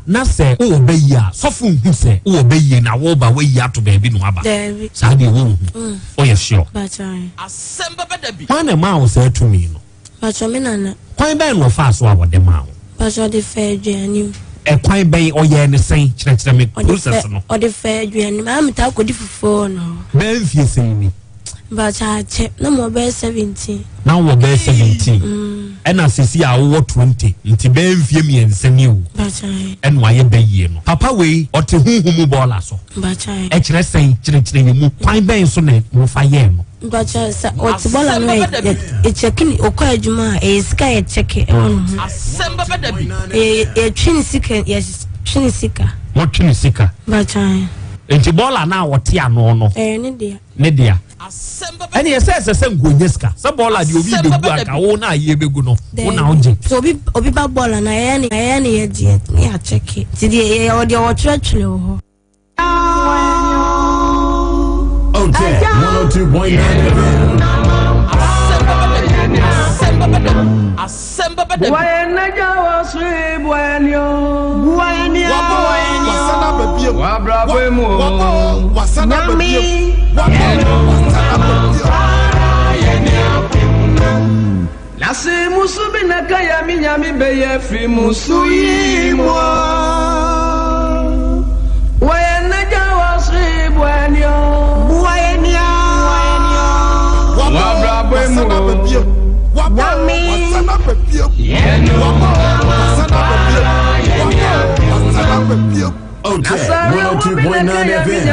a na sɛ wowɔ bɛyie a sɔfo nhu sɛ wowɔ bɛyie na woba woayi ato baabi na waba. Daabi. Saa deɛ wonhu. Woyɛ sure? Mpakyɛ. Hwan na ɛmaa wo saa tumi no? Mpakyɛ me nana. Kwan bɛn na ɔfaa so a wɔde maa wo? Mpakyɛ ɔde faa aduane mu. Ɛkwan bɛn? Ɔyɛɛ ne sɛn? Kyerɛkyerɛ me process no. Ɔde faa aduane mu. Aa metaa kɔdi fufuo wɔ no hɔ. Bɛyɛ mfie sɛn ni? Mpakyɛ akyɛ na mewɔ bɛyɛ 17. Na wowɔ bɛyɛ 17 ɛna sisi a wowɔ 20 nti bɛyɛ mfie mmiɛnsa ni o ɛna wayɛ bɛyie no. Papa wei ɔte honhom mu bɔɔla so. Ɛkyerɛ sɛn? Kyerɛkyerɛ yɛn mu. Kwan bɛn so na wofa yɛɛ no? Mpakyɛ sɛ ɔte bɔɔla no yɛkyɛke ne ɔkɔ adwuma a ɛyɛ sika yɛkyɛke ɛwɔ ne ho. Yɛtwe ne sika yɛtwe ne sika. Wɔtwe ne sika. Mpakyɛ. Nti bɔɔla no a ɔte ano no. Ɛyɛ ne dea. Ne dea. Ɛne ɛsɛ ɛsɛ sɛ nka ɔnya sika sɛ bɔɔla deɛ obi bɛgu anka wo na ayɛ bɛgu no wo na wogye. Sɛ obi obi ba bɔɔla na ɛyɛ ne ɛyɛ ne yɛgye ne yɛakyɛke nti deɛ yɛwɔ deɛ wɔtwerɛtwerɛ wɔ hɔ. Otec 102.9 FM. Otec 102.9 FM.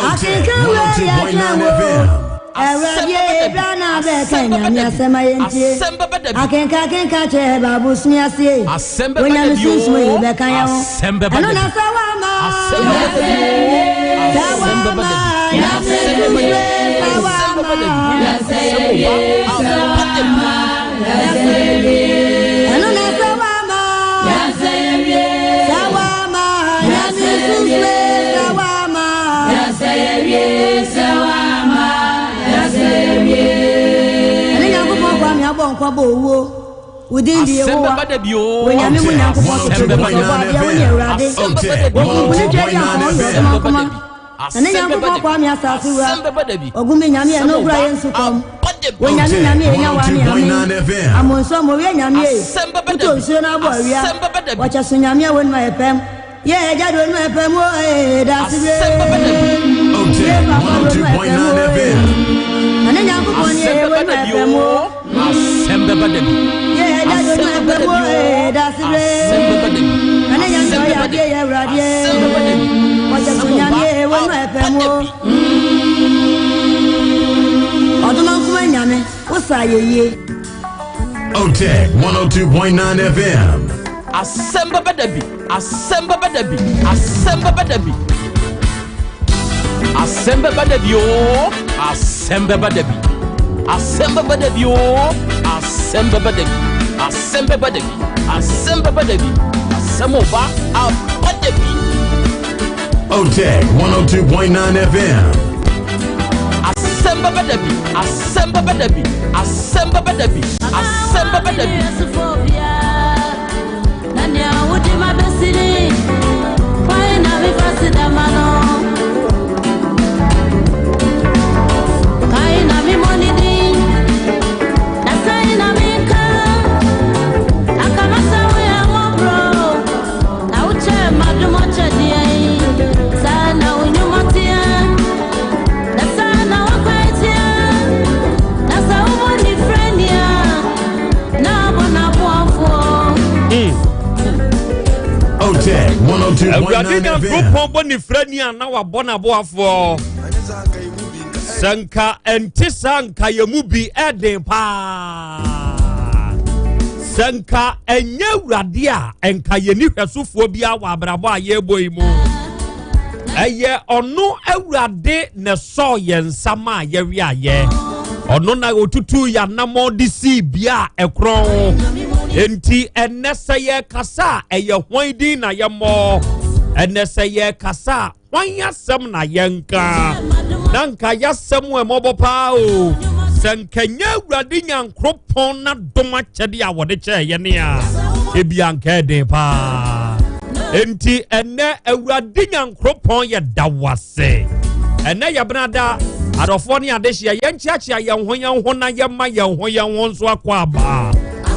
Otec 102.9 FM. Akenka akenka kyerɛ baabu sumi ase. Onyame sunsun yi bɛka yɛn ho. Ɛno na sɛ wama. Sɛ wama. Nyame sunsun sɛ wama. Ɛno na sɛ wama. Sɛ wama. Nyame sunsun sɛ wama. Ɛne Nyankopɔn kwa me abɔ nkwa bɔ owuo. Wo din de Yehowa. Onyame mu Nyankopɔn tete bɔ adeɛ wo ne Awurade. Wɔkunkuni twa di akɔn yɛ ɔdomankoma. Ɛne Nyankopɔn kwa me asase wura. Ɔgumi nyame ɛno kura yɛ nsu kɔm. Onyame nyame enya wa ne ame. Amonso mo wie nyame e. Wotɔ nsuo na abɔ awia. Wɔkyɛ so nyame a wɔnum ayɛ pɛm. Yɛ ɛgya do onum ayɛ pɛm o ee daase bie. Otec Yɛ papa do onum ayɛ pɛm 102.9 o ee. FM. Ɛne Nyankopɔn ne yɛ wɔnum ayɛ pɛm o. Yɛ ɛgya do onum ayɛ pɛm o ee daase bie. Ɛne nyame ɔyɛ adeɛ yɛ awuradeɛ. Wɔkyɛ so nyame e wɔnum ayɛ pɛm o. Ɔdomankoma nyame wosa yɛ yie. Otec 102.9 FM. Asɛm bɛba da bi, asɛm bɛba da bi, asɛm bɛba da bi. Asɛm bɛba da bi oo, asɛm bɛba da bi. Asɛm bɛba da bi oo, asɛm bɛba da bi. Asɛm bɛba da bi, asɛm bɛba da bi. Asɛm ɔba aba da bi. Otec 102.9 FM. Asɛm bɛba da bi, asɛm bɛba da bi, asɛm bɛba da bi, asɛm bɛba da bi. Otec Awurade 102.9 FM. Nyankopɔn bɔ ne frani a na wabɔ n'aboafoɔ. Sɛ nka ɛnte saa nka yɛ mu bi ɛden paa. Sɛ nka ɛnyɛ Awurade a ɛnka yɛni hwɛsofoɔ bi wɔ abrabɔ a yɛrebɔ yi mu. Ɛyɛ ɔno Awurade na ɛsɔɔ yɛn nsa ma a yɛwe ayɛ. Ɔno na ɔtutuu yɛn anammɔn de sii bea a ɛkorɔn. Enti ɛnnɛ sɛ yɛrekasa a, ɛyɛ hwan din na yɛmmɔ? Ɛnnɛ sɛ yɛrekasa a, hwan asɛm na yɛnka? Na nka yɛasɛm ɛmmɔbɔ paa o. Sɛ nka nyɛ Awurade Nyankoropɔn n'adom akyɛde a wɔde kyɛɛ yɛn a, ebi anka ɛden paa. Enti ɛnnɛ Awurade Nyankoropɔn yɛda wo ase. Ɛnnɛ yɛ benada, adɔfoɔ ne adehyeɛ, yɛnkyeakyea yɛn ho yɛn ho na yɛma yɛn ho yɛn ho nso akɔ aba.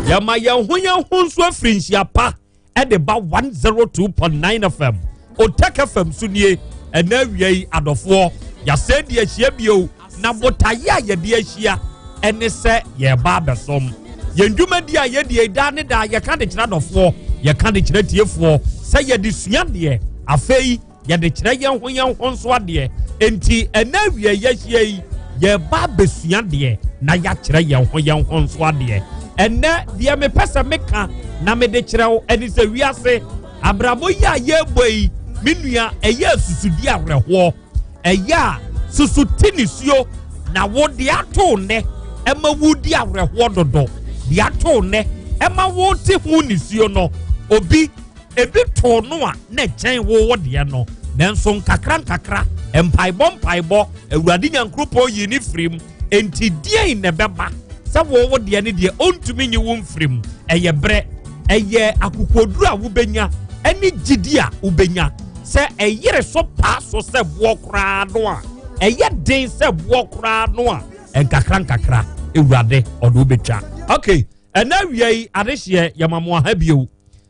Yɛma yɛn ho yɛn ho nso afiri nhyia pa ɛde ba 102.9 FM. Otek FM so nie, ɛnɛ awia yi adɔfoɔ, yɛasɛn de ahyia bio na botaeɛ a yɛde ahyia ɛne sɛ yɛreba abɛsom. Yɛn dwumadi a yɛdie daa ne daa yɛka de kyerɛ adɔfoɔ, yɛka de kyerɛ tiefoɔ sɛ yɛde sua deɛ afei yɛde kyerɛ yɛn ho yɛn ho nso adeɛ. Enti ɛnɛ awia yɛahyia yi, yɛreba abɛsua deɛ na yɛakyerɛ yɛn ho yɛn ho nso adeɛ. Ɛnɛ deɛ mepɛ sɛ meka na mede kyerɛ wo ɛne sɛ wiase abrabɔ yi a yɛrebɔ yi, me nua, ɛyɛ asusudi awerɛhoɔ. Ɛyɛ a susu te nisuo na wo deɛ ato nnɛ ɛma wodi awerɛhoɔ dodo. Deɛ ato nnɛ ɛma wote ho nisuo no, obi Ebi too no a na ɛkyɛn wo wo deɛ no, nanso nkakra nkakra, mpaebɔ mpaebɔ, Awurade Nyankoropɔn yii ne firi mu. Enti deɛn na ɛbɛba sɛ wo wo deɛ no deɛ ɔntumi nyi wo mfiri mu? Ɛyɛ berɛ, ɛyɛ akokoɔduru a wobɛnya ɛne gyidi a wobɛnya sɛ ɛyere so paa so sɛ boɔ koraa no a, ɛyɛ den sɛ boɔ koraa no a, nkakra nkakra Awurade ɔde wobɛtwa. Okay, ɛnɛ awia yi adehyeɛ yɛma mo aha bio.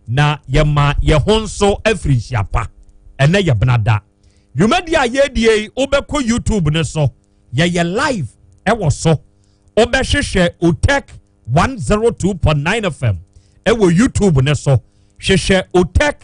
na yɛma yɛn ho nso afiri nhyia pa. Ɛnɛ yɛ benada. Dwumadi a yɛredie yi, wobɛkɔ YouTube no so, yɛyɛ live ɛwɔ so. Wobɛhwehwɛ Otec 102.9 FM ɛwɔ YouTube no so. Hwehwɛ Otec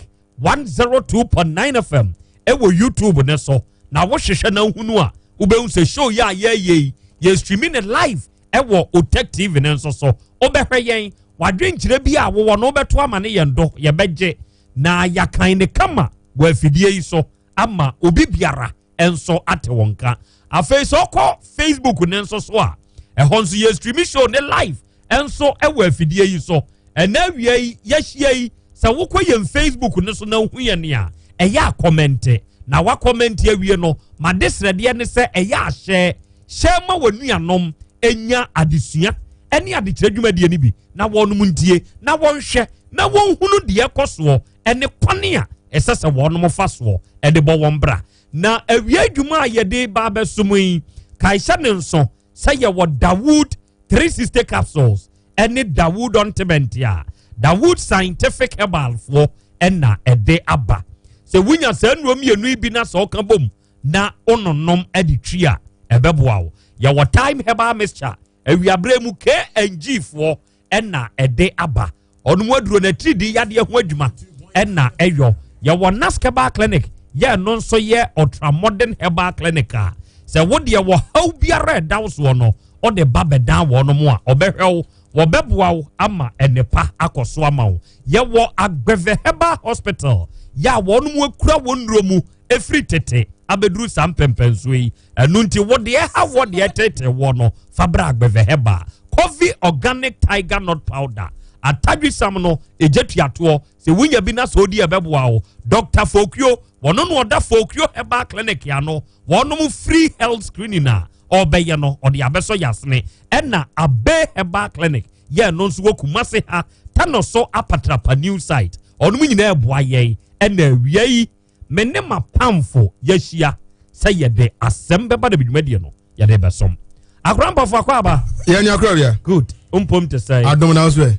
102.9 FM ɛwɔ YouTube no so. Na wohwehwɛ na hunu a, wobɛhu sɛ show yi a yɛreyɛ yi, yɛ streaming ne live ɛwɔ Otec TV no nso so. Wobɛhwɛ yɛn, wadwenkyerɛ bi a wowɔ no wobɛto ama ne yɛn do, yɛbɛgye na yɛakan ne kama wɔ afidie yi so ama obi biara nso ate wɔn nka. Afei sɛ ɔkɔ Facebook ne nso so a, ɛhɔ nso yɛ stream show ne live nso ɛwɔ afidie yi so. Ɛnɛ awia yi yɛahyia yi, sɛ wokɔ yɛn Facebook no so na wohu yɛn a, ɛyɛ akɔmɛnte. Na wakɔmɛnte awie no, made srɛdeɛ ne sɛ ɛyɛ ahyɛ Hyɛ ma w'anuanom nya adesua ne adekyerɛ dwumadie no bi na wɔnom ntie na wɔnhwɛ na wɔnhunu deɛ ɛkɔ soɔ ne kwane a ɛsɛ sɛ wɔnom fa soɔ de bɔ wɔn bra. Na awia adwuma a yɛde ba abɛsom yi, kae hyɛ ne nso sɛ yɛwɔ Dawood 360 capsules ne Dawood ointment a Dawood Scientific Herbal foɔ na ɛde aba. Sɛ wonya saa nnuro mmienu yi bi na sɛ ɔka bom na wononom de twi a, ɛbɛboa wo. Yɛwɔ Thyme Herbal Mixture, awiaberɛ mu KNG foɔ ɛna ɛde aba. Ɔnom aduro no atiridii yadeɛ ho adwuma ɛna ɛyɔ. Yɛwɔ Nask Herbal Clinic, yɛ ɛno nso yɛ ultramodern herbal clinic a sɛ wo deɛ wɔ haw biara ɛda wo soɔ no, ɔde ba bɛdan wɔnom a ɔbɛhwɛ wo, wɔbɛboa wo ama ɛnepa akɔ so ama wo. Yɛwɔ Agbeve Herbal Hospital, yɛ a wɔnom akura wɔn nnuro mu ɛfiri tete abɛduru saa mpɛmpɛnsoɔ yi. Ɛno nti wo deɛ ɛha wɔ deɛ ɛtete wɔ no, fa bra Agbeve Herbal. Coffee Organic Tiger Nut Powder, atadwisam no, ɛgya tuatoɔ. Sɛ wonya bi na sɛ odi ɛbɛboa wo. Dr. Fokio, wɔno na ɔda Fokio Herbal Clinic ano. Wɔnom free health screening a ɔbɛyɛ no, ɔde abɛsɔ yasene. Ɛna Abe Herbal Clinic, yɛ ɛno nso wɔ Kumasi ha, Tanoso Apatrapa New Site. Ɔnom nyinaa ɛboa yɛn. Ɛna awia yi, me ne m'apamfo yɛahyia sɛ yɛde asɛm bɛba da dwumadie no yɛde bɛsom akora mpɔfo akɔ aba. Yɛn ni akora wia. Good mpom te sɛ. Adom na nso ɛ.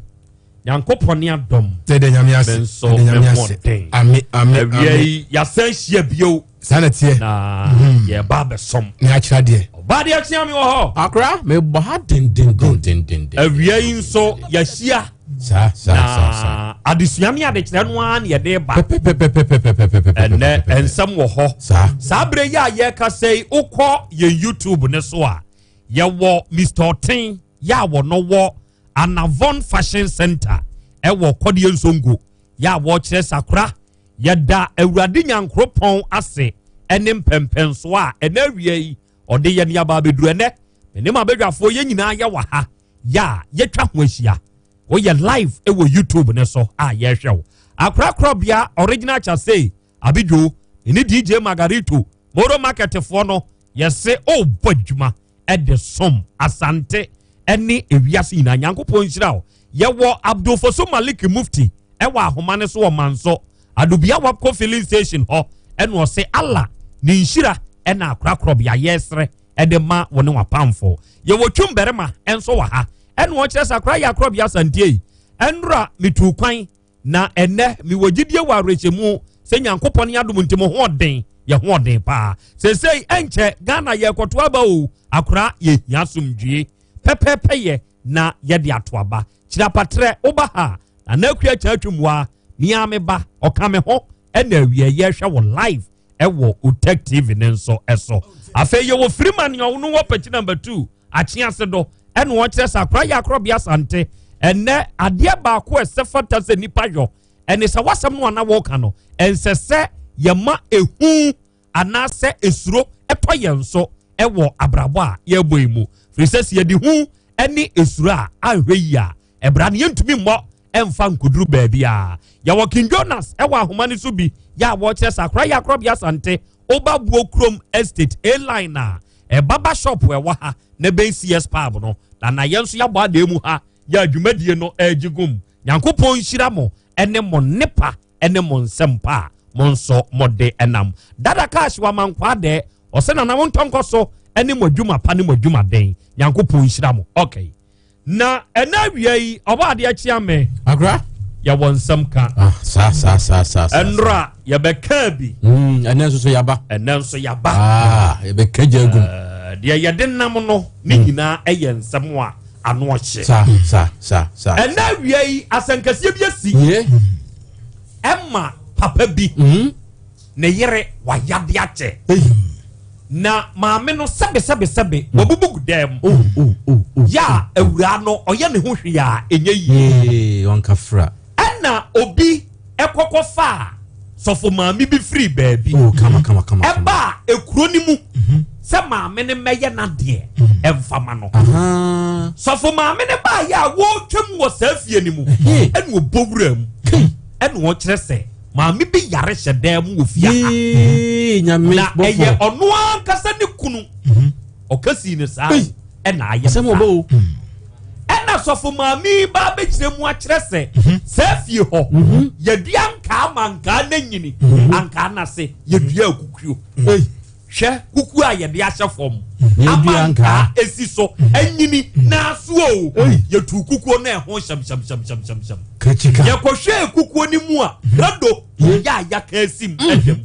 Nyankopɔn ne adom. Sɛ de nyame ase. Me nso me ho den. Ame ame ame. Awia yi yɛasan hyia bio. Saa na teɛ. Na yɛba abɛsom. Ne akyerɛ adeɛ. Ɔbaa deɛ kyea me wɔ hɔ. Akora mebɔ ha dendendendenden. Awia yi nso yɛahyia. Saa saa saa saa. Na adesua ne adekyerɛ no ara na yɛde ba. Pɛpɛpɛpɛpɛpɛpɛpɛpɛ. Ɛnɛ nsɛm wɔ hɔ. Saa. Saa berɛ yi a yɛrekasa yi wokɔ yɛn YouTube ne so a yɛwɔ Mr. Ɔten yɛ a wɔno wɔ Anavon Fashion Center ɛwɔ Kɔdeɛ Nsongo yɛ a wɔkyerɛ sakora. Yɛda Awurade Nyankoropɔn ase ɛne mpɛmpɛnsoɔ a ɛnɛ awia yi ɔde yɛn aba abɛduru ɛnɛ. Me ne m'abadwafoɔ yɛn nyinaa yɛwɔ ha yɛ a yɛtwa ho ahyia. Woyɛ live wɔ YouTube ne so a yɛrehwɛ wo. Akorakorabea Original Chasey Abidjo ne DJ Margarito Moro Market foɔ no yɛse wobɔ adwuma de som Asante ne ewiase nyinaa. Nyankopɔn nhyira wo. Yɛwɔ Abdul Fosu Malik Mufti ɛwɔ ahoma no so wɔ Manso Adubia Wapco filling station hɔ ɛna ɔse Allah ne nhyira ɛna akorakorabea yɛsrɛ ɛde ma wo ne wapamfo. Yɛwɔ Twum barima nso wɔ ha ɛna ɔkyerɛ sɛ akora yɛ akorabea Asante yi. Ɛnora metuu kwan na ɛnɛ mewɔ gyidie wɔ awerɛhyɛmu sɛ Nyankopɔn ne adom nti mo ho ɔden, yɛ ho ɔden paa. Seesei ɛnkyɛ Ghana yɛrekɔto aba o, akora yɛhia asomdwie pɛpɛɛpɛ yɛ na yɛde ato aba. Kyirapatrɛ woba ha a, Nana Akua Kyɛ Atwam waa, mea me ba, ɔka me ho ɛna awie yɛhwɛ wɔ live ɛwɔ Otec TV ne nso ɛso. Afei yɛwɔ Firima nea ɔno wɔ pɛkyi number 2 akyease do ɛna ɔkyerɛ sɛ akora yɛ akorɔbea Asante. Ɛnɛ adeɛ baako ɛsɛ fata sɛ nipa yɔ ɛne sɛ wasɛm no ana wɔka no ɛnsɛ sɛ yɛma ehu anaasɛ esuro ɛtɔ yɛn so ɛwɔ abrabɔ a yɛbɔ yi mu. Firi sɛ sɛ yɛde hu ɛne esuro a anhwɛ yi a ɛbra no yɛntumi mmɔ ɛmfa nkoduru baabi a. Yɛwɔ King Jonas ɛwɔ ahoma no so bi yɛ a wɔkyerɛ sɛ akora yɛ akorɔbea Asante woba Buo Kurom Estate A line a ɛbaba shop ɛwɔ ha na bɛn CS pub no na na yɛn nso yɛabɔ adan mu ha yɛ adwumadie no ɛregye gum. Nyankopɔn nhyira mo ɛne mo nnepa ɛne mo nsɛmpa a mo nso mo de ɛnam. Dada Cash wa mankwaa dɛ ɔsɛ nana mo ntɔnkɔ so ɛne mo adwuma pa ne mo adwuma den. Nyankopɔn nhyira mo. Okay. Na ɛna awia yi ɔbɔ adeɛ kyea me. Akora. Yɛwɔ nsɛm ka. Ah, sa sa sa sa sa. Ɛnora yɛbɛka bi. Ɛnɛ nso so yaba. Ɛnɛ nso yaba. Ah, yɛbɛka gya gum. Deɛ yɛde nam no ne nyinaa ɛyɛ nsɛm a ano ɔhyɛ. Sa sa sa sa. Ɛnɛ awia yi asɛnkɛseɛ bi asi. Ɛma papa bi. Ne yere wayade akyɛ. Na maame no sɛbe sɛbe sɛbe wabubu gu dɛm. Ya awura no ɔyɛ ne ho hwee a ɛnyɛ yie. Ɔnkafra. Ɛna obi ɛkɔkɔ fa sɔfo maame bi firi baabi. Kama kama kama. Ɛba ekuro ne mu sɛ maame ne mɛyɛ n'adeɛ ɛnfama no. Sɔfo maame ne ba yɛ a wɔretwam wɔ saa fie ne mu ɛna ɔbɔ wura mu ɛna ɔkyerɛ sɛ maame bi yare hyɛ dan mu wɔ fie ha. Na ɛyɛ ɔno ankasa ne kunu. Ɔka sii ne saa ɛna ayɛ saa. Ɛna sɔfo maame ba abɛkyerɛ mu akyerɛ sɛ saa fie hɔ yɛdua nkaa ma nkaa na nyini ankaa n'ase yɛdua akukuo. Hwɛ kukuo a yɛde ahyɛ fam ama nkaa esi so anyini n'aso o yɛtu kukuo na ɛho hyɛm hyɛm hyɛm hyɛm hyɛm hyɛm. Yɛkɔhwɛ kukuo ne mu a rado yɛ a yɛaka asi mu ɛdɛm.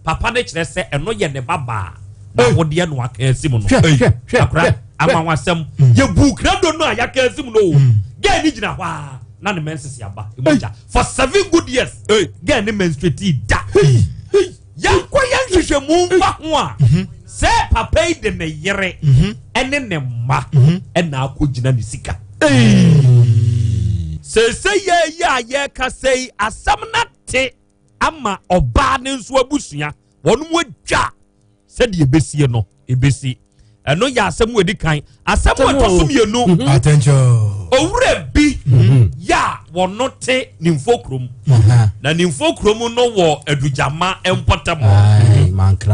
Papa ne kyerɛ sɛ ɛno yɛ ne ba baa na wodeɛ no aka asi mu no. Akora anwanwasɛm yɛbu krado no a yɛaka asi mu no o. Gɛɛ ne gyina hɔ a na ne menses aba mogya for 7 good years. Gɛɛ ne menstruate da. Yɛnkɔ yɛn nhwehwɛmu mfa ho a sɛ papa yi de ne yere ɛne ne mma ɛna akɔgyina ne sika. Sese yɛ yi a yɛka sɛ yi asɛm na te ama ɔbaa ne nso abusua wɔn mu adwa sɛdeɛ ebesie no ebesi. Ɛno yɛ asɛm wɔ edi kan. Asɛm wɔ ɛtɔ so mmienu. Attention. Owura bi yɛ a wɔn te ne nfo kurom. Na ne nfo kurom no wɔ Adugyama mpɔtam.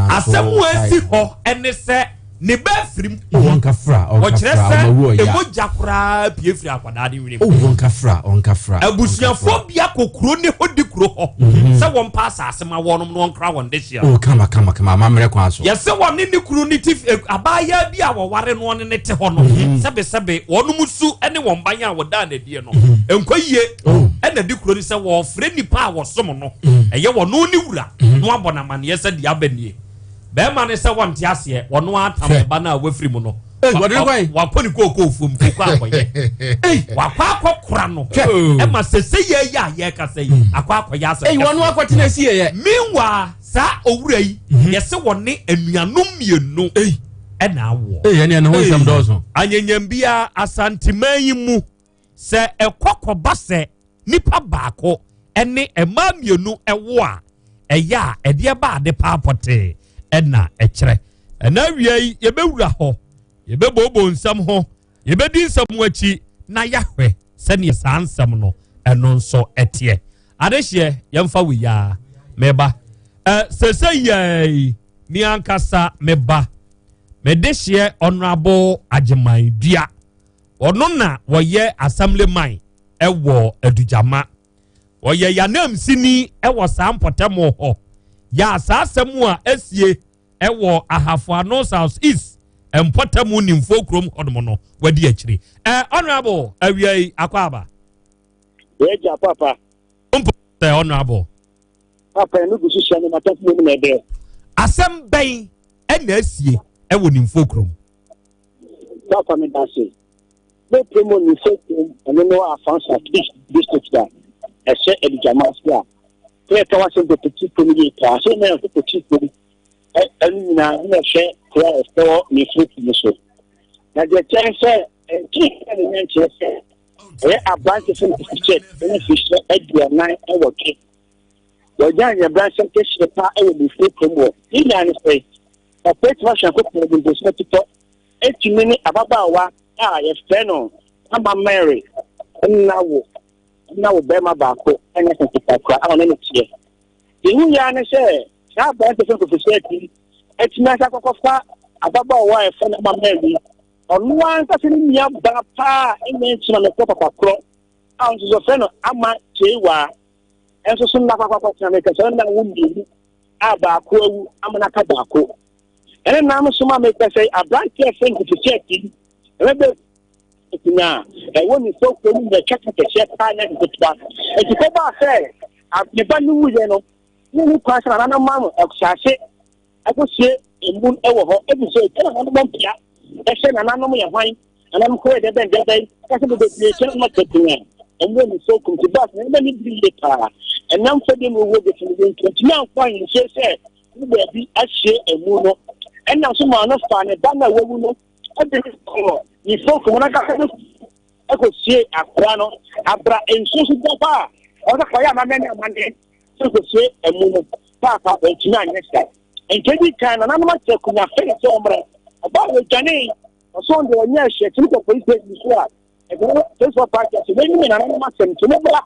Asɛm wɔ esi hɔ ɛne sɛ ne ba afirim. Wɔkyerɛ sɛ emogya koraa pie firi akwadaa ne nwene mu. Abusuafoɔ bi akɔ kuro ne hɔ di kuro hɔ sɛ wɔn pa asase ma wɔnom na wɔn kora wɔn de hyia. Yɛsɛ wɔn ne ne kunu ne ti abaayaa bi a wɔware no ne ne te hɔ no sɛbesɛbe wɔnom su ne wɔn ban a wɔdaa n'adie no nkɔ yie ɛna di kuro ne sɛ wɔfrɛ nipa a wɔsom no ɛyɛ wɔn ne wura na wɔabɔ n'amaneɛ sɛ deɛ aba nie. Bɛrima ne sɛ wɔnte aseɛ wɔn atam ne ba no a wafiri mu no. Wakɔ ne kookoo fam kookoo akɔyɛ. Wakɔ akɔkora no. Ɛma sese yɛ yɛ a yɛkasa yi akɔ akɔyɛ asɛm. Eyi wɔn akɔtena esi yɛ yɛ. Meanwhile saa owura yi yɛsɛ wɔne anuanom mmienu ɛna awoɔ. Ee ɛne ɛne ho nsɛm dɔɔso. Anyanyambia Asanteman yi mu sɛ ɛkɔ kɔba sɛ nipa baako ɛne mmaa mmienu ɛwo a ɛyɛ a ɛdeɛ ba ade paa pɔtee ɛna ɛkyerɛ. Ɛna awia yi yɛbɛwura hɔ. Yɛbɛbooboo nsɛm ho, yɛbɛdi nsɛm akyi na yɛahwɛ sɛdeɛ saa nsɛm no ɛno nso ɛteɛ. Adehyeɛ yɛmfa wei yaa meba. Ɛ sese yɛi me ankasa meba. Me dehyeɛ Honorable Agyeman Dua. Ɔno na wɔyɛ assemblyman ɛwɔ Adugyama. Ɔyɛ yanamsini ɛwɔ saa mpɔtam hɔ. Yɛ saa asɛm a asie ɛwɔ Ahafo Ano South East mpɔtam nimfoɔ kurom hɔnom no wadi akyiri. Ɛ Honorable awia yi akɔ aba. Yɛgya papa. Mpo sɛ Honorable. Papa ɛno gu so hyɛ no matafo mu na ɛbɛyɛ. Asɛm bɛn ɛna asie ɛwɔ nimfoɔ kurom? Papa me da se. Ne promo nimfoɔ kurom ɛno no Afan South East district a ɛhyɛ Adugyama ase a. Sɛ yɛka w'asɛm pɛpɛti kurom yie paa sɛ ɛna yɛn pɛpɛti kurom ɛno nyinaa na ɛhwɛ kuro a ɛwɔ nimfoɔ kurom so. Na deɛ kyɛn sɛ ɛnkyɛn sɛ ne nyɛ nkyerɛ sɛ ɛyɛ aberante sɛ mfikyɛ ne mfihyɛ 48. Wɔgya nyɛ branhyɛ kɛseɛ paa ɛwɔ nimfoɔ kurom wɔ. Ne nyinaa ne sɛ papa etumi ahwɛ akokɔ de mposi atotɔ etumi ne ababaawa a yɛfrɛ no Ama Mary nna wo nna wo bɛrima baako ɛnyɛ kɔkɔkora a ɔne no teɛ. Deɛ ehu yɛ ne sɛ saa aberante sɛ nkɔfisɛ akyi etumi asa kɔkɔfa ababaawa a yɛfrɛ no Ama Mary ɔno ankasa ne nua baa paa ɛnyɛ nkyɛn na mekɔ papa korɔ a nso so fɛ no Ama Kyeiwaa nso so nna kɔkɔkɔ tena mekasa nna wo mmienu a baako awu ama no aka baako. Ɛne nam so ma mekasa yi aberante a ɛfrɛ no Kofi akyi ɛbɛbɛ na ɛwɔ ne fo kurom na ɛtwa ka kɛseɛ paa nyɛ ketewa. Enti kɔbaa sɛ ne ba no wuyɛ no ne ne kwan sɛ nananom ma no ɛhyɛase ɛkɔsie emu ɛwɔ hɔ ebi sɛ ɛtwa nananom mpia ɛhyɛ nananom yɛ hwan nananom kɔyɛ dɛ bɛn dɛ bɛn kasa bebree kyɛ no tɛtɛn a ɛmu wɔ ne fo kurom ti baas na ɛbɛ ne biri yie paa ɛnam fɛ de mu owó bɛsi ne nti ntumi ankɔ ahensie sɛ ne baabi ahyie emu no ɛnam so maa no fa ne ba na wawu no ɛde ne kɔɔ ne fo kurom n'ankasa no ɛkɔsie akora no abra nsuo so da hɔ a ɔsɛ kɔyɛ amamɛ ne amanneɛ sɛ kɔsie amu no paapa ɔntumi anyɛ saa. Nti di kan nananom akyɛ kunya fɛn sɛ ɔmmerɛ ɔbaa wɔdwane ɔsɔn deɛ ɔnyɛ ɛhyɛ tumi kɔ polisi station so a ɛdɛn polisi wɔ paaki ase wɔn anim nananom asɛm nti mo bra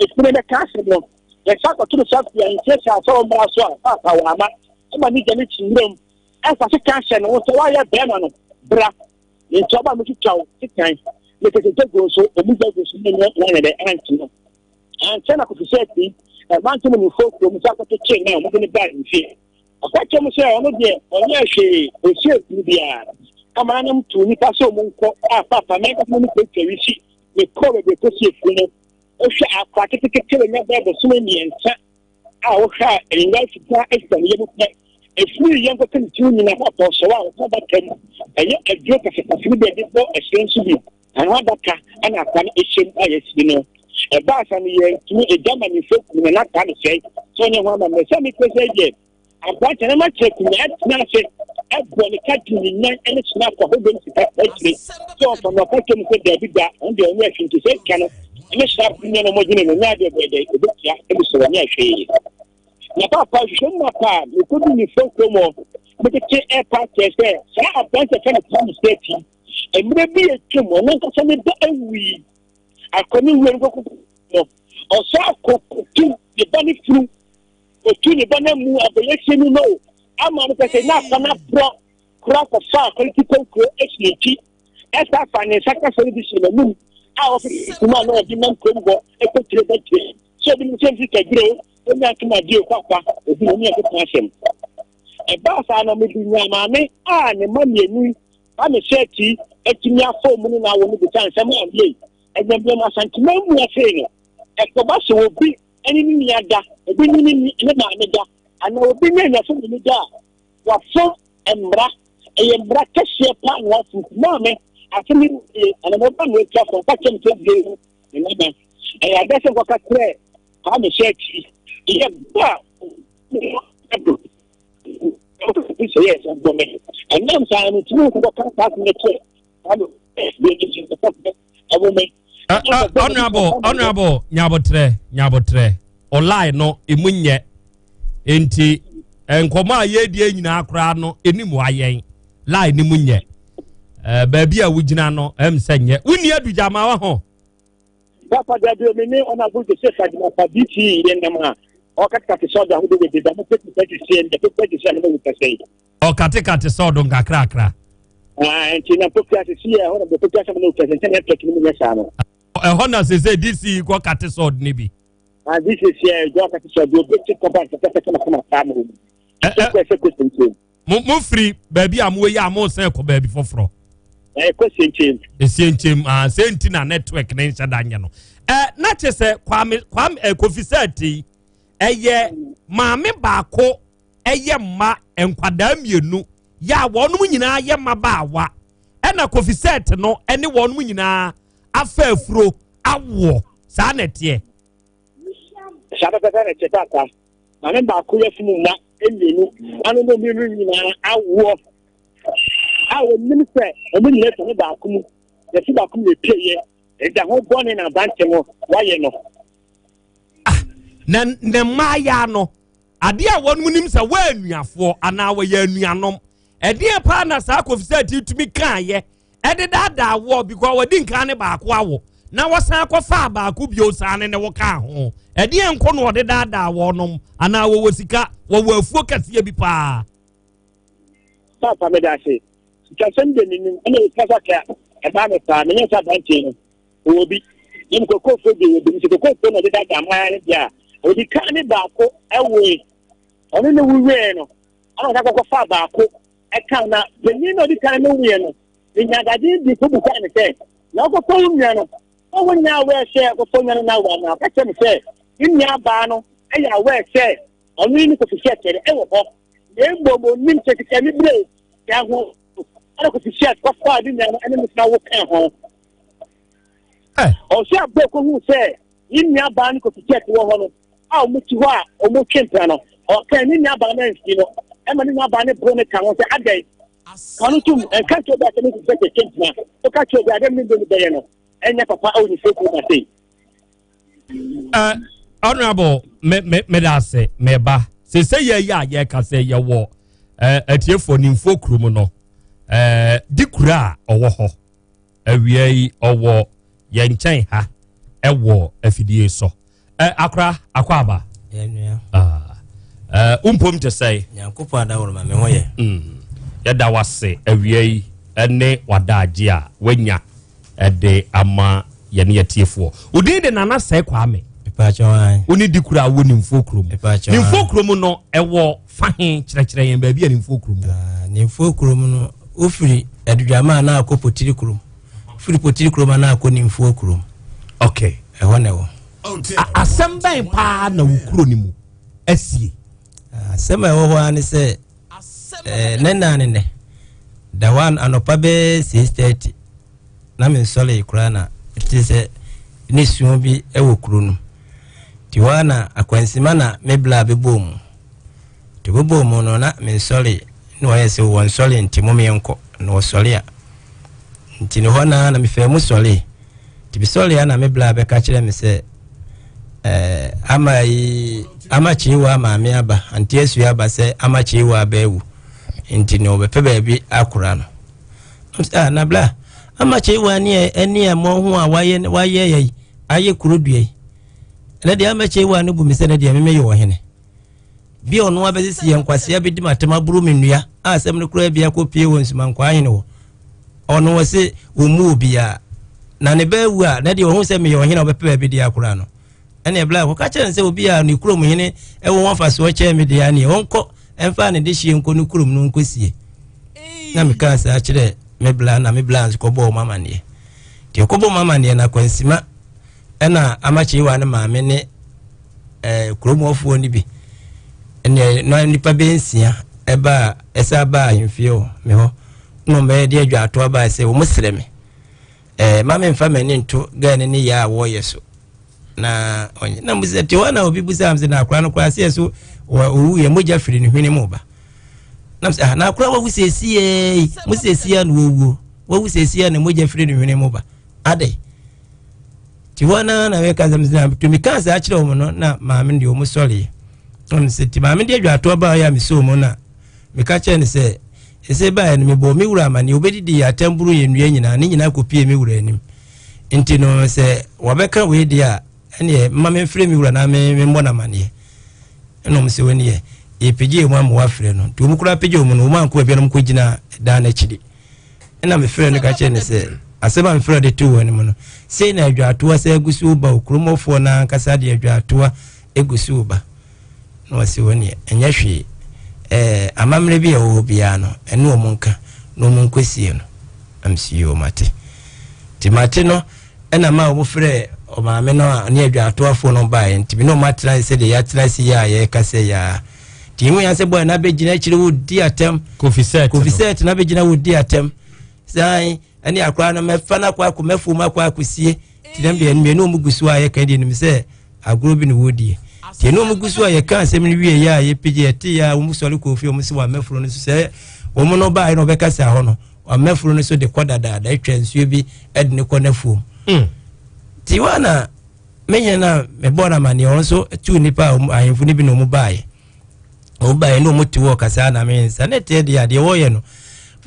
efunu bɛka asɛm no yɛsa akɔto no sa fia nti sɛ asɛ ɔmmra so a paapa wɔ ama ɛma ne gya ne kyi nwuram ɛfa se kan hyɛ ne ho sɛ woayɛ bɛrima no bra nti ɔba mo twitwa wo sekan ne kɛkɛkɛ gu nso ɔmu gya gu so ne ne wɔn yɛ dɛ ɛnte no ankyɛ na Kofi Sɛɛti ɛmante mu nifo kurom sɛ akɔkyekyere na wɔde no baa mfie. Ɔka kyerɛ mu sɛ ɔno deɛ ɔnyɛ hwee ɔsi afiri biara. Ama nanom tuu nnipa sɛ ɔmu nkɔ a papa mɛnkasa no ne kurakura wisi mekɔɔ baabi ɛkɔsi afiri no. Wohwɛ akora ketekete wanya bɛɛ bosome 3 a wohwɛ a nnwa fitaa atwa ne yam pɛ. Efiri yɛn kɔka ne tiri nyina hɔ apɔsɔw a wɔka adaka mu. Ɛyɛ aduro kasakasa no bi a yɛde bɔ ɛserɛ nso bi. Ano adaka ɛna akwa no ɛhyɛ mu a yɛasini no. Ɛbaa sa no yɛntumi egya ma ne mfo kum na n'akwa no sɛe. Sɛ ɔnyɛ ho amammerɛ sɛ mepɛ sɛ deɛ aberanteɛ no ma kyerɛ kum na atena ase ɛbɔ ne ka di ne nyan ɛne sena akɔ ahodoɔ ne sika akyire sɛ ɔfa no ɔka kyerɛ mu sɛ daabi da ɔno deɛ ɔnyɛ hwee nti sɛ sika no ɛne sena akɔ nyɛ no ɔmɔdwene no nyɛ adeɛ bɛɛdɛ ɛbɛtua ɛbi sɛ ɔnyɛ hwee. Na papa hwehwɛ mu apa a mekɔdu ne fo kurom hɔ metete ɛpa kyerɛ sɛ saa aberanteɛ fɛ no Kwame Sɛti mmerɛ bi atwam ɔno ankasa ne ba awui akɔ ne wura no kɔkɔ no ɔsa akɔkɔtu ne ba ne funu otu ne ba no amu abɛyɛ sie no no ama no kɛsɛ na afa no aporɔ kora kɔfa akɔliti kɔnkuro asi n'akyi ɛsa afa ne nsa kasa no bi hyɛ n'anum a ɔfiri kuma na ɔde nam kurom hɔ ɛkɔtire bɛtire sɛ obi sɛ mfi taduro onya ntoma die kwakwa obi na onya kɔkɔ asɛm ɛbaa saa no mede nyaa maame a ne mma mmienu Kwame Sɛɛti atumi afɔ mu no na awɔ no bisa nsɛm a yei ɛnyɛmnyɛm Asantema mu afei no ɛkɔba sɛ obi ne ne nua da obi ne ne ne maame da anaa obi ne anyafo mmienu da a wafom mmara ɛyɛ mmara kɛseɛ paa na wafom maame asɛm yi yɛ anamɔba na atwa fam ka kyɛm sɛ bie no ne nana ɛyɛ adɛ sɛ nkɔka kyerɛ Kwame Sɛɛti yɛ ba a ɛnam saa no tumi nkɔkɔ saa asɛm no kyerɛ Honorable, honorable, nyabotrɛ, nyabotrɛ. Ɔlae no emu nyɛ. Nti nkɔmɔ a yɛdie nyinaa koraa no enim ayɛn. Lie no mu nyɛ. Baabi a wogyina no ɛm sɛ nyɛ wonni adugyama wa ho. Papa dabi omi ne ɔnabɔ Joseph Adimapa BT yɛ nam a ɔkatekate sɛ ɔdo ahodoɔ bebree ba mo pɛti pɛti seɛ ndɛ pɛti pɛti seɛ no mo kɛsɛ yi. Ɔkatekate sɛ ɔdo nkakrakra. Nti na mpokua sisi yɛ ɛhɔ na mpokua sɛ mo ne kɛsɛ nkyɛn network no mu nyɛ saa no. Ɛhɔ na sese DC kɔ kate sɛ ɔdo ne bi. Ah DC sɛ ɛdɔ kate sɛ ɔdo obi ti kɔba nkɛtɛ kama kama saa mo. Ɛ ɛ sɛ kɔ Mo mo firi baabi a mo yi a mo san kɔ baabi foforɔ. Ɛkɔ sienkyem. Esienkyem aa sɛ nti na network ne nhyɛ da nyɛ no. Ɛ na kyɛ sɛ Kwame Kwame ɛ Kofi sɛ ti ɛyɛ maame baako ɛyɛ mma nkwadaa mmienu yɛ a wɔn nyinaa yɛ mmabaawa ɛna Kofi sɛ no ɛne wɔn nyinaa afa afuro awoɔ saa na ɛteɛ. Saa pɛpɛpɛ na ɛte paapa. Maame baako yafunu mma mmienu, ano no mmienu nyinaa awoɔ a wɔnim sɛ wɔn nyinaa fi baako mu, yɛfi baako mu na ɛpieeɛ. Ɛda ho bɔne na aberante no wayɛ no. Ah, na ne mmaayaa no, adeɛ a wɔn nim sɛ wɔyɛ anuafoɔ anaa wɔyɛ anuanom, ɛdeɛ paa na saa Kofi Sɛɛti tumi kaayɛ ɛde daadaa woɔ because wɔdi nkan ne baako awo na wɔsan akɔfaa baako bio saa ne ne wo kaa ho ɛdeɛ nko na ɔde daadaa wɔnom anaa wɔwɔ sika wɔwɔ afuo kɛseɛ bi paa. Papa meda ase sikasɛm de menim ɛna ɛkasa ka ɛbaa me paa menyɛ sɛ aberanteɛ no ɔwɔ bi na mu kokofoɔ de wɔ bi nti kokofoɔ na ɔde daadaa mmaa no deɛ a ɔdi kan ne baako ɛwoe ɔno ne wuwieɛ no ɛna ɔsan kɔkɔfaa baako ɛka na panyin na ɔdi kan no wuiɛ no menya adagye bi ko busaa ne sɛ na ɔkɔfɔ wo nua no na wo nya awɛ sɛ ɔkɔfɔ nua no na awa na ɔka kyerɛ me sɛ ne nua baa no ɛyɛ awɛ sɛ ɔno ne kofi hyɛ kyerɛ ɛwɔ hɔ na mmom onim sɛ sika ne bere yɛ ho ɛna kofi hyɛ kɔfaa ne nua no ɛne ne sena wo ka ho ɔsɛ abɔ kɔhu sɛ ne nua baa no kofi hyɛ wɔ hɔ no a wɔte hɔ a wɔtwe mpena no, ɔka ne nuabaa no amfi no, ɛma ne nuabaa no boro no ka ho sɛ, adɛn? Ka no tom, ɛnka nkyerɛ obi asɛm nti sɛ twe mpena. Woka kyerɛ obi adɛm ne mbɛ no bɛyɛ no, ɛnyɛ papa ɛwɔ ne fie ma sei. Uh, honorable, me me me da ase, me ba. Sɛ sɛ yɛ yɛ a yɛka sɛ yɛwɔ uh, atiefoɔ nimfoɔ kurom no, uh, di kura a ɔwɔ hɔ. Awia yi ɔwɔ yɛn nkyɛn ha ɛwɔ afidie so. Ɛ akora akɔ aba. Ah, wompom te sɛe. Nyankopɔn adaworo ma me ho yɛ. Mm. Yɛda wase awia yi ɛne wadaagye a wanya ɛde ama yɛne yɛtiefoɔ. Wodin de Nana Sɛe Kwame. Wo ne di kura wɔ Nimfoɔ kurom. Nimfoɔ kurom no ɛwɔ fa he kyerɛkyerɛ yɛn baabi a Nimfoɔ kurom wɔ. Ah, Nimfoɔ kurom no wofiri Aduduama a na akɔ Potiri kurom. Firi Potiri kurom a na akɔ Nimfoɔ kurom. Okay. Ɛhɔ na ɛwɔ. Asɛm bɛn paa na wo kuro no mu asie? Asɛm a ɛwɔ hɔ ara ne sɛ ne nna ne nnɛ da hɔ anɔpa bɛyɛ 6:30 na mensɔree koraa na ɛte sɛ ne suo bi wɔ kuro no nti hɔ ara na akwansima na me bla bɛbɔɔ mu nti bɛbɔɔ mu no na mensɔree na wɔyɛ sɛ wɔnsɔre nti mom yɛnkɔ na wɔsɔre a nti ne hɔ na na mefaa mu sɔree nti mesɔre a na me bla bɛka kyerɛ me sɛ eh, ama yi ama kyeewa maame aba ante asua aba sɛ ama kyeewa aba awu nti na ɔbɛpɛ baabi akora no ah, na bla ama kyeewa ne ɛne ɛmɔ ho a wayɛ wayɛ yɛ ayɛ kuro dua yi ɛnɛ deɛ ama kyeewa no bu me sɛ ne deɛ memeyɛ ɔhene Bi a ɔno abɛsisi yɛn nkwasea bɛdi m'atam aboro me nnua a asɛm no koraa bi akɔpie wɔ nsumankwaa hene hɔ. Ɔno wɔ se wɔmmu obiara. Na ne ba awu a, na deɛ ɔhu sɛ meyɛ ɔhene a ɔbɛpɛ baabi de akora no. Ɛne ɛbla kɔka kyerɛ no sɛ obi a ne kurom hene ɛwɔ ho afasoɔ kyɛn me deɛ neɛ ɔnkɔ ɛmfa ne dehyeɛ nkɔ ne kurom no nkɔsie. Na mekaa saa kyerɛ me bla na me bla nso kɔbɔɔ ɔmo amaneɛ. Nti ɔkɔbɔ ɔmo amaneɛ na kwansima ɛna amakyewa ne maame ne ɛɛ kurom hɔfoɔ no bi ɛnna na nnipa bɛyɛ nsia ɛbaa ɛsɛ abaa ahemfie hɔ me hɔ na wɔn bɛyɛ de adwa ato abaa sɛ wɔn srɛ me ɛɛ ma me nfa m'ani nto gɛɛ ne ne yɛ a wɔreyɛ so na ɔnyɛ na mo sɛ te hɔ na obi busa am sɛ na akora no koraa sɛ so wɔ owu yɛ mogya firi ne hwene mu ba na sɛ ah na akora wawu sɛ esi yɛ mo sɛ esi yɛ na wɔwuo wawu sɛ esi yɛ na mogya firi ne hwene mu ba adɛ. Nti hɔ no ara na meka sɛ mesɛ to mekaa saa kyerɛ wɔn no na maame deɛ wɔn sɔreɛ. Wɔn sɛ nti maame deɛ adwatoɔ baa yɛ a mesɔɔ mu na meka kyerɛ no sɛ Ɛsɛ baeɛ no mebɔɔ me wura amanneɛ, wɔbɛdidii yɛn atɛm boroo yɛn nnua nyinaa, ne nyinaa kɔpuee me wura anim. Nti no sɛ wɔbɛka wei deɛ a, ɛneɛ mma memfrɛ me wura na me memmɔ no amanneɛ. Ɛna wɔn sɛ wɔn deɛ yɛpagya yɛn mu ama wɔafrɛ no. Nti wɔn koraa pagya wɔn no, wɔn ankɔ baabi a na wɔkɔgyina dan no akyiri. Ɛna mefrɛ no ka kyerɛ no sɛ asɛm a mefrɛ de too wɔn anim no, sei na adwaatoa sɛ agu so ba o, kuromɔfoɔ no ankasa de adwaatoa egu so ba. Na wɔse wɔn deɛ ɛnyɛ hwee, ɛɛ amammerɛ bi a ɛwɔ hɔ biara no, ɛne wɔn nka na wɔn nkɔsie no. Na mese yoo mate. Nti mate no, ɛna ma wɔfrɛɛ ɔmaame no a ne adwaatoafoɔ no baeɛ. Nti me ne wɔn atena ase sɛdeɛ yɛatena ase yi a yɛrekasa yi ara. Nti yɛhu yɛn sɛ bɔyɛ no abɛgyina akyire wɔdi atɛm. Kofi Sɛt no. Kofi Sɛt no abɛgyina wɔdi atɛm. San ɛne akora no mɛfa no akɔ akɔ mɛfuo mu akɔ akɔsie. Nti na deɛ mmienu wɔn gu so a yɛka deɛ nim sɛ agorɔ bi na wɔredie. Nti ɛne wɔn gu so a yɛka asɛm no wie yɛ a yɛpagya yɛte yɛ a wɔn sɔre kɔɔ fie wɔn sɛ wɔn amɛforo no so sɛ wɔn no baeɛ na wɔbɛkasa hɔ no Ɔmɛforo no so de kɔ dadaada atwa nsuo bi de ne kɔ n'afuom. Nti hɔ na me hene no a mebɔɔ no amanneɛ ɔno nso tuu nnipa a ahemfo no bi na wɔn baeɛ. Wɔn baeɛ na wɔn te hɔ kasa na me nsa ne teɛ deɛ adeɛ wɔyɛ no.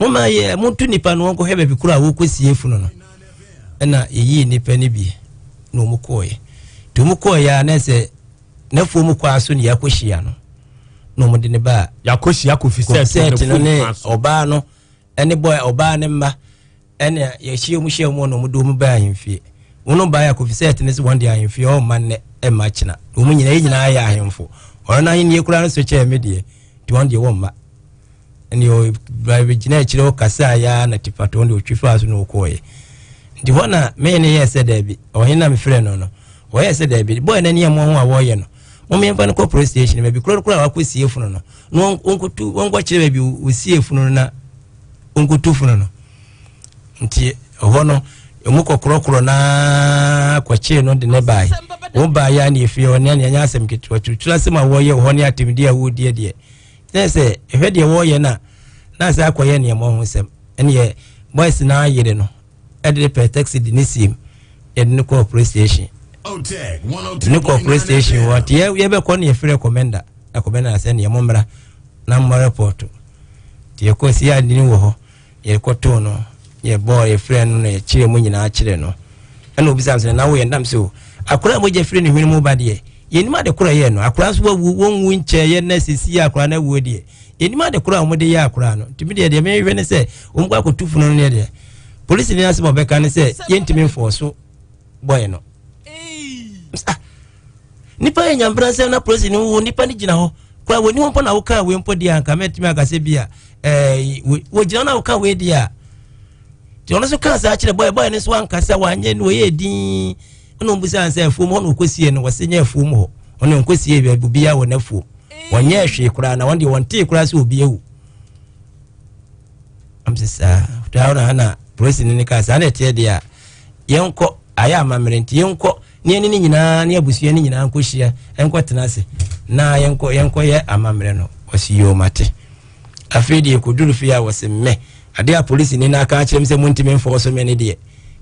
Moma yɛ monto nnipa no wɔnkɔhwɛ baabi koro a wɔkɔsie funu no. Ɛna yɛyii nnipa no bi na wɔn kɔɔeɛ. Nti wɔn kɔɔeɛ a na sɛ n'afuom kɔ aso ne yɛakɔhyia no na wɔn de ne baa. Yɛakɔhyia Kofi Sɛɛte no ne ɔbaa no. ɛne bɔɛ ɔbaa ne mma ɛne yɛhyia mu hyia mu na wɔn de wɔn baa ahemfie wɔn baa yɛ kofi sɛ ɛtene sɛ wɔn de ahemfie ɔmma nnɛ ɛmma kyena wɔn nyinaa yɛ nyinaa yɛ ahemfo ɔno n'ahenni koraa no so kyɛɛ me deɛ nti wɔn deɛ wɔn mma ɛne ɔgyina akyire hɔ kasa ya na tipato wɔn deɛ ɔtwi faa so na ɔkɔɔyɛ nti hɔ na me ne yɛ sɛ daabi ɔhene na mefrɛ no no wɔyɛ sɛ daabi bɔɛ n'ani ɛmo ho a wɔyɛ no wɔn yɛmfa no kɔ police station baabi korɔ korɔ a wakɔ sie funu no na wɔnkɔtu wɔnkɔkyerɛ baabi wɔsie funu no na wɔnkɔtu funu no nti ɛhɔ no ɛmu kɔkorɔkorɔ naa kɔkyee no de ne bae wɔn baeɛ a ne ɛfie hɔ ne ɛnyɛ asɛm ketewa turutura asɛm a wɔyɛ wɔ hɔ ne atɛmdi a wɔredie deɛ sɛ sɛ ɛhwɛ deɛ wɔreyɛ no a na sɛ akɔyɛ nneɛma ho sɛm ɛneɛ boys no ayere no ɛde ne pɛ taxi de ne siem yɛde ne kɔɔ police station de ne kɔɔ police station hɔ nti yɛbɛkɔ ne yɛfrɛ kɔmɛnda na kɔmɛnda na sɛ neɛ mommra na mmɔ report nti yɛkɔ si ade ne wɔ hɔ yɛkɔtoo no yɛbɔɔ yɛfrɛ no na yɛkyerɛ mu nyinaa kyerɛ no ɛna obisa sɛ na woyɛ ndam sɛ o akora a mogya firi ne hwene mu ba deɛ yɛnim ade korɔ yɛ no akora nso wawu wɔnwu nkyɛ yɛ na sisi akora no awuo deɛ Yɛnim ade korɔ a wɔde yɛ akwadaa no. Nti me deɛ deɛ mehwɛ ne sɛ wɔn kɔ akɔtu funu no ne deɛ. Polisi ni asɛm a ɔbɛka ne sɛ yɛntumi mfɔɔ so bɔɛ no. Ah, nipa yɛ nyampena sɛ na polisi ni wo nipa ni gyina hɔ. Kora wɔni hɔ mpo na woka wei mpo deɛ anka mɛtumi aka sɛ bi a ɛɛ wɔgyina na woka wei deɛ a. Nti ɔno nso kaa saa kyerɛ bɔɛ bɔɛ no nso ankasa wanyɛ no wɔyɛ din ɛna wɔn bisa sɛ afuom hɔ na ɔkɔsie no wɔsi nyɛ afuom hɔ ɔne ɔnkɔsie baabi obiara wɔ n'afuom wɔnyɛ hwee koraa na wɔn deɛ wɔn tee koraa sɛ obi awu am sɛ saa taa na na polisi ne ne kaa saa na ɛteɛ deɛ a yɛnkɔ ayɛ amammerɛ nti yɛnkɔ ne yɛne ne nyinaa ne abusua ne nyinaa nkɔhyia nkɔ tena ase na yɛnkɔ yɛnkɔ yɛ amammerɛ no wɔsi yoo mate afei deɛ kɔduru fie a wɔsi mmɛ adeɛ a polisi ne no aka akyerɛ m sɛ montumi mfɔɔ so me ne deɛ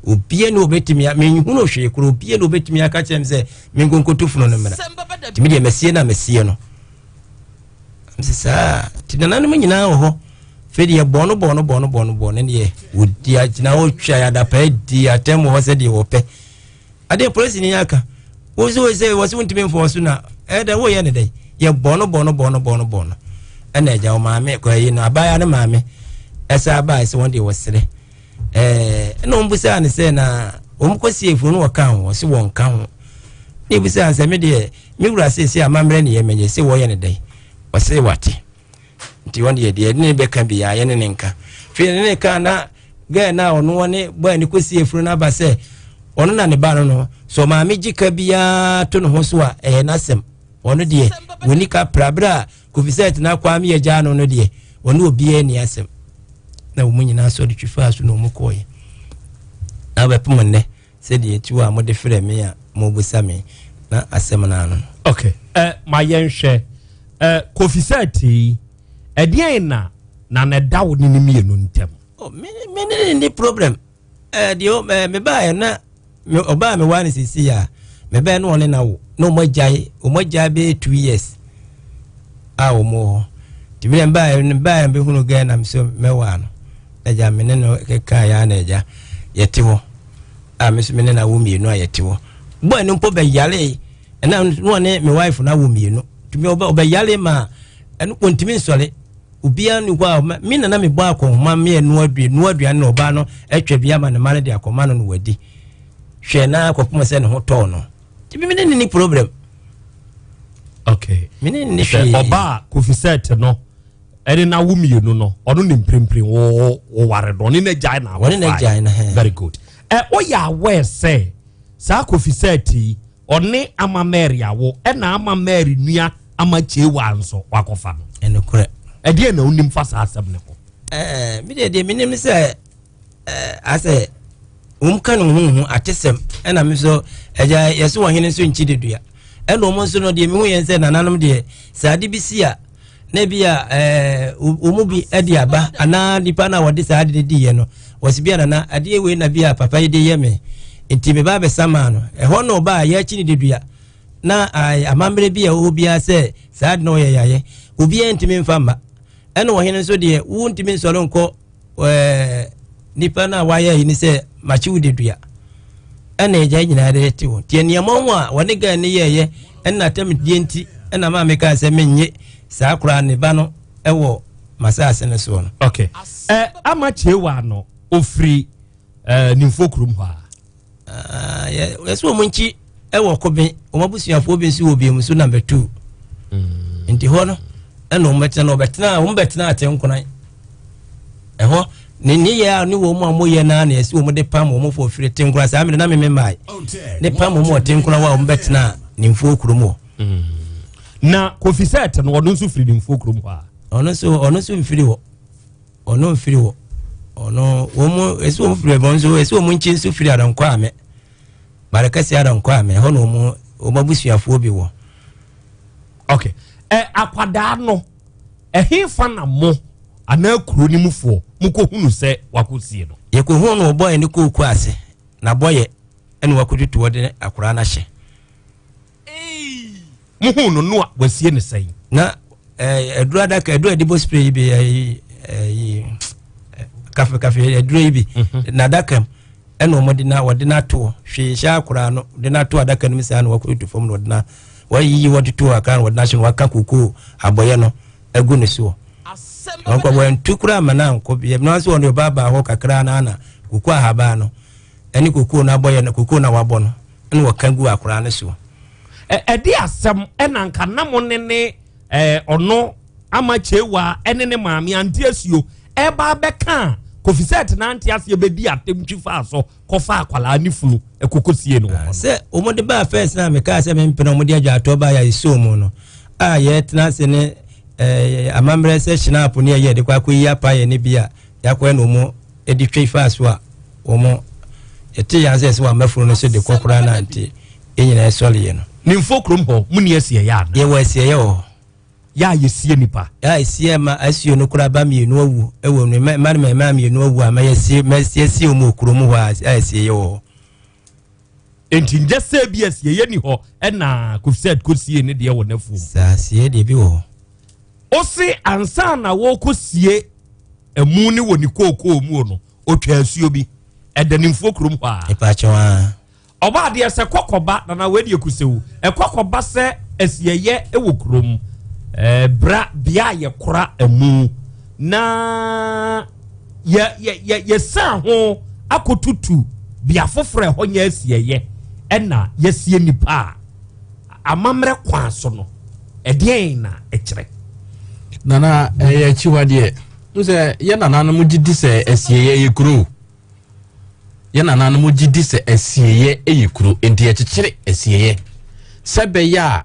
obia ne obɛtumi menhunu hwee koro obia ne obɛtumi aka kyerɛ m sɛ menkonkoto funu no mmra nti medeɛ masie no a masie no sɛ saa nti nananom nyinaa wɔ hɔ fei deɛ bɔɔ no bɔɔ no bɔɔ no bɔɔ no bɔɔ no deɛ wɔdi agyina hɔ twa adapaa di atɛm wɔ hɔ sɛ deɛ wɔpɛ adeɛ polisi ni aka wo sɛ wo sɛ wɔ sɛ wontumi mfɔɔ so na ɛdɛ woyɛ ne dɛn yɛ bɔɔ no bɔɔ no bɔɔ no bɔɔ no bɔɔ no ɛna agya wo maame kɔ ayi no abaayewa no maame ɛsɛ abaa sɛ wɔn deɛ wɔserɛ ɛɛ ɛna wɔn busaa no sɛ na wɔn kɔ sie funu no wɔka ho wɔsi wɔn ka ho na ebusaa sɛ me deɛ me wura sese amammerɛ ne yɛ mɛnyɛ sɛ wɔyɛ ne dɛn wɔse wate nti wɔn deɛ deɛ ne bɛka bi yɛ ne ne nka fii ne ne ka na gɛɛ na ɔno wɔne bɔɛ ne kɔ sie funu no aba sɛ ɔno na ne ba no no sɛ ɔmaame gye ka biara to ne ho so a ɛyɛ n'asɛm ɔno deɛ wɔni ka pra berɛ a Kofi sɛ tena Kwame agya no no deɛ ɔne obiara ni asɛm na wɔn nyinaa sɔre twi faa so na wɔn kɔɔɛ na wɔbɛpem nnɛ sɛdeɛ ɛti hɔ a mode frɛ me a mobisa me na asɛm no ano. Ok eh, ma yɛnhwɛ eh, Kofi sɛ tei ɛdeɛn na na na ɛda wo ne ne mmienu ntam? Oh, me me ne ne problem eh, deɛ eh, mebaeɛ na me ɔbaa me waa no sisi a mebɛn no ɔne na wo na wɔn agyae wɔn agyae bɛyɛ 2 years a wɔn wɔ hɔ. Nti me deɛ mebaeɛ mebaeɛ mebɛhunu gɛɛ na mesɛ mɛwaa no. Agya me ne no keka yɛ na agya yɛte hɔ. A me nso me ne no awo mmienu a yɛte hɔ. Boy no mpo bɛyare ɛna no ɔne me wife no awo mmienu. Tumi ɔbɛyare ma ɛno ɔntumi nsɔre. Obiara ni hɔ a me na na mebɔ akɔnhoma me ɛnoa aduane noa aduane na ɔbaa no atwa bi ama ne ma no de akɔma no na wadi. Hwɛ na akɔpem sɛ ne ho tɔɔ no. Nti me ne ne ni problem. Okay. Me ne ne hwee. Ɔbaa Kofi Sɛt no ɛne n'awo mmienu no ɔno ne mprempren wo woware no ɔne n'agyae na Ɔne n'agyae na hɛn. Very good. Ɛ woyɛ aware sɛ saa Kofi Sɛt yi ɔne Ama Mary awo ɛna Ama Mary nua Ama Kyewa nso wakɔfa no. Ɛnokorɛ. Ɛdeɛn na wonim fa saa asɛm no ho? Ɛɛ me deɛ deɛ menim ne sɛ ɛɛ asɛ wɔn ka no huhu atesɛm ɛna me nso ɛgya yɛsɛ wɔn hene nso nkyi dedua ɛna wɔn nso no deɛ mehu yɛn sɛ nananom deɛ sɛ ade bi si a na bi a ɛɛ wɔn mu bi ɛde aba anaa nipa no a wɔde saa ade no di yɛ no wɔsi bi a nana adeɛ wei na bi a papa yi de yɛ me nti me ba abɛsa maa no ɛhɔ na ɔba a yɛakyi ne dedua na amammerɛ bi a ɛwɔ hɔ biara sɛ saa ade no ɔyɛ yɛayɛ obiara ntumi mfa mma ɛna ɔhene nso deɛ wontumi nsɔre nkɔ ɛɛ nipa no a wayɛ yi ne sɛ makye wo dedua ɛna agya nyinaa de te wo nti nneɛma ho a wɔne gaa ne yɛɛyɛ ɛna atam deɛ nti ɛna maa meka sɛ menye saa koraa ne ba no ɛwɔ masaase no soɔ no. Okay. Ɛ ama kyewa no ofiri ɛɛ nimfo kurom hɔ a. Ah, yɛsɛ wɔn nkyi wɔ kobe wɔn abusuafoɔ bi nso wɔ bi mu so number two mm. nti hɔ no ɛna wɔn bɛtena na wɔbɛtena wɔn bɛtena ate nkoran ɛhɔ ne ne yɛ a ne wɔn a wɔyɛ naa na yɛsɛ wɔn de pam wɔn fɔ firi te nkoran saa mmerɛ na meme mmaa ne pam wɔn wɔ te nkoran hɔ a wɔn bɛtena ne mfuo kurom hɔ. Mm. na kofi sɛ ɛte no ɔno nso firi ne mfuo kurom hɔ a. ɔno nso ɔno nso mfiri hɔ. Ɔno mfiri hɔ. Ɔno wɔn mu esi wɔn firi ɛbɔn nso esi wɔn nkyi nso firi Adankwa Ame. Barekɛse Adankwa Ame ɛhɔ na wɔn wɔn abusuafoɔ bi wɔ. Okay. Ɛ akwadaa no ɛhefa na mo anaa kuro no mufoɔ mokɔhunu sɛ wakɔsie no? Yɛkɔhunu no wɔbɔeɛ ne kooko ase na bɔyɛ ɛna wakɔtutu wɔde akwadaa no ahyɛ. Muhuu no no a wasie ne sɛn? Na aduro adaka aduro a yɛde bɔ spray yi bi ɛyi ɛyi kafe kafe aduro yi bi mhm. na adaka mu ɛna wɔn de na wɔde na ato hwee hyɛ akora no de na ato adaka no mu saa na wɔkɔ etu fam na wɔde na wɔyiyi wɔde to akora no wɔde na ahyɛ no wɔaka koko abɔyɛ no agu ne soɔ wɔn kɔ wɔn tu kura ama na nkɔ bi ɛmu nso wɔn de ɔba aba hɔ kakra na ana koko ahaban no ɛne koko no abɔyɛ no koko na wabɔ no. ɛna wɔka gu akwaraa no soɔ. Ɛde asɛm ɛna nka na mo ne ne ɔno ama kyewa ɛne ne maame ante asuo ɛba abɛka a Kofi sɛ tena ante aseɛ bɛdi atɛm twi faa so kɔfa akwaraa ne funu ɛkɔkɔ sie no wɔ hɔ. Sɛ wɔn de baa fɛs na mekaa sɛ mempene wɔn de adwaatoɔ baa yɛ ɛsoo mu no a yɛtena ase ne amammerɛ sɛ hyinapo ne ɛyɛ de kɔ akɔyi apayɛ ne bi a yɛakɔyɛ na wɔn de twa faa so a wɔn yɛte yɛn sɛ sɛ wɔn amafunu no so de kɔ koraa na nti yɛn nyinaa sɔre yɛ no. Ne mfo kurom hɔ mu ni asieyɛ ana? Yɛwɔ asieyɛ wɔ hɔ. Yɛ a yɛsie nipa. Yɛ a yɛsie ma asuo no koraa ba mmienu awu wɔ mu mma ne mmarima mmienu awu a ma yɛsie ma yɛsie wɔn wɔ kurom hɔ a asieyɛ wɔ hɔ. Nti nyɛ sɛ bi asieyɛ ni hɔ ɛna Kofisɛt kɔsie ne deɛ wɔ n'afuom. Saa asie deɛ bi wɔ hɔ. Ose ansa na wɔrekɔsie ɛmu ne wɔ ne kookoo mu no otwa asuo bi ɛda ne mfuo kurom hɔ a. Ìpàkyɛw aa. Ɔba adeɛ sɛ kɔkɔba nana wei deɛ kusew ɛkɔkɔba sɛ asieyɛ wɔ kurom ɛɛ bra bea a yɛkora ɛmu na yɛ yɛ yɛ yɛsan ho akɔtutu bea foforɔ ɛhɔ nyɛ asieyɛ ɛna yɛsie nipa a amammerɛ kwan so no ɛdeɛn na ɛkyerɛ. Nana ɛyɛ akyiwadeɛ n sɛ yɛ nananom gye di sɛ asieeɛ yɛ kuro yɛ nananom gye di sɛ asieeɛ yɛ kuro nti yɛkyekyere asieeɛ sɛ bɛyɛ a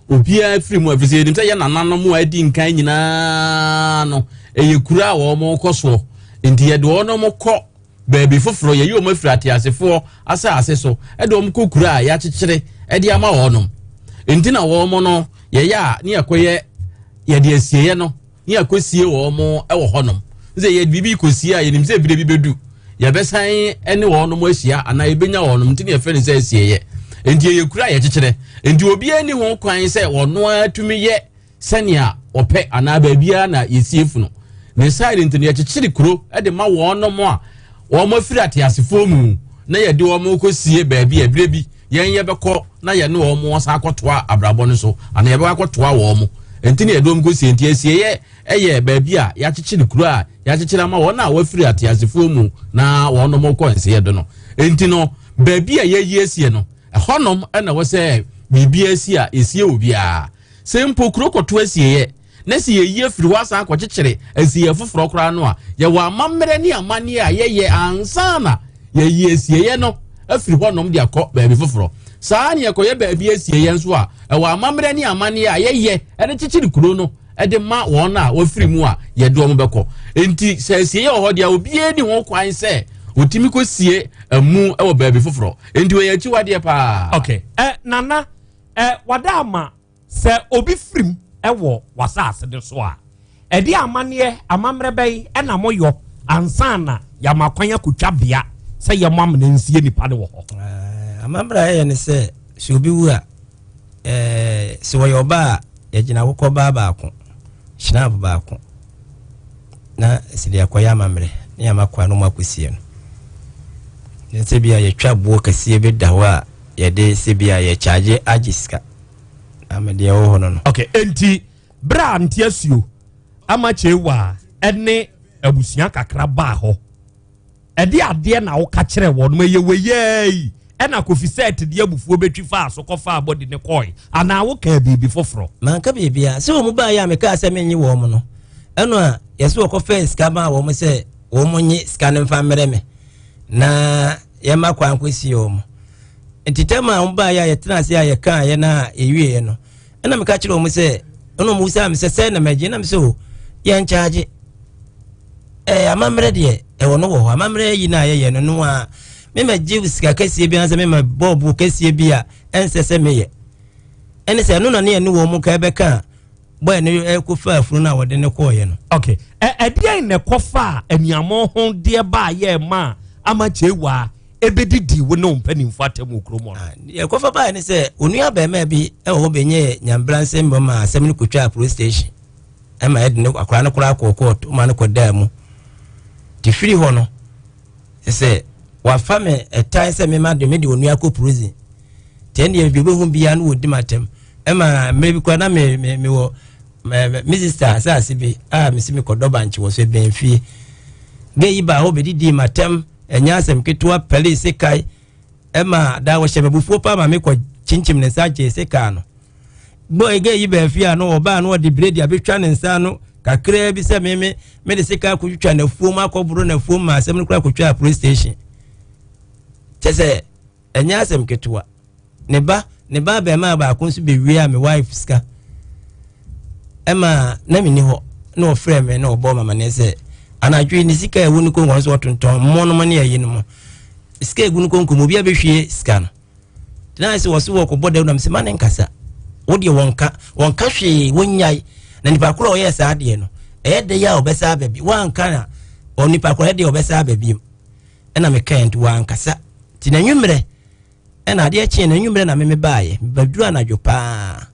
obiara firi mu ɛfiri sɛ yɛnim sɛ yɛ nananom a adi nkan nyinaa no ɛyɛ kuro a wɔn kɔ soɔ nti yɛde wɔn kɔ baabi foforɔ yɛyi wɔn afiri ateasefoɔ asase so de wɔn kɔ kuro a yɛakyekyere de ama wɔn nti na wɔn no yɛyɛ a ne yɛkɔyɛ yɛde asieɛ no ne yɛkɔsie wɔn wɔ hɔnom sɛ yɛde biribi kɔsie a yɛnim sɛ ebire bi bɛdu yɛbɛsan ne wɔn ahyia anaa yɛbɛnya wɔn nti ne yɛfrɛ no sɛ asieɛ nti yɛyɛ kuro a yɛkyekyerɛ nti obiara ni ho kwan sɛ wɔn ara tumi yɛ sɛnea ɔpɛ anaa baabiara na yɛsie funu. Ne saa nti no yɛkyekyere kuro de ma wɔnom a wɔn afiri ateasefoɔ mu na yɛde wɔn kɔsie baabi a berɛ bi yɛn yɛbɛkɔ na yɛne wɔn san akɔtoa abrabɔ no so anaa yɛbɛkɔ akɔtoa wɔn nti na yɛde wɔn kɔsie. Nti asieeɛ yɛ baabi a yɛakyekyere kuro a yɛakyekyere ama wɔn a wɔafiri ateasefoɔ mu na wɔnom kɔ nseɛ do no. Nti no baabi a yɛayi asie no, ɛhɔnom na ɛwɔ sɛ biribi asi a yɛsie obiara. Sɛ mpo kuro kɔto asieeɛ na sɛ yɛyi afiri hɔ asan akɔkyekyere asieeɛ foforɔ koraa no a, yɛwɔ amammerɛ ne amanneɛ a yɛyɛ ansa na yɛyi asieeɛ no afiri hɔnom de akɔ baabi foforɔ. Saa ne yɛkɔyɛ baabi asieeɛ nso a, ɛwɔ amammerɛ ne amanneɛ a yɛyɛ de kyekyere kuro no de ma wɔn a wɔafiri mu a yɛde wɔn bɛkɔ. Enti sɛ asieeɛ wɔ hɔ deɛ, obiara ni ho kwan sɛ ɔtumi kɔsie amu wɔ baabi foforɔ. Enti wɔyɛ akyiwadeɛ paa. Okay. Nana, wada ama sɛ obi firim wɔ w'asase no so a, ɛde amanneɛ, amammerɛ bɛn na moyɔ ansa na yɛama kwan akɔtwa bea sɛ yɛmmɔ amena nsie nipa no wɔ hɔ? Amammerɛ a yɛyɛ ne sɛ, sɛ obi wu a, sɛ wɔyɛ ɔbaa a, yɛgyina akokɔ baa baako, hyinap baako, na sɛ deɛ akɔyɛ amammerɛ ne yɛama kwan no mu akɔsie no. Ne sɛ bi a yɛtwa boɔ kɛseɛ bi da hɔ a, yɛde sɛ bi a yɛkyagye agye sika. Na me deɛ ɛwɔ hɔ no no. Okay, enti berɛ a nteasuo ama Kyewa ne abusua kakra baa hɔ, ɛde adeɛ na woka kyerɛ wɔn ɛyɛ weyɛi ɛna Kofi Sɛt de abufuo bɛtwi faa so kɔfaa bɔdi ne kɔe anaa wokaa biribi foforɔ? Manka biribiara. Sɛ wɔn baeɛ a mekaa sɛ mennye wɔn no, ɛno a yɛsɛ wɔkɔfɛɛ sika maa wɔn sɛ wɔn nye sika no mfa mmerɛ me na yɛma kwan kɔsie wɔn. Nti tɛm a wɔn baeɛ a yɛtena ase a yɛkaeɛ na yɛwieɛ no, ɛna meka kyerɛ wɔn sɛ, ɛna wɔn bisaa me sɛ sɛ na mɛgye, na me sɛ o yɛnkyagye. Ɛɛ amammerɛ deɛ ɛwɔ no wɔ hɔ, amammerɛ yi na yɛyɛ no no a memɛgye sika kɛseɛ bi anaasɛ mema bɔɔbo kɛseɛ bi a ɛnsɛ sɛ meyɛ. Ɛne sɛ ɛno na ne ɛne wɔn ka ɛbɛka a bɔɛ no ɛkɔfa afunu no a wɔde no kɔɔeɛ no. Okay. Ɛdeɛn na ɛkɔfaa aniammɔn ho deɛ baayɛ ma ama Kyeiwaa ɛbɛdidi wo ne wo mpanimfoɔ atam wɔ kurom hɔ? Ah, deɛ ɛkɔfa baeɛ ne sɛ onua bɛrima bi ɛwɔ hɔ bɛnyɛɛ nyambra nsɛm bɔ ma asɛm no kɔtwaa police station ɛma ɛde ne akwaraa no koraa kɔɔ kɔɔto ma no kɔdaa mu. Nti firi hɔ no sɛ wafa me ɛtan sɛ mema de mede onua kɔ prison. Nti ɛndeɛ deɛ ɔbɛhu biara no wɔdi m'atɛm. Ɛma mmerɛ bi koraa na me me mewɔ me sister asase bi a mesi mekɔdɔ bankye wɔ so ɛbɛn fie. Gɛ yi baa hɔ bɛdidii m'atɛm. Ɛnyɛ asɛm ketewa pɛlee sekan ɛma daa wɔhyɛ me abufuo paa ma mekɔ kyinkyim ne nsa gyee sekan no. Bɔɔ gɛ yi baa fie a no ɔbaa no ɔde biredi abɛtwa ne nsa ano kakraa bi sɛ meme mede sekan akɔtwitwa n'afuom akɔboro n'afuom ma asɛm no koraa kɔtwaa police station. Kyɛ sɛ ɛnyɛ asɛm ketewa. Ne ba, ne ba abarimaa baako nso bɛwiaa me wife sika. Ɛma na menni hɔ na ɔfrɛ me na ɔbɔ ma amaneɛ sɛ anadwo yi ne sika a ɛwɔ ne konko nso ɔtontɔn mmonom ne ayi no mu. Sika egu ne konko mu obi abɛhwie sika no. Na sɛ wɔso wɔkɔbɔ dawuro na mesɛ ma ne nkasa. Wo deɛ wɔnka, wɔnka hwee, wɔnnyae. Na nipa korɔ a ɔyɛɛ saa adeɛ no, ɛyɛ dɛ yɛ a ɔbɛsa aba bi. Wɔanka na onipa korɔ ɛyɛ dɛ ɔbɛsa aba bio. Ɛna mekae nti wɔankasa. Nti n'anwummerɛ ɛna adeɛ kyeɛ no anwummerɛ na meme baeɛ mebɛduru anadwo paa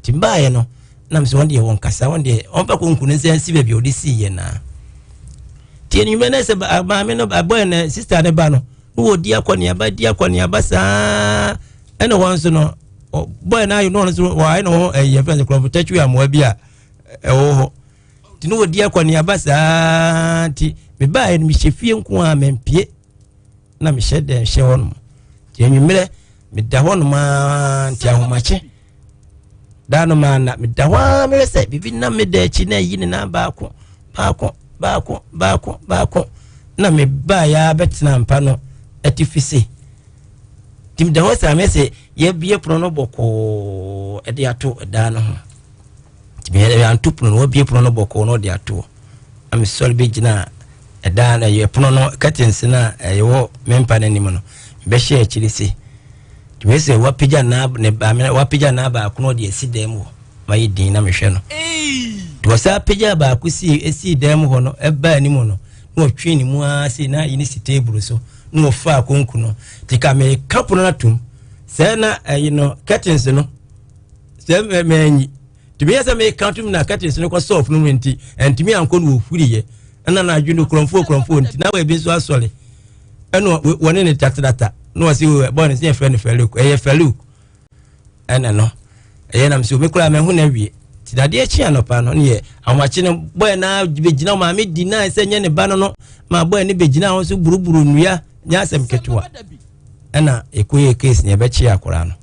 nti mebaeɛ no na mesɛ wɔn deɛ wɔn kasa wɔn deɛ wɔn fa konku no nsa nsi baabi a wɔde siiɛ naa nti anwummerɛ no sɛ maame no abɔɛ no sista no ba no na wɔdi akɔneaba di akɔneaba saa ɛna wɔn nso no bɔɛ no ayɛ no wɔn nso wɔayɛ no ho ɛyɛ fɛn sɛ kurɔfo tɛtwi amoa bi a ɛwɔ hɔ nti na wɔdi akɔneaba saa nti mebaeɛ no mehyɛ fie nko a mempie na mehyɛ dɛm hyɛ hɔ nom nti anwummerɛ meda hɔ nom aa nti ahomakye daa no maa na meda hɔ aa mehwɛ sɛ biribi nam me da akyi na ayi ne nan baako baako baako baako baako na mebaeɛ a bɛtena mpa no atifi se nti meda hɔ saa mɛ sɛ yɛbie pono no bɔkɔɔ ɛde ato ɛdan no ho Nti meyɛ anto pono no, wabue pono no bɔkɔɔ na ɔde ato hɔ. Na mesɔre bɛgyina ɛdan no, ɛyɛ pono no curtains no a ɛwɔ me mpa no anim no, mebɛhyɛ akyiri se. Nti meyɛ sɛ wapagya na ne ba wapagya na baako na ɔde asi dan mu hɔ. Mayɛ din na mehwɛ no. Nti wɔsan pagya baako sii esii dan mu hɔ no ɛbaa anim no, na ɔtwee ne mu ara sei na ayi ne si table so na ɔfaa konku no. Nti ka meka pono no atom sɛ na ɛyi no curtains no sɛ manyi. Nti meyɛ sɛ meka tom na curtains no kɔsɔɔ funu mu nti ɛntumi ankɔ no wɔhuriiɛ. Ɛna anadwo no kurɔmfoɔ kurɔmfoɔ nti na ebi nso asɔre. Ɛna wɔne ne tatrata na wɔse bɔɔ ne sɛ yɛfrɛ no Farouk. Ɛyɛ Farouk. Ɛna no ɛyɛ nam sɛ omi koraa mahu no awie. Nti dadeɛ kye anɔpa no ne yɛ ahomakye no bɔɛ na bɛgyina maame di na sɛ nyɛ ne ba no no ma bɔɛ no bɛgyina ho so buruburu nnua nyɛ asɛm ketewa. Ɛna ɛkɔyɛ case ne yɛbɛkye akwaraa no.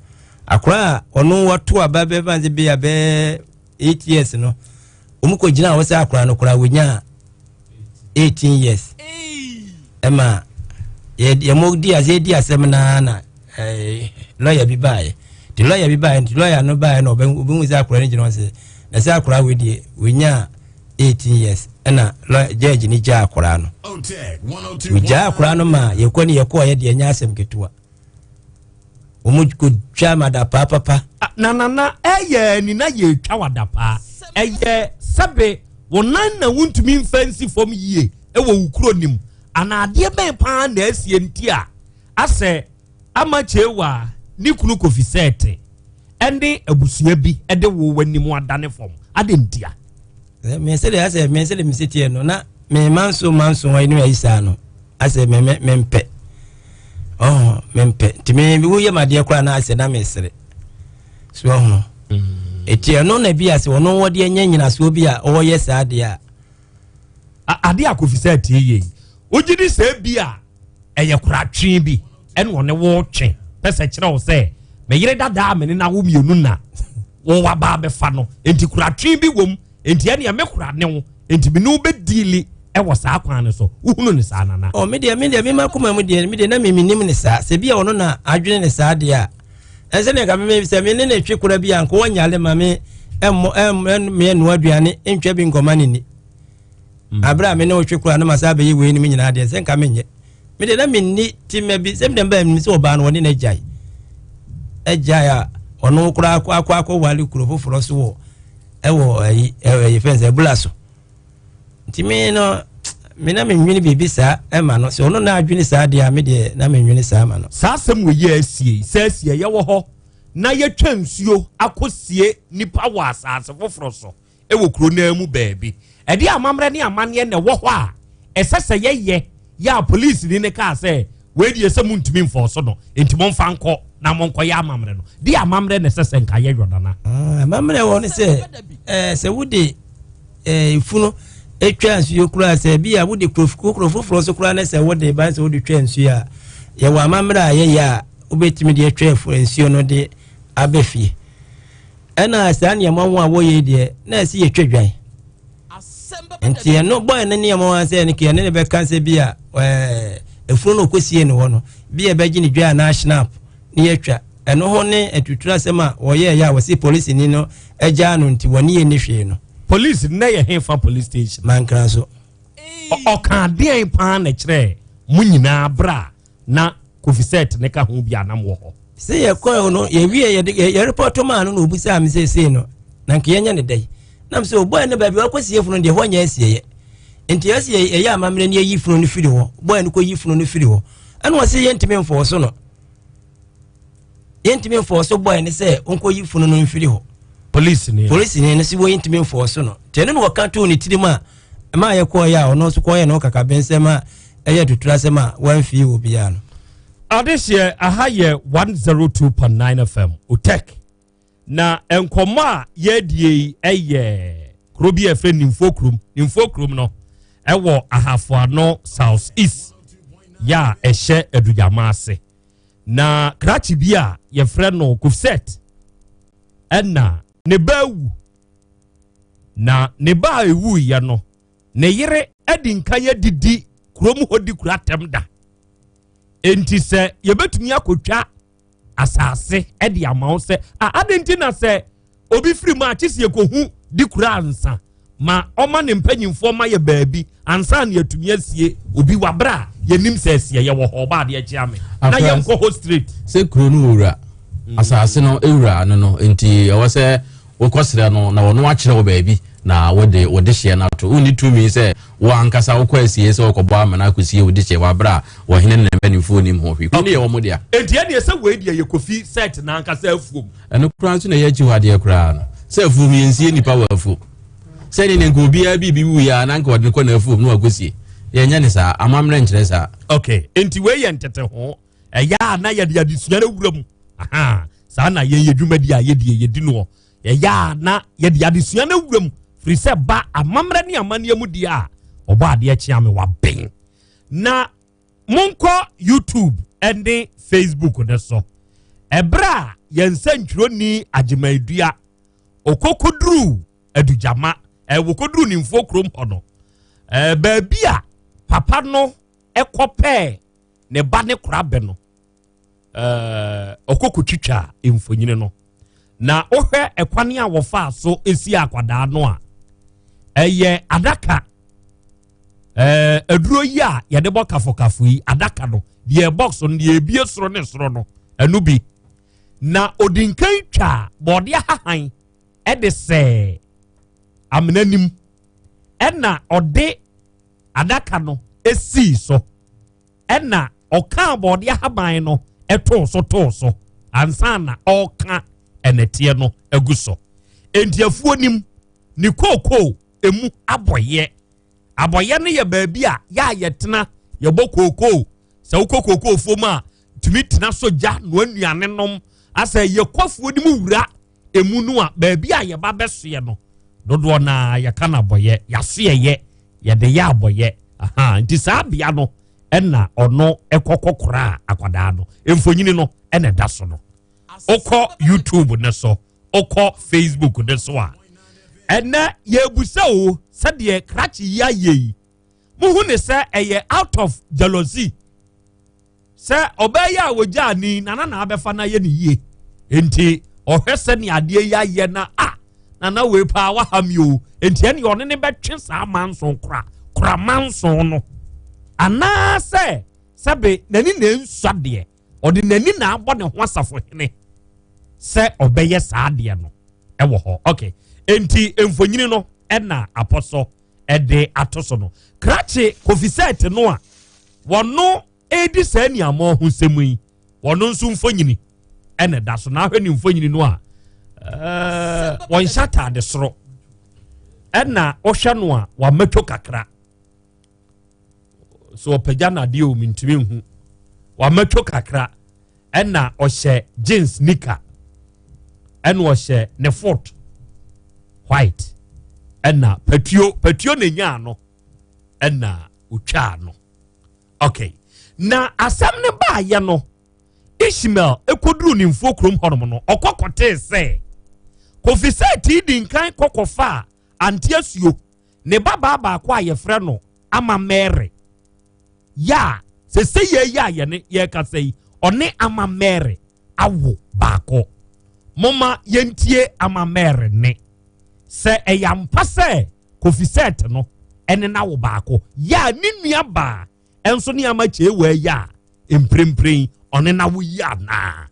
Akwaraa a ɔno wato aba bɛfa sɛ bi a bɛɛ 8 years no wɔn kɔ gyina hɔ sɛ akwaraa no koraa wɔnya 18 years ɛma yɛ yɛ di ase di asɛm naa na ɛɛ lɔya bi baayɛ nti lɔya bi baayɛ nti lɔya no baayɛ na ɔbɛn ɔbɛn sɛ akwaraa no gyina hɔ sɛ na sɛ akwaraa wei deɛ wɔnya 18 years ɛna lɔya judge ni gya akwaraa no wɔgya akwaraa no ma yɛkɔ ne yɛkɔɔ yɛ deɛ nyɛ asɛm ketewa. Wɔn kɔtwa ma adapaa papa. Na nana ɛyɛ ani na yɛtwa wadapaa ɛyɛ sɛbe wo nan na wontumi mfa nsi fam yie ɛwɔ wo kuro nim anaa adeɛ bɛn paa na asie nti a asɛ ama kyewa ne kunu Kofi Sɛɛte ɛne abusua bi ɛde wo w'anim adane fam ade ntia. Me sɛdeɛ asɛ me sɛdeɛ me sɛteɛ no na me manso manso hɔ ne ayi saa no asɛ me me mempɛ ɔho mempɛ nti me woyɛ ma adeɛ koraa na asɛ na mesere so ɔho ɛti ɛno na bi asɛ ɔno wɔde anya nyinasoɔ bi a ɔyɛ saa adeɛ a adeɛ a Kofi sɛ tie yɛ yi wogye di sɛ bi a ɛyɛ koratwe bi ɛna ɔne wo twe pɛ sɛ kyerɛ wo sɛ me yere dadaa me ne na wo mmienu na wo waba abɛfa no nti koratwe bi wom nti ɛneɛ me kora ne wo nti me ne wo bɛdiili ɛwɔ saa kwan no so wohunu ne saa nana. Ɔ me deɛ me deɛ me ma koma mu deɛ me deɛ na me menim ne saa sɛ bi a ɔno na adwene ne saa deɛ a ɛsɛ ne nka me sɛ me ne ne twe kora bi a nka wɔnyale ma me ɛmmɔ ɛmmɛ me ɛnoa aduane ntwa bi nkɔma ne ni. Mm. Abere a me ne wo twe kora no ma saa bɛyɛ wei no me nyinaa deɛ sɛ nka menyɛ me deɛ na menni tema bi sɛ medɛ mbaa menim sɛ ɔbaa no wɔne no agyae agyae a ɔno koraa akɔ akɔ akɔwale kuro foforɔ so wɔ ɛwɔ ayi ɛyɛ fɛn sɛ ɛbula so nti me no me na menwene biribi saa ɛma no sɛ ɔno na adwene saa deɛ a me deɛ na menwene saa ma no. Saa asɛm wɔ yi a asie sɛ asie yɛwɔ hɔ na yɛtwa nsuo akɔsie nipa wɔ asase foforɔ so wɔ kuro no ara mu baabi. Ɛdeɛ amammerɛ ne amanneɛ na ɛwɔ hɔ a ɛsɛ sɛ yɛyɛ yɛ a polisini no kaa sɛ wei deɛ sɛ montumi mfɔɔso no nti momfa nkɔ na monkɔyɛ amammerɛ no. Deɛ amammerɛ na ɛsɛ sɛ nka yɛyɔ nana. Ah, amammerɛ wɔ ne sɛ eh, sɛ wode eh, funu atwa nsuo koraa sɛ bi a wode kuro foforɔ so koraa ne sɛ wode ban sɛ wode twa nsuo a yɛwɔ amammerɛ a yɛyɛ a wobɛtumi de atwa nsuo no de aba fie. Ɛna saa nneɛma ho a wɔyɛ yi deɛ na ɛsɛ yɛtwa dwan nti ɛno bɔyɛ ne nneɛma ho sɛ ɛno kɛ ne ne bɛka sɛ bi a ɛɛ efunu no ɔkɔsie ne hɔ no bi a ɛbɛgye ne dwa anaa snap ne yɛtwa ɛno ho ne atuturu asɛm a wɔyɛɛ yɛ a wɔsi polisini no agyaa no nti wɔne yɛ ni hwee no. Police nnɛ yɛ hefa police station? Mankra so. Ɔka adeɛn paa na ɛkyerɛɛ mo nyinaa berɛ a na Kofi Seth ne ka ho bi a na mowɔ hɔ. Sɛ yɛkɔɛ no yɛwie yɛde yɛrepɔto maa no na obisaa me sɛ sei no na nka yɛnyɛ ne dɛn nam sɛ ɔbɔɛ no baabi wakɔsie funu deɛ hɔ nyɛ asieɛ nti ɛsɛ yɛyɛ amammerɛ ne yɛyi funu no firi hɔ bɔɛ no kɔyi funu no firi hɔ ɛna ɔsɛ yɛntumi mfɔɔ so no yɛntumi mfɔɔ so bɔɛ no sɛ ɔnkɔyi funu no mfiri hɔ polisi ni no sɛ wɔyɛntumi mfɔɔ so no nti ɛno na wɔka too ne tirim a ɛma yɛkɔɔyɛ a ɔno nso kɔyɛ no kakabensɛm a ɛyɛ tutura asɛm a wamfie wɔ biara no. Adehyeɛ aha yɛ 102.9 FM Otek na nkɔmmɔ a yɛadie yi ɛyɛ kuro bi a ɛfrɛ Nimfoɔ kurom. Nimfoɔ kurom no ɛwɔ Ahafoano South East yɛ a ɛhyɛ Adugyama ase. Na krakye bi a yɛfrɛ no Kofset ɛna ne ba awu na ne ba a ɛwuiɛ no Ne yere adi nkan adidi kurom hɔ di kura atɛm da. Enti sɛ yɛbɛtumi akɔtwa asase de ama wo sɛ a adɛn nti na sɛ obi firi mu a kye sɛ yɛkɔhu di kura ansa ma ɔma ne mpanyimfoɔ ma yɛ baabi ansa na yɛatumi asie obi wabrɛ a yɛnim sɛ asie yɛwɔ hɔ ɔba adeɛ kyea me na yɛnkɔ hɔ straight. Sɛ kuro no wura asase no wura no no nti ɛwɔ sɛ Wokɔsrɛ no na ɔno akyerɛ wo baabi na wode wo dehyeɛ no ato. Wonni tumi sɛ wo ankasa wokɔ asieɛ sɛ wokɔbɔ amena akɔsie wo dehyeɛ wɔ aberɛ a ɔhene ne ne mpanimfoɔ nnim ho hwee. Kuro no yɛ wɔn dea. Enti ɛnneɛ sɛ wei deɛ yɛ Kofi Seth no ankasa afuom. Ɛno koraa nso na ɛyɛ akyiwadeɛ koraa no. Sɛ afuom yɛnsie nnipa wɔ afuom. Sɛdeɛ ne nka obiara biribi wuiɛ a na nka ɔde no kɔ n'afuom na wakɔsie. Yɛnyɛ ne saa. Amammerɛ nkyerɛ saa. Okay, nti wei yɛ ntete ho. Ɛyɛ a na yɛde adesua no awura mu. Aha, saa na yɛn yɛ dwumadi a yɛdie yɛdi noɔ. Ɛyɛ a na yɛde adesua no awura mu firi sɛ ba amammerɛ ne amanneɛ mu deɛ a ɔbɔ adeɛ kyea me waben. Na Monkɔ YouTube ne Facebook no so. Ɛberɛ a yɛn nsɛntwerɛni Agyeman Dua ɔkɔkɔduruu Adugyama, wɔkɔduruu Nimfoɔ kurom hɔ no, baabi a papa no kɔpɛɛ ne ba ne korabɛ no, ɔkɔkɔtwitwaa mfonyini no. Na wohwɛ ɛkwan a wɔfaa so si akwadaa no a, ɛyɛ adaka ɛɛ aduro yi a yɛde bɔ kafokafo yi adaka no deɛ box no deɛ ebie soro ne soro no ɛno bi na odinkan twa bɔɔde ahahan ɛde sɛɛ amena nim ɛna ɔde adaka no esii so. Ɛnna ɔkaa bɔɔde ahaban no too so too so ansa na ɔreka ɛnɛteɛ no agu so. Enti afuo nim ne kookoo emu abɔyɛ. Abɔyɛ no yɛ baabi a yɛ a yɛtena yɛbɔ kookoo. Sɛ wokɔ kookoo fuo mu a, tumi tena so gya noa nnuane nom. Asɛ yɛkɔ afuo no mu wura emu no a, baabi a yɛba bɛsoɛ no, dodoɔ no ara yɛka no abɔyɛ. Yɛasoɛyɛ, yɛde yɛ abɔyɛ. Aha, nti saa bea no ɛna ɔno ɛkɔkɔ koraa akwadaa no. Mfonyini no ɛna ɛda so no. Wokɔ YouTube ne so, wokɔ Facebook ne so a, ɛnɛ yɛbusa o sɛdeɛ krakye yi ayɛ yi, muhu ne sɛ ɛyɛ out of jealousy Sɛ ɔbaa yi a wɔgyaa ni nana na abɛfa no ayɛ ne yie nti ɔhwɛ sɛnea adeɛ yi ayɛ na a nana wei paa waha mi o nti ɛne ɔne ne bɛtwe saa manson kora kora manson no anaasɛ sɛbe n'ani na nsua deɛ ɔde n'ani na abɔ ne ho asafo hene sɛ ɔbɛyɛ saa adeɛ no ɛwɔ hɔ ok nti mfonyini no ɛna apɔsɔ ɛde ato so no krakye kofi sɛɛte no a wɔno redi saa aniammɔn ho nsɛm yi, wɔn nso mfonyini ɛna ɛda so. Na ahwɛ ne mfonyini no a, ɛɛ wɔnhyɛ ataade soro, ɛna ɔhwɛ no a wamatwo kakra. So ɔpagya n'adeɛ o mintumi nhu. Wamatwo kakra, ɛna ɔhyɛ jeans nika, ɛna ɔhyɛ ne foot white, ɛna patuo patuo na enyaa no, ɛna otwaa no. Okay. Na asɛm no baayɛ no, Ishmael kɔduruu ne mfuo kurom hɔnom no, ɔkɔ kɔtee sɛ Kofi Sɛɛtii di nkan kɔkɔfaa Ante Asuo ne babaa baako a yɛfrɛ no Ama Mary yɛ a sese yɛ yi a yɛne yɛrekasa yi, ɔne Ama Mary awo baako. Momma yɛntie Ama Mary ne sɛ ɛyɛ ampa sɛ Kofi Seth no ne n'awo baako yɛ a ne nua baa nso ne ama Kyeewaa yi a mprempren ɔne n'awo yi anaa?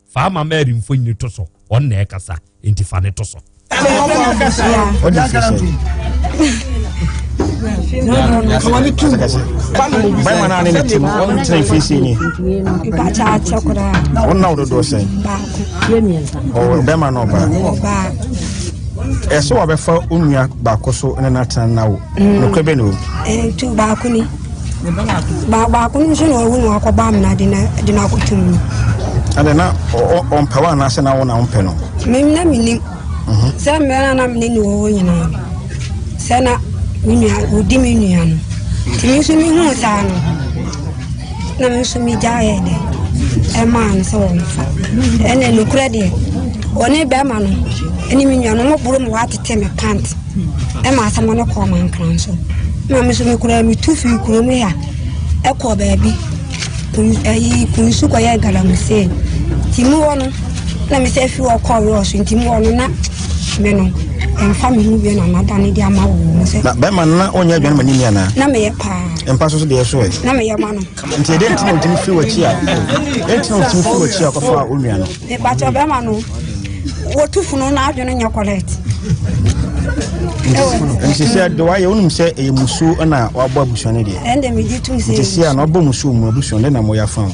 Fa ama Mary mfonini to so, ɔno na ɛkasa, enti fa ne to so. Bɛrima no a ne ne te no ɔntena mfie sei ni wonna wo dodoɔ sɛn bɛrima no ɔbaa Ɛsɛ wabɛfa wo nua baako so ne no atena na wo. Mm. Nokorɛ bɛ na wɔ mu. Eh, tu baako ni. Baako no nso na ɔwu na wakɔbɔ amena de na de na akɔto mu. Ɛnna na ɔmpɛ wo anaasɛ na wo na wompɛ no? Me na menim. Mhm. Sɛ mmerɛ na na mene ne wɔ hɔ nyinaa no, sɛ na me nua ɔdi me nua no. Nti me nso mehuu saa no. Na me nso megyaeɛ dɛ ɛmaa no sɛ wɔmfa. Ɛnna nokorɛ deɛ, ɔne bɛrima no ne me nua no wɔboro ma wɔatete me pant ɛma asɛm no kɔɔ mankran so. Ma me nso mekura metu firi kurom ha ɛkɔɔ baabi ɛyi kunsu kɔyɛ galamsey. Nti mu hɔ no na me sɛ firi hɔ kɔɔ rɔɔso nti mu hɔ no na me no ɛmfa me ho bio na madane de ama wɔ mu sɛ. Na bɛrima no na ɔnyɛ adwuma no ma ne nua anaa? Na meyɛ paa. Mpa so so deɛ so ɛ. Na meyɛ ma no. Nti ɛdɛn nti na ɔtumi firi w'akyi a ɛdɛn nti na ɔtumi firi w'akyi a ɔkɔfa wo nua no? Mepakyɛ bɛrima no wɔtu funu na adwene nyɛ correct. Nti sɛ de wayɛ wonim sɛ ɛyɛ musuo na wabɔ abusua no deɛ. Ɛnde megye tom sɛ. Nti sɛ a na ɔbɔ musuo mu abusua no na moyɛ afa ho.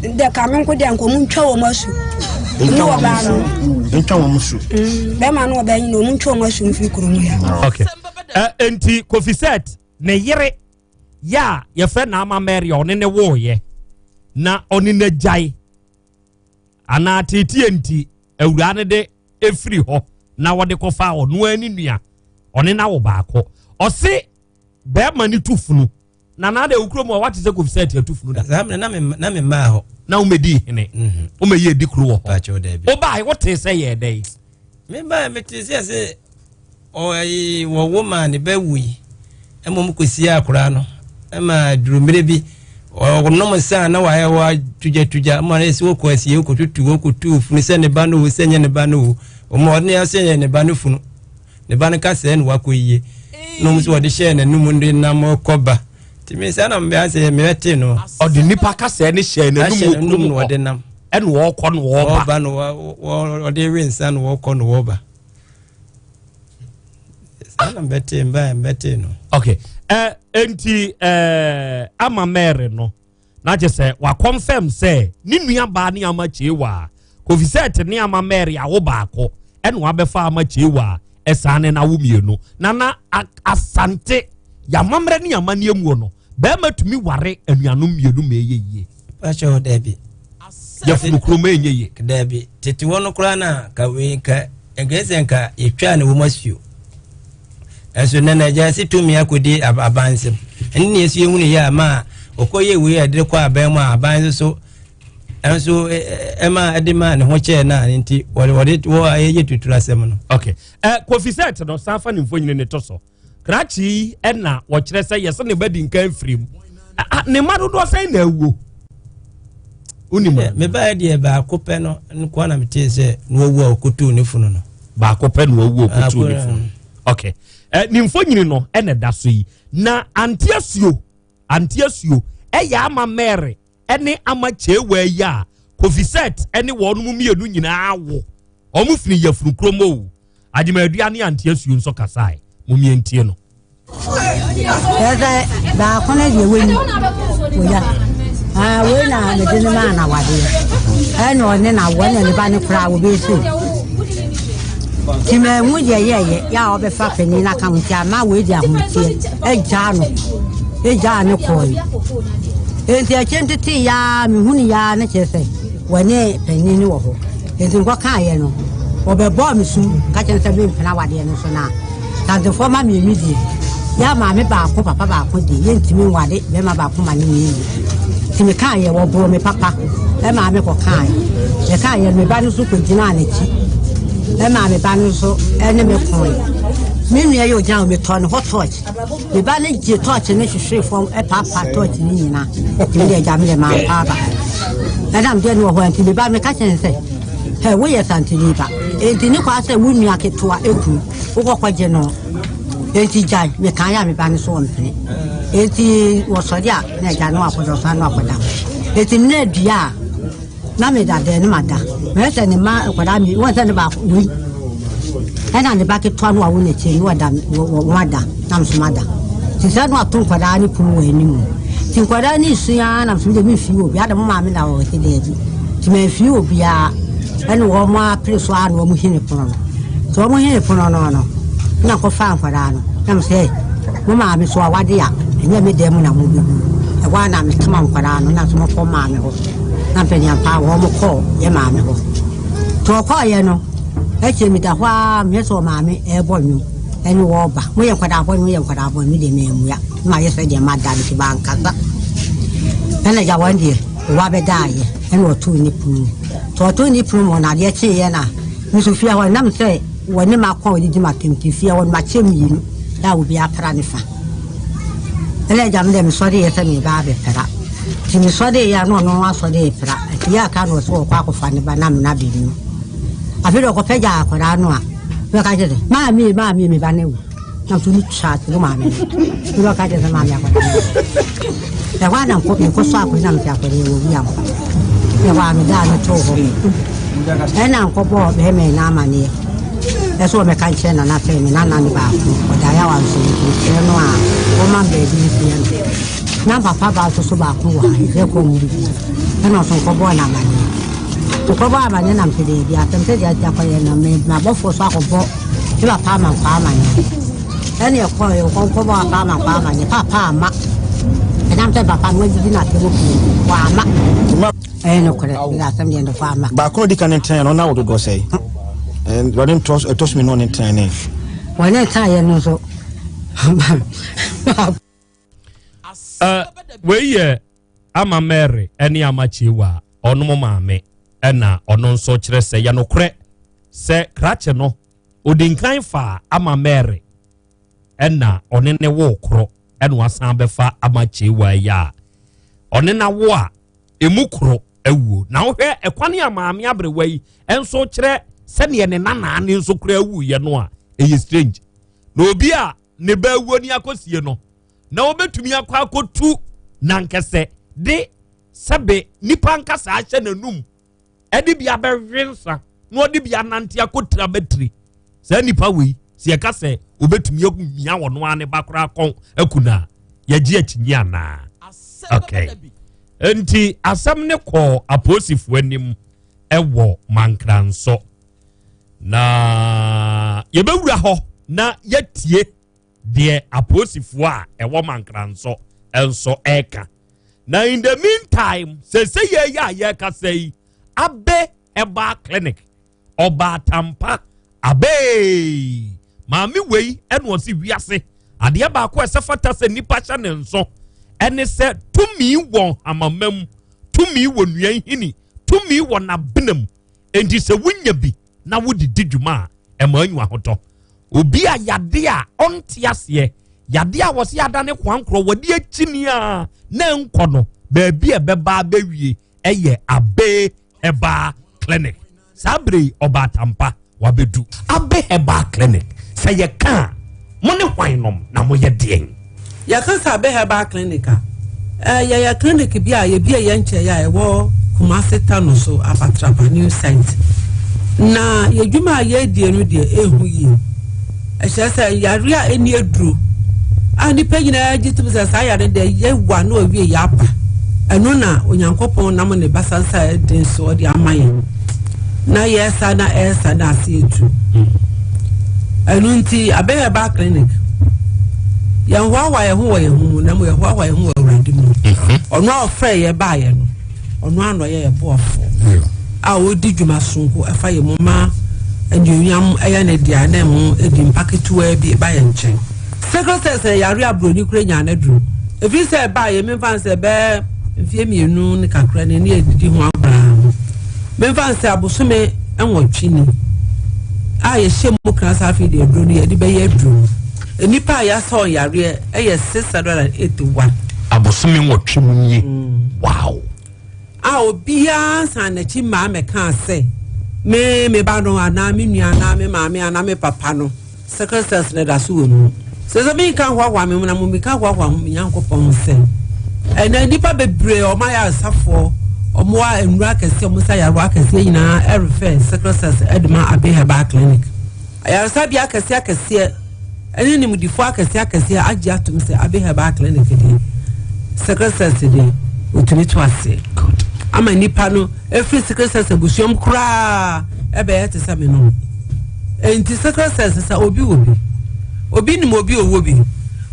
Dɛ ka me nko deɛ nka ɔmo ntwa wɔn asu. Ne ɔbaa no. Ntwa wɔn su. Bɛrima ne ɔbaa nyina ɔmo ntwa wɔn asu mfiri kurom ha. Okay. Enti Kofi Set ne yere yɛ a yɛfrɛ no Ama Mary a ɔne ne woeɛ na ɔne n'agyae anaa teetie nti awuraa no de efiri hɔ na wɔde kɔfa ɔno ara ne nua ɔne n'awo baako ɔse bɛrima ne tu funu na na de okuro mu a wate sɛ Kofi Set atu funu da. Saa mmerɛ na me na me mmaa hɔ. Na womɛdi hene mhm. womɛyɛ edi kuro wɔ hɔ wobae wote sɛ yɛ dɛn. Mebae mete sɛ sɛ Ɔyi wɔwo maa ne ba wui ma wɔn kɔsie akwadaa no ma duru mmerɛ bi ɔnom nsa a na wayɛ watugyatugya ma no sɛ wɔkɔ asie wɔkɔtutu wɔkɔtu funu sɛ ne ba no o sɛ nyɛ ne ba no o wɔn ɔde ne sɛ yɛ ne ba no funu ne ba no kasɛɛ na wakɔ yie na wɔn nso wɔde hyɛɛ n'anum de nam kɔ ba nti me saa na mbɛ asɛ mebɛte no ɔde nipa kasɛɛ ne hyɛɛ n'anum na ɔde nam ɛna ɔkɔ na ɔba ɔba na ɔde we nsa na ɔkɔ na ɔba saa na mbɛtee mbaa mbɛtee no. okay ɛ eh, nti ɛɛ eh, ama mary no na kyerɛ sɛ wakɔnfɛm sɛ ne nua baa ne ama kyewa kofi sɛ te ne ama mary awo baako ɛna wabɛfa ama kyewa ɛsan ne n'awo mmienu na na asante yamammerɛ ne amanneɛ muo no bɛrima tumi ware anuanom mmienu ma ɛyɛ yie. Pakyɛw daabi. Yɛfunu kurom ɛnyɛ yie. Daabi tete hɔ no koraa na ka wei nka nka sɛ nka yɛtwaa ne wɔm asuo. Ɛnso nɛ na agya se tumi akɔdi aban nsɛm. Ɛne ne yɛso yɛhunu yɛ a ma ɔkɔyɛ wei a ɛde kɔ aban mu a aban nso so ɛnso ɛma ɛde ma ne ho kyɛɛ no a nti wɔde wɔde wɔ ayɛyɛ tuturu asɛm no. Okay. Ɛ Kofi Sɛt no san fa ne mfonini ne to so. Krakye yi na wɔkyerɛ sɛ yɛsɛ ne ba di nkan firi mu. Ne mma dodoɔ sɛn na awuo? Wonim a? Me baeɛ deɛ baako pɛ no nkoa na metee sɛ na wawu a ɔkɔtuu ne funu no. Baako pɛ na wawu a ɔkɔtuu ne funu. Okay. Eh, ne mfonyini no ɛna ɛda so yi. Na ante asuo, ante asuo ɛyɛ ama Mary ɛne ama kyeewaa yi a Kofi Set ɛne wɔn mmienu nyinaa wo. Wɔn firi yafunu kurom o. Agyemadua ne Ante Asuo nso kasae. Mommie ntie no. Ɛsɛ baako no deɛ wani oya ah, wei na mede no maa na wadeɛ ɛna ɔne na wɔ ne ne ba no koraa wɔbɛsi nti mahu deɛ yɛyɛ yɛ a ɔbɛfa panin no aka ho nti ama wei de ahometeɛ agyaa no agyaa no kɔe enti akyɛ ntete yaa mehunu yaa ne kyerɛ sɛ Wɔne panin no wɔ hɔ. Enti mekɔkaeɛ no, wɔbɛbɔɔ me su ka kyerɛ me sɛ mempene awadeɛ no so na Santefoɔ ma mmienu deɛ, yɛ maame baako papa baako deɛ, yɛntumi nware bɛrima baako ma ne nyɛ yie. Nti mekaeɛ, wɔbɔɔ me papa ɛmaa me kɔkaeɛ. Mekaeɛ no, me ba no nso kɔgyinaa n'akyi ɛmaa me ba no nso ɛne me koe. Me nua yɛ ɔgyina hɔ, metɔɔ ne hɔ torch. Me ba no gye tɔɔkye no hwehwee fam paapaa tɔɔkye no nyinaa. Nti me deɛ agya me deɛ mampa aba. Ɛna me deɛ no wɔ hɔ nti me ba meka kyerɛ no sɛ, hɛ woyɛ santini ba. Enti ne kwa sɛ wo nua ketewa eku wokɔkɔgye no. Enti gyae meka yɛ a me ba no so ɔmpene. Enti wɔsɔre a na agya no akɔda ɔsan no akɔda. Enti mena dua a na meda dɛn no mada mɛhwɛ sɛ ne mma nkwadaa mi wɔn sɛ ne baako wei ɛna ne ba ketewa no wawo n'akyi no wɔda wɔn ada na nso mada te sɛ no ato nkwadaa ne pono wɔ anim ti nkwadaa ne sua na nso de mi fi obi ada mo maame na wɔ te dɛbi ti ma fi obiara ɛna wɔn apere so a na wɔn hene pono no tí wɔn hene pono no no na kɔfa nkwadaa no na mo sɛ. Mo maame so awade a, ɛnyɛ me dan mu na mobɛwu. Ɛhɔ ara na metoma nkwadaa no na nso mokɔ maame hɔ. Na mpanyinfoɔ a wɔn kɔɔ yɛ maame hɔ. Nti wɔkɔɔyɛ no, akyire meda hɔ ara mehwɛ sɛ ɔmaame ɛrebɔ nnwom ɛne wɔreba. Moyɛ nkwadaa bɔne, moyɛ nkwadaa bɔne, me deɛ mammua. Na mayɛ sɛ deɛ mada no nti mankasa. Ɛna agya wɔn deɛ, ɔba bɛdaeɛ ɛna ɔtoo ne pono mu. Nti ɔtoo ne pono mu na adeɛ kyeeɛ na me nso fie hɔ nam sɛ wɔne m'ako a wɔdidi m'atɛm nti fie hɔ no makyɛ mmienu. a obi apra ne fa. Ɛna agya me deɛ mesɔre yɛ sɛ meba abɛpra. Nti mesɔre yɛ a na ɔno asɔre repra. Nti yɛ aka na ɔsɛ ɔkɔ akɔfa ne ba na mena bɛnu. Afei deɛ ɔkɔpɛ gya akwadaa no a, na ɔka kyerɛ sɛ maame maame me ba no awu. Na nso ne twa ase wo maame no. Na ɔka kyerɛ sɛ maame akwadaa no awu. Ɛhɔ a na nkɔ mekɔsɔ akwadaa na mete akwadaa yi wɔ wi ampa. Ɛhɔ a medaa no too hɔ. Ɛna nkɔbɔɔ bɛrima yi n'amaneɛ. Ɛsɛ wɔbɛka nkyerɛ Nana sɛ me nana ne baako, ɔdaeɛ a wanso nti mesrɛ no a ɔmma me baabi nsie no. Na papa baa nso so baako wɔ ha, ɛsɛ kɔ mu bi. Ɛna ɔso nkɔbɔɔ no amaneɛ. Mekɔbɔ amanneɛ na mese daabi, asɛm sɛ deɛ asi akɔyɛ no, me m'abɔfoɔ so akɔbɔ me papa amankwaa amanneɛ. Ɛne ɛkɔɔ yɛ nkɔnkɔbɔ papa amankwaa amanneɛ, papa amma. Ɛnam sɛ papa no wadidi n'asɛm pii, wamma. Ɛyɛ nokorɛ, mede asɛm deɛ nokorɛ amma. Baako a ɔdi kan ne tenaeɛ no, na wo dodoɔ sɛe? Ɔne ɛtɔ so mmienu ɔne tenaeɛ ne? Wɔne tenaeɛ no nso. Wei yɛ Ama Mary ne Ama Kyewa ɔnom maame ɛna ɔno nso kyerɛ sɛ yɛ nokorɛ sɛ krakye no ɔdi nkan faa Ama Mary ɛna ɔne ne wo korɔ ɛna wasan bɛfa Ama Kyewa yi a ɔne na wo a emu koro awuo. Na wohwɛ ɛkwane a maame aberewa yi nso kyerɛ sɛdeɛ ne nanaa ne nso kora awuiɛ no a ɛyɛ strange. Na obi a ne ba awuo ne akɔsie no na wɔbɛtumi akɔ akɔtu nankɛsɛ de sɛbe nipa nkasa ahyɛ n'anum ɛde bi abɛhwe nsa na ɔde bi anante akɔtira bɛtiri saa nipa wei sɛ yɛka sɛ obɛtumi amia wɔn ara ne ba koraa kɔn aku no a yɛgye akyinyi anaa okay nti asɛm ne kɔɔ apolisifoɔ anim ɛwɔ mankranso na yɛbɛwura hɔ na yɛtie deɛ apolisifoɔ a ɛwɔ Mankranso nso ɛreka. Na in the meantime, sese yɛ yɛ a yɛrekasa yi, Abe Herbal Clinic, Ɔbaatampa Abe, maame wei ɛna ɔsi wiase adeɛ baako a ɛsɛ fata sɛ nipa hyɛ ne nso ɛne sɛ tumi wɔ hamama mu, tumi wɔ nnua nhini, tumi wɔ n'abena mu. Enti sɛ wonya bi na wode di dwuma a, ɛma anyu ahotɔ. Obi a yade a ɔnte aseɛ, yade a wɔse adane koankorɔ, wɔde akyini a na ɛnkɔ no, baabi a ɛbɛba abɛwie ɛyɛ Abe Herbal Clinic. Saa bere yi Ɔbaatampa wabedu. Abe Herbal Clinic, sɛ yɛka a, mo ne hwan nom na moyɛ deɛn? Yɛka sɛ Abe Herbal Clinic a, yɛyɛ clinic bi a yɛbie yɛn nkyɛe a ɛwɔ Kumasi Tano so, Apatrapa New Site. Na yɛdwuma a yɛredie no deɛ ɛhu yie. Ɛkyerɛ sɛ yare a ɛni aduro a nnipa nyinaa gye tom sɛ saa yare deɛ yɛwa na ɔwie yɛ aba. Ɛno na Onyankopɔn nam ne basa nsa a ɛden so ɔde ama yɛn. Na yɛresa na ɛresa na ase etu. Ɛno nti Abe Herbal Clinic yɛnhoahoa yɛn ho wɔ yɛn ho mu na mmom yɛhoahoa yɛn ho wɔ Awurade mu. Mhm. Ɔno a ɔfrɛ yɛ baayɛ no, ɔno a na ɔyɛ yɛ boafoɔ a ɔdi dwuma sonko ɛfa yɛn mu ma anuonyam ɛyɛ ne dea na ɛmo ɛdi mpa ketewaa bi ba yɛn nkyɛn. Sickle cell sɛ yare a buroni kura nyaa no aduro. Ɛfiri sɛ ɛbaayɛ memfa nsɛ bɛɛ mfeɛ mmienu ne kakra ne ne yɛdidi ho akoraa. Memfa no sɛ abosome nwɔtwe ni a yɛhyɛ mu kra sɛ afei deɛ aduro no yɛde bɛyɛ aduro no. Nnipa a yɛasa wɔn yareɛ yɛ 681. Abosome nwɔtwe mu nie. Mm. Wow. A obiara nsan n'akyi mmaa mɛkaa sɛ me me ba no anaa me nua anaa me maame anaa me papa no Sickle cells no da so wɔ mu. Sɛ sɛ menka hoahoa me ho na mmom meka hoahoa ho me Nyankopɔn ho sɛ ɛnɛ nnipa bebree a wɔn ayaresafoɔ wɔn a nnuro akɛseɛ wɔn nsa yarewa akɛseɛ nyinaa ɛrefɛ sickle cells ɛde ma Abbey Herbal Clinic. Ayaresabea akɛseɛ akɛseɛ ɛne nimdifoɔ akɛseɛ akɛseɛ agye atom sɛ Abbey Herbal Clinic deɛ sickle cells deɛ wɔtumi to aseɛ ama nnipa no ɛfiri sickle cells abusuam koraa ɛbɛyɛ te sɛ me no. Enti sickle cell sesa obi wɔ bi. Obi nim obi ɔwɔ bi.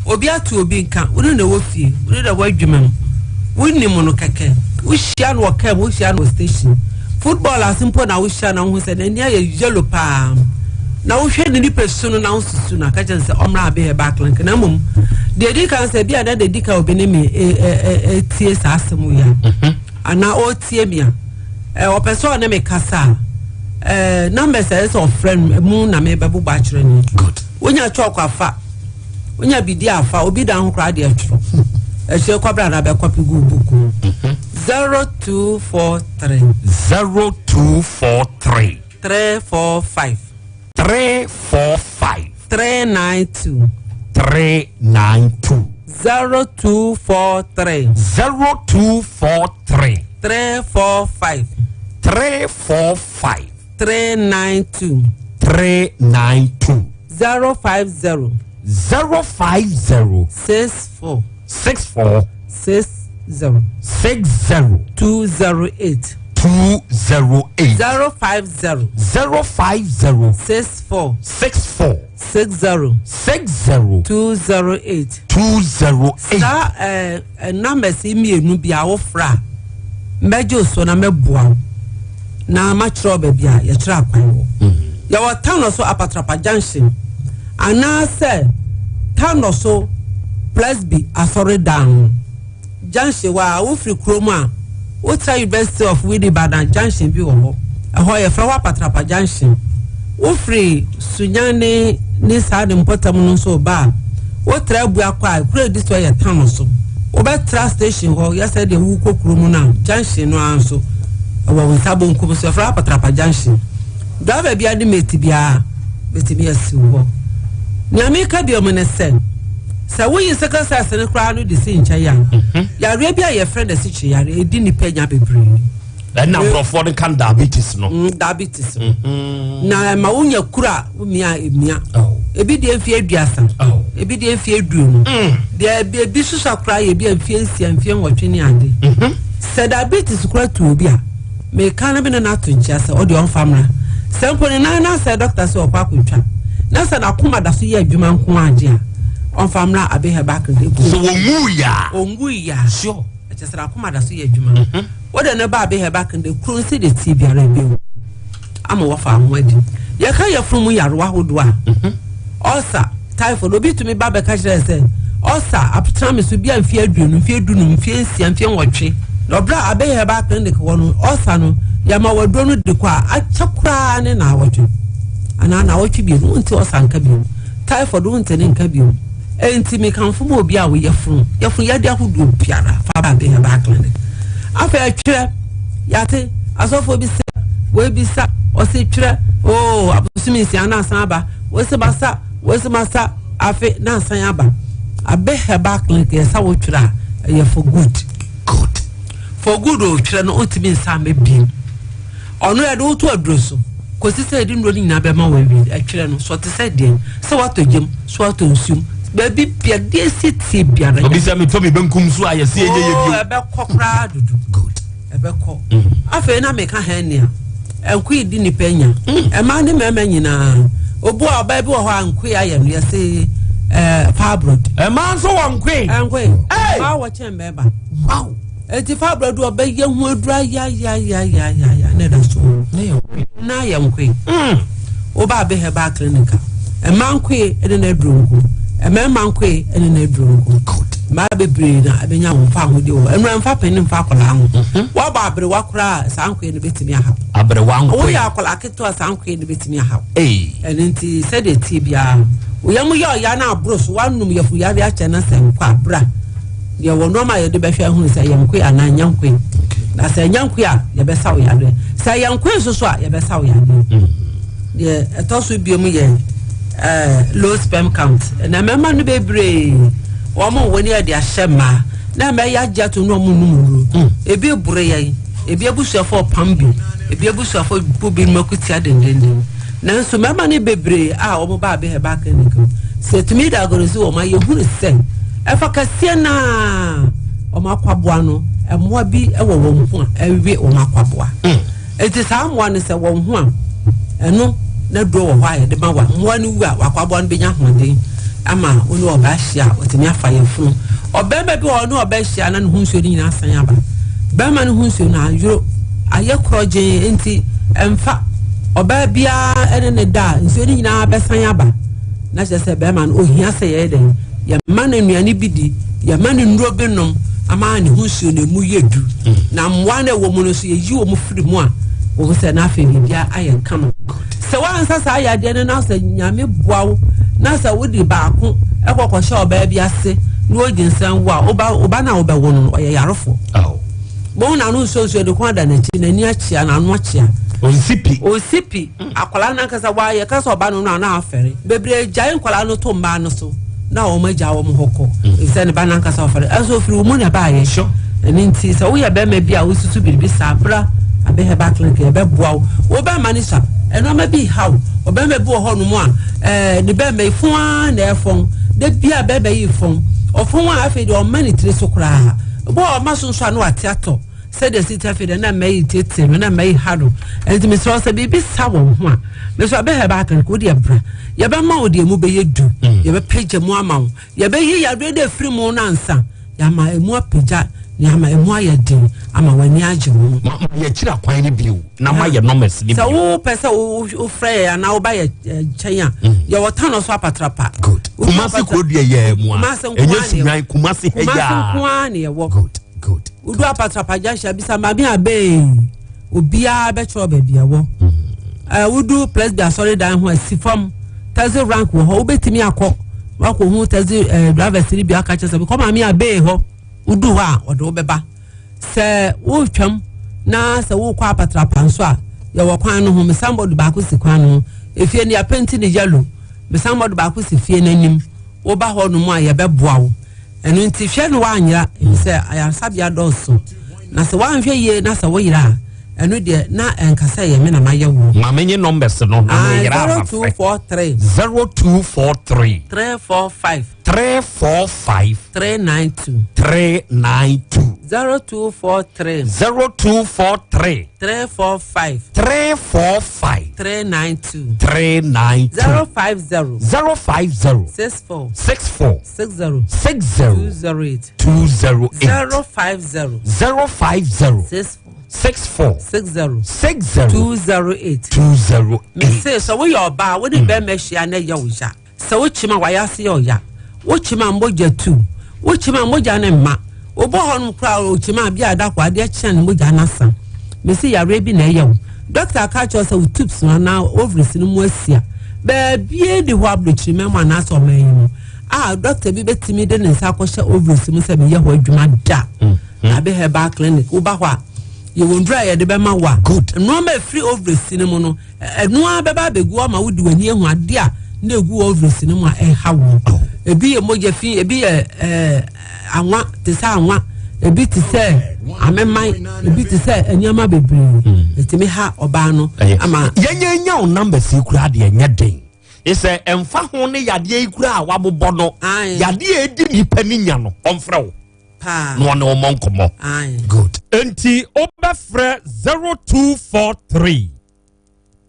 Obi ato obi nka. Wo ne na ɛwɔ fie. Wo ne na ɛwɔ adwuma mu. Wonim no kɛkɛ. Wohyia no wɔ kaa mu, wohyia no wɔ station. Football ase mpo na wohyia na wohu sɛ n'ani ayɛ yellow paa. Na wohwɛ ne nipa su no na wosusu no aka kyerɛ no sɛ ɔmmra Abbey Herbal Clinic. Na mmom, deɛ ɛdi kan sɛ ebi a na deɛ ɛdi kan obi ne me ɛtie saa asɛm yi a, mhm. anaa ɔretie me a, ɔpɛ sɛ ɔne me kasa a, numbers a ɛsɛ sɛ ɔfrɛ no mu na mebɛbobɔ akyerɛ no. Wonya chalk afa, wonya bidi afa, obi dan ho koraa deɛ twerɛ. Ɛhyɛ kɔbra na bɛkɔpe gu book mu. 0243. 0243. 345. 345. 392. 392. 0243. 0243. 345. 345. 392. 392. 050. 050. 64. 64. 60. 60. 208. 208. 050. 050. 64. 64. 60. 60. 208. 208. Saa ɛɛ eh, numbers yi mmienu bi a wofra a mɛgye wo so na mɛboa wo na makyerɛ wo baabi a yɛkyerɛ akwan wɔ. Yɛwɔ Tano so Apatrapa Junction anaasɛ Tano so Presby asɔredan no junction hɔ a wofiri kurom a wotra University of Winneba junction bi wɔ hɔ. Ɛhɔ yɛfrɛ hɔ Apatrapa Junction. Wofiri Sunyani ne saa ne mpɔtam no nso reba a, wotra Abuakwa a, kuro a ɛdi so yɛ Tano so. Wobɛtra station hɔ, yɛ sɛ deɛ wokɔ kuro mu no a, junction no ara nso, ɛwɔ wo nsa bonkum so, yɛfrɛ hɔ Apatrapa Junction. Driver biara ne mate biara bɛtumi asi wo hɔ. Nea meka bio mu ne sɛ, sɛ woyi sickle cells no koraa no de si nkyɛn a, mhm. yareɛ bi a yɛfrɛ no asikyire yareɛ, ɛdi nnipa nya bebree. ɛna nkurɔfoɔ no kan diabetes no. Mm, diabetes no mm-hmm. na ɛma wonya kuro a womia emia oh. ebi deɛ mfie aduasa oh. ebi deɛ mfie aduonu mm. deɛ ebi soso akora yɛ ebi mfie nsia mfie nwɔtwe ne ade mm-hmm. sɛ diabetes kora tu obi a meka no bi ne no ato nkyia sɛ ɔde ɔmfa mmra sɛ mpo ne nan na sɛ dɔkta sɛ ɔkɔ akɔtwa na sɛ n'akoma da so yɛ adwuma nko agye a ɔmfa mmra abɛhɛ back so wɔnwu ya ɔnwu ya sure Ɛkyɛ sɛ n'akoma da so yɛ adwuma. Wode no ba Abe Herbal Clinic kuro nsi de tie biara ɛbɛwu ama wafa ho adi. Yɛka yafunu mu yarewa ahodoɔ a, ɔsa, typhoid, obi tumi ba bɛka kyerɛ sɛ ɔsa atena me so bi a mfeɛ aduonu, mfeɛ dunum, mfeɛ nsia, mfeɛ nwɔtwe. Na ɔbrɛ a Abe Herbal Clinic wɔ no, ɔsa no, yɛma waduro no de kɔ a, akyɛ koraa ne naawɔtwe anaa naawɔtwe bienu, wonte ɔsa nka bio. Typhoid wonte ne nka bio. Enti mekamfo ma obi a wo yafunu yafunu yade ahodoɔ biara fa ba Abe Herbal Clinic. Afei ɛtwerɛ yate asɔfoɔ bi sɛ wɔabisa ɔse twerɛ oo abosome nsia na asan aba wɔse masa wɔse masa afe na asan aba. Abe Herbal Clinic yɛsa wo twerɛ a ɛyɛ for good. Good. For good o twerɛ no ɔntumi nsa mɛ biem. Ɔno yɛde wo to aduro so kɔsi sɛ yɛde nnuro no nyinaa bɛma wo awie. Ɛtwerɛ no, sɛ ɔte sɛ deɛn, sɛ woatɔ gyam, sɛ woatɔ nsuom, baabi bia deɛ ɛsi tie biara. Obi sɛ metɔ me benkum so a yɛsi ɛnyɛ yɛ bio. Oh, ɛbɛkɔ koraa dodo. Good. Ɛbɛkɔ. Mm. Afei na meka hernia. Nkoe di nipa nya. Mm. Ɛmaa ne mmarima nyinaa. Obu a ɔbaa bi wɔ hɔ a nkoe ayɛ no yɛse ɛɛ fibroid. Ɛmaa nso wɔ nkoe. Nkoe. Ɛmaa wɔ kyɛn mmarima. Wow. Enti fabra du ɔbɛyɛ ho aduru ayayayayaya na ɛda so na yɛ nkoe. Mm. Woba abe herbal clinic a, mmaa nkoe ne na aduro nko, mmarima nkoe ne na aduro nko. Mmaa bebree na ɛbɛnya wɔn fa ahodie wɔ ɛnura nfa panyin nfa akwadaa ho. Mhm. Wɔabɔ aberewa koraa saa nkoe no bɛtumi ahaw. Aberewa nkoe. Woyɛ akwadaa ketewa saa nkoe no bɛtumi ahaw. Ɛno nti sɛdeɛ tie biara, woyɛ mo yɛ ɔya no aboro so woanom yafuyare akyɛ na sɛ nkɔ abra. Yɛwɔ nneɛma a yɛde bɛhwɛ ahunu sɛ ɛyɛ nkoe anaa ɛnyɛ nkoe. Na sɛ ɛnyɛ nkoe a, yɛbɛsa wo yadeɛ. Sɛ ɛyɛ nkoe nso so a, yɛbɛsa wo yadeɛ. Mm. Deɛ ɛtɔ so biom yɛ eh, low sperm count. Na mmarima no bebree wɔn wɔ ne yɛde ahyɛ mmaa na mmaa yi agye ato na wɔn num nnuro. Mm. Ebi boro yɛn, ebi abusuafoɔ pam bi, ebi abusuafoɔ bu binom akutia dendenden. Nanso mmarima no bebree a wɔba Abe Herbal Clinic no, sɛ yɛtumi diagnose wɔn a, yɛhunu sɛ ɛfa kɛseɛ no a wɔn akwaboa no, mmoa bi wɔ wɔn ho a ɛwe wɔn akwaboa. Hmm. Enti saa mmoa no sɛ wɔn ho a, ɛno na duro wɔ hɔ a yɛde ma wa. Mmoa no wu a, wakwaboa no bɛnya ahoɔden ama wo ne ɔbaa hyia a, wɔtumi afa yɛn funu. Ɔbarima bi wɔ hɔ ne ɔbaa hyia na ne ho nsuo no nyinaa asan aba. Barima no ho nsuo no ayoro, ayɛ korɔgyee nti ɛmfa. Ɔbaa biara ne ne da a, nsuo no nyinaa bɛsan aba. Na kyerɛ sɛ barima no ohia sɛ yɛyɛ dɛn? Yɛma no nnuane bi di, yɛma no nnuro bi nom ama ne ho nsuo no emu yɛ du. Mm. Na mmoa no ɛwɔ mu no nso yɛyi wɔn firi mu a, wɔn sɛ na afei biribiara ayɛ kama. Sɛ woansa saa yadeɛ no na sɛ Nyame boa wo na sɛ wode baako kɔ kɔhyɛ ɔbaa bi ase na ɔgyinsɛn wo a, woba woba no a wobɛwo no no ɔyɛ yarefoɔ. Bohu n'ano nsuonsuo de kɔn da n'akyi, n'ani akyea, n'ano akyea. Ɔnsi pi. Ɔnsi pi. Akwadaa no ankasa wayɛ ka sɛ ɔba no no a na afɛre. Bebree gyae nkwadaa no to mmaa no so na wɔn agya wɔn hɔ kɔ. Mm. Efisɛ ne ba no ankasa ɔfɛre. Ɛnso ofiri wo mu na ɛbaayɛ. Ɛno nti sɛ woyɛ bɛrima bi a wosusu biribi saa bra Abe Herbal Clinic yɛbɛboa wo. Wo bɛrima no sua nneɛma bi haw. Ɔbɛrima bi wɔ hɔnom a ɛɛ ne bɛrima yi fon ara na ɛfɔn. Da bi a bɛrima yi fɔn. Ɔfɔn a afei deɛ ɔmma ne tiri so koraa. Obi wɔ hɔ ɔma so nso a na wate atɔ. Sɛdeɛ ɛsi te afei deɛ na mma yi tietie no na mma yi ha no. Ɛnti mesrɛ wo sɛ biribi sa wɔn ho a, mesrɛ abɛ herbal clinic wo deɛ bra. Yɛbɛma wo deɛ emu bɛyɛ du. Mm. Yɛbɛpagya mu ama wo. Yɛbɛyi yareɛ de afiri mu no ansa. Yɛama emu apagya na yɛama emu ayɛ den ama w'ani agye ho. Ma yɛkyerɛ akwan no bio na ma yɛ numbers no bio. Sɛ wopɛ sɛ wofrɛ yɛ anaa woba yɛ nkyɛn a mm. yɛwɔ tano so apatrapa. Good. Kumasi kuro deɛ yɛ mu a. Ɛnyɛ sunyan Kumasi hɛ yaa. Kumasi nko ara na yɛwɔ. Good. Good. Wodu apatrapa junction bisa maame abee obiara bɛkyerɛ baabi ɛwɔ. Mm. Eh, wodu Presby asɔredan ho asi fam taxi rank wɔ hɔ wobɛtumi akɔ wakɔhu taxi eh, drivers no bi aka kyerɛ sɛ mekɔ maame abee hɔ wodu hɔ a ɔde wo bɛba sɛ wotwam na sɛ wokɔ apatrapa nso a yɛwɔ kwan no ho mesanbɔdo baako si kwan no ho efie no yɛapɛnti ne yellow mesanbɔdo baako si fie no anim Woba hɔnom a, yɛbɛboa wo. Ɛno nti, hwɛ na woanyera, efisɛ ayaresabea dɔɔso. Na sɛ woanhwɛ yie na sɛ woyera a, ɛno deɛ na ɛnka sɛ ɛyɛ me na mayɛ wo. Ma menye numbers no na meyera ama frɛ. 0243. 0243. 345. 345. 392. 392. 0243. 0243. 345. 345. 392. 392. 050. 050. 64. 64. 60. 60. 208. 208. 050. 050. 64. 64. 60. 60. 208. 208. Mese sɛ woyɛ ɔbaa wo ne bɛrima hyia na ɛyɛ wo ya. Sɛ wokyim a w'ayase yɛ ɔya. Wokyim a mogya tu. Wokyim a mogya no mma. Obi wɔ hɔnom koraa a ɔkyim a bi a da koro adeɛ kye a ne mogya no asa. Mese yareɛ bi na ɛyɛ wo. Dɔkta aka akyerɛ wo sɛ wo tubes no anaa ovaries no mu asia. Baabiara nni hɔ aburokyiriman mu anaasɛ ɔman yi mu a dɔkta bi bɛtumi de ne nsa akɔhyɛ ovaries mu sɛ meyɛ hɔ adwuma da. Abe Herbal Clinic woba hɔ a yɛwɔ nnuro a yɛde bɛma wo a nneɛma ɛfiri ovaries no mu no Ɛno ara bɛba abɛgu hɔ ama wode w'ani ahu adeɛ a na ɛgu ovaries no mu a ɛha wo. Ebi yɛ mogya fi, ebi yɛ ɛɛ anwa te sɛ anwa, ebi te sɛ ameman, ebi te sɛ nneɛma bebree. Ɛtumi ha ɔbaa no ama. Yɛnyɛ nya wo numbers yi koraa deɛ ɛnyɛ den. Sɛ ɛmfa ho ne yadeɛ yi koraa a wabobɔ no, yadeɛ a ɛdi nipa ni nya no, ɔmfrɛ wo. Paa. Na ɔne wo mmɔ nkɔmmɔ. Good. Enti wobɛfrɛ 0243